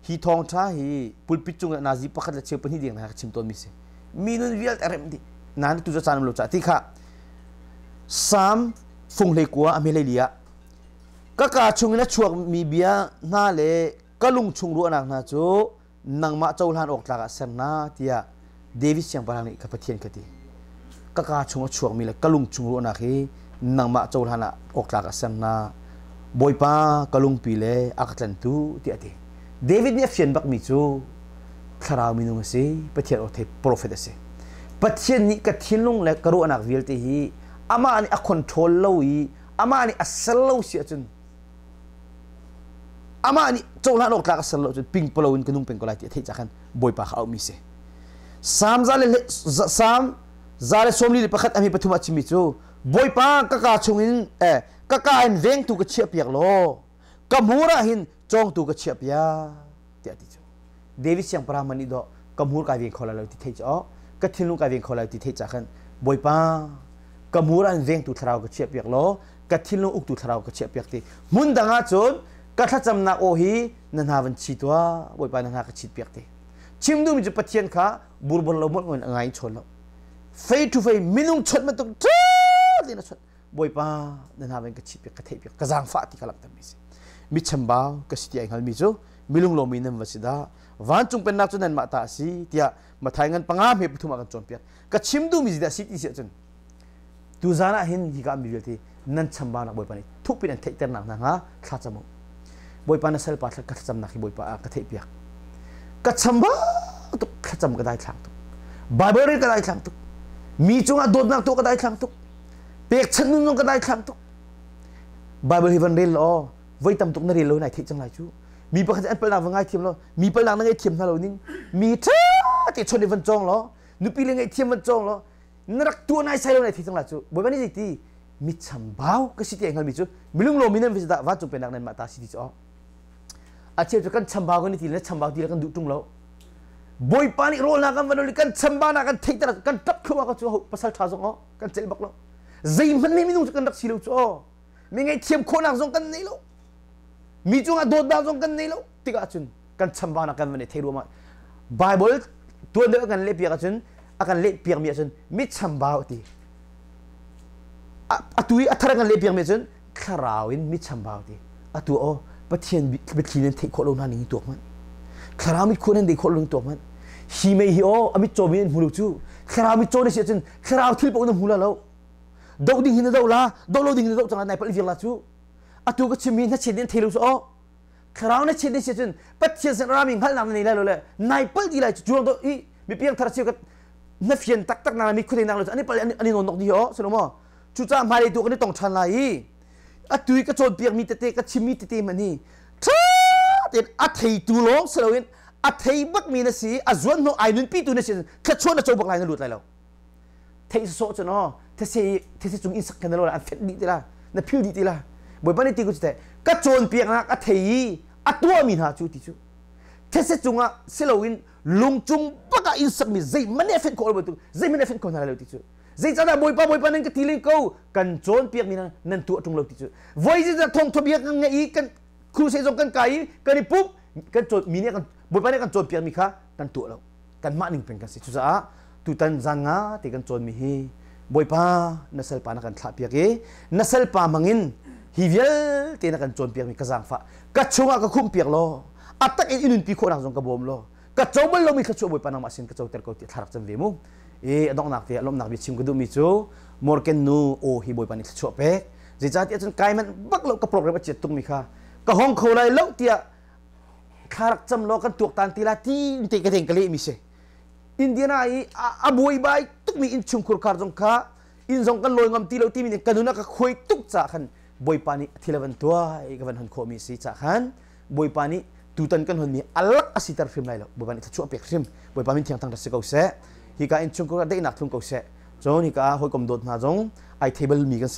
hi thawngṭha hi pulpit cung ah nazi pakhat le cheu pahnih ding hna ka chim tawnmi si mi nun vialte a remh dih nain tu cu caan um lo ca ti kha Salm fung hlei kua a hme li ah ka kaa chungin a chuakmi bia hna le ka lung chung ruahnak hna cu nangmah cohlan awk tlak ah ser na tiah David siangpahrang nih ka Pathian ka ti. Ka kaa chung a chuakmi le ka lung chung ruahnak hi nangmah cohlan ah awk tlak ah ser na. Bawipa ka lungpi le a ka tlantu tiah a ti. David nih a fian bakmi cu thlarau minung a si, Pathian aw thei prophet a si. Pathian nih ka thinlung le ka ruahnak vialte hi amah nih a control lo i amah nih a ser lo si ahcun amah nih cohlan awk tlak a ser lo cun pingpalo in ka nung peng ko lai ti a theih ca khan Bawipa kha auhmi si. Salm za le Salm 141 a mi pathum ah chimmi cu Bawipa ka kaa chungin eh ka kaa in vengtu ka chiah piak law ka hmur ah hin cawngtu ka chiah piak tiah ti cu David siangpahrang man nih dawh ka hmur kai veng kho lai lo ti theih cu ka thinlung kai veng kho lai ti theih ca khan Bawipa ka hmur ah hin vengtu thlarau ka chiah piak law ka thinlung uktu thlarau ka chiah piak ti hmun dang ah cun ka thlacamnak aw hi na hna van chi tuah Bawipa na hna ka chit piak ti chim duhmi cu Pathian kha burbor lo mawt in a ngai chawn lo fei to fei minung chawnh bantuk ṭha in a chawnh Bawipa na hna van ka chit piak ka theih piak ka zaangfah ti ka langhter mi si mi chambau ka si ti ai hngalmi cu milung lomi nan va si dah vancung pennak cu nanmah ta a si tiah Mathai ngan panga hme pathum ah kan cawnpiak ka chim duhmi zi dah si ti si ahcun Tuzaan ah hin hika mi vialte nan chambaunak Bawipa nih thukpi in an theihternak hna hnga thla cam u. Bawipa na salpa ka thlacamnak hi Bawipa ah ka theihpiak. Ka chambau tuk thlacam ka daithlang tuk. Bible rel ka daithlang tuk. Mi cungah dawtnak tuah ka daithlang tuk. Pekchanh nun zong ka daithlang tuk. Bible hi van rel law voi tam tuk na rel lo nai theih cang lai cu. Mi pakhat an palnak va ngaithiam law mi palnak na ngaihthiam hna lo ning mi ṭha te chon i van cawng law nupi le ngaihthiam van cawng law na rak tuah nai sai lo nai thei cang la cu Bawipa nih zeiti mi chambau ka si ti ai hngalmi cu milung lomi nan va si dah vancung pennak nan mah ta si ti cu a cheu cu kan chambau kan i ti le chambau ti le kan duh ṭung lo Bawipa nih rawl na kan van kan chambau na kan theihter kan ṭap thluahmah ko cu pasal ṭha zong kan celh bak lo zeihmanh nih minung cu kan rak si lo cu mi ngaihthiam khawhnak zong kan nei lo mi cungah dawtnak zong kan nei lo tikah cun kan chambaunak kan van i thei ruangah Bible tuan deuh kan lehpiak ahcun a kan lehpiak mi ahcun mi chambau ti atu i a thar kan lehpiak mi ahcun thlarau in mi chambau ti atu aw Pathian biathli nan theih khawh lo hna ning tuak hmanh thlarau mit khua nan dei khawh lo ning tuak hmanh hi mei hi aw a mit caw mi nan hmu lo cu thlarau mit caw na si ahcun thlarau thil paoh na hmu la lo doh ding hin na doh la doh lo ding hin na doh cang la nai palh viar la cu atu ka chimmi hnachet nih an thei lo cu aw thlarau na chiat si cun Pathian sin rami hngalhnak na nei lai lo le nai palh di lai cu cuang do i mi piangthar si ka na fian taktak na mi khuadei nak lo an i palh an i nawn nok di ho silo maw cucaah hmailei tu kan i tong ṭhan lai i atu i ka cawnpiak mi tete ka chimmi tete hmanh hi ṭha tein a theitu lawng si loin a thei bak mi na si a zuan hnawh ai nunpi tu na si thluachuah na co bak lai na lut lai lo theih sawsawh cu no these these cung in sak kan lo an fenh dih ti la na phil dih ti la Bawipa nih ti ku cu ka cawnpiaknak a thei i a tuahmi hna cu ti cu these cungah si loin Lungcung bak ah inn sakmi zeihmanh nih a fenh khawh lo bantuk, zeihmanh nih a fenh kho hna lai lo ti cu. Zeicahdah Bawipa Bawipa nan ka ti len ko, kan cawnpiak mi hna nan tuah ṭung lo ti cu. Voi zeizat thawngtha bia kan ngaih i kan crusade zong kan kai i kan i pumh, kan cawn mi nih kan Bawipa nih kan cawnpiak mi kha kan tuah lo. Kanmah ning peng kan si. Cucaah tutan zan nga te kan cawnmi hi Bawipa na salpa na kan thlahpiak i na salpa hmangin hi vialte na kan cawnpiak mi ka zaangfah ka chungah ka khumhpiak law a tak in i nunpi khawhnak zong ka bawm law ka co bal lomi thluachuah Bawipa nangmah sin ka coter ko tiah thla rak cam ve mu. I a donghnak te ah lawmhnak bia chim ka duhmi cu Morgan nu aw hi Bawipa nih thluachuah pek. Zeicahtiah cun kai manh bak lo ka program a chiat tukmi kha ka hong kho lai lo tiah thla rak cam law kan tuaktan ti la ti te ka deng ka lehmi si. Indiana i a buaibai tukmi innchungkhur khar zong kha inn zong kan lawi ngam ti lo timi nih ka nun a ka khuai tuk caah khan Bawipa nih thil a van tuah i ka van hon khawhmi si caah khan Bawipa nih tutan kan honmi alak a siter hrim lai lo. Bawipa nih thluachuah pek hrim. Bawipa min thiang thang si ko seh. Hika innchungkhur ah daihnak thlung ko seh. Cun hika hawikom dawt hna zong ai thei balmi kan si.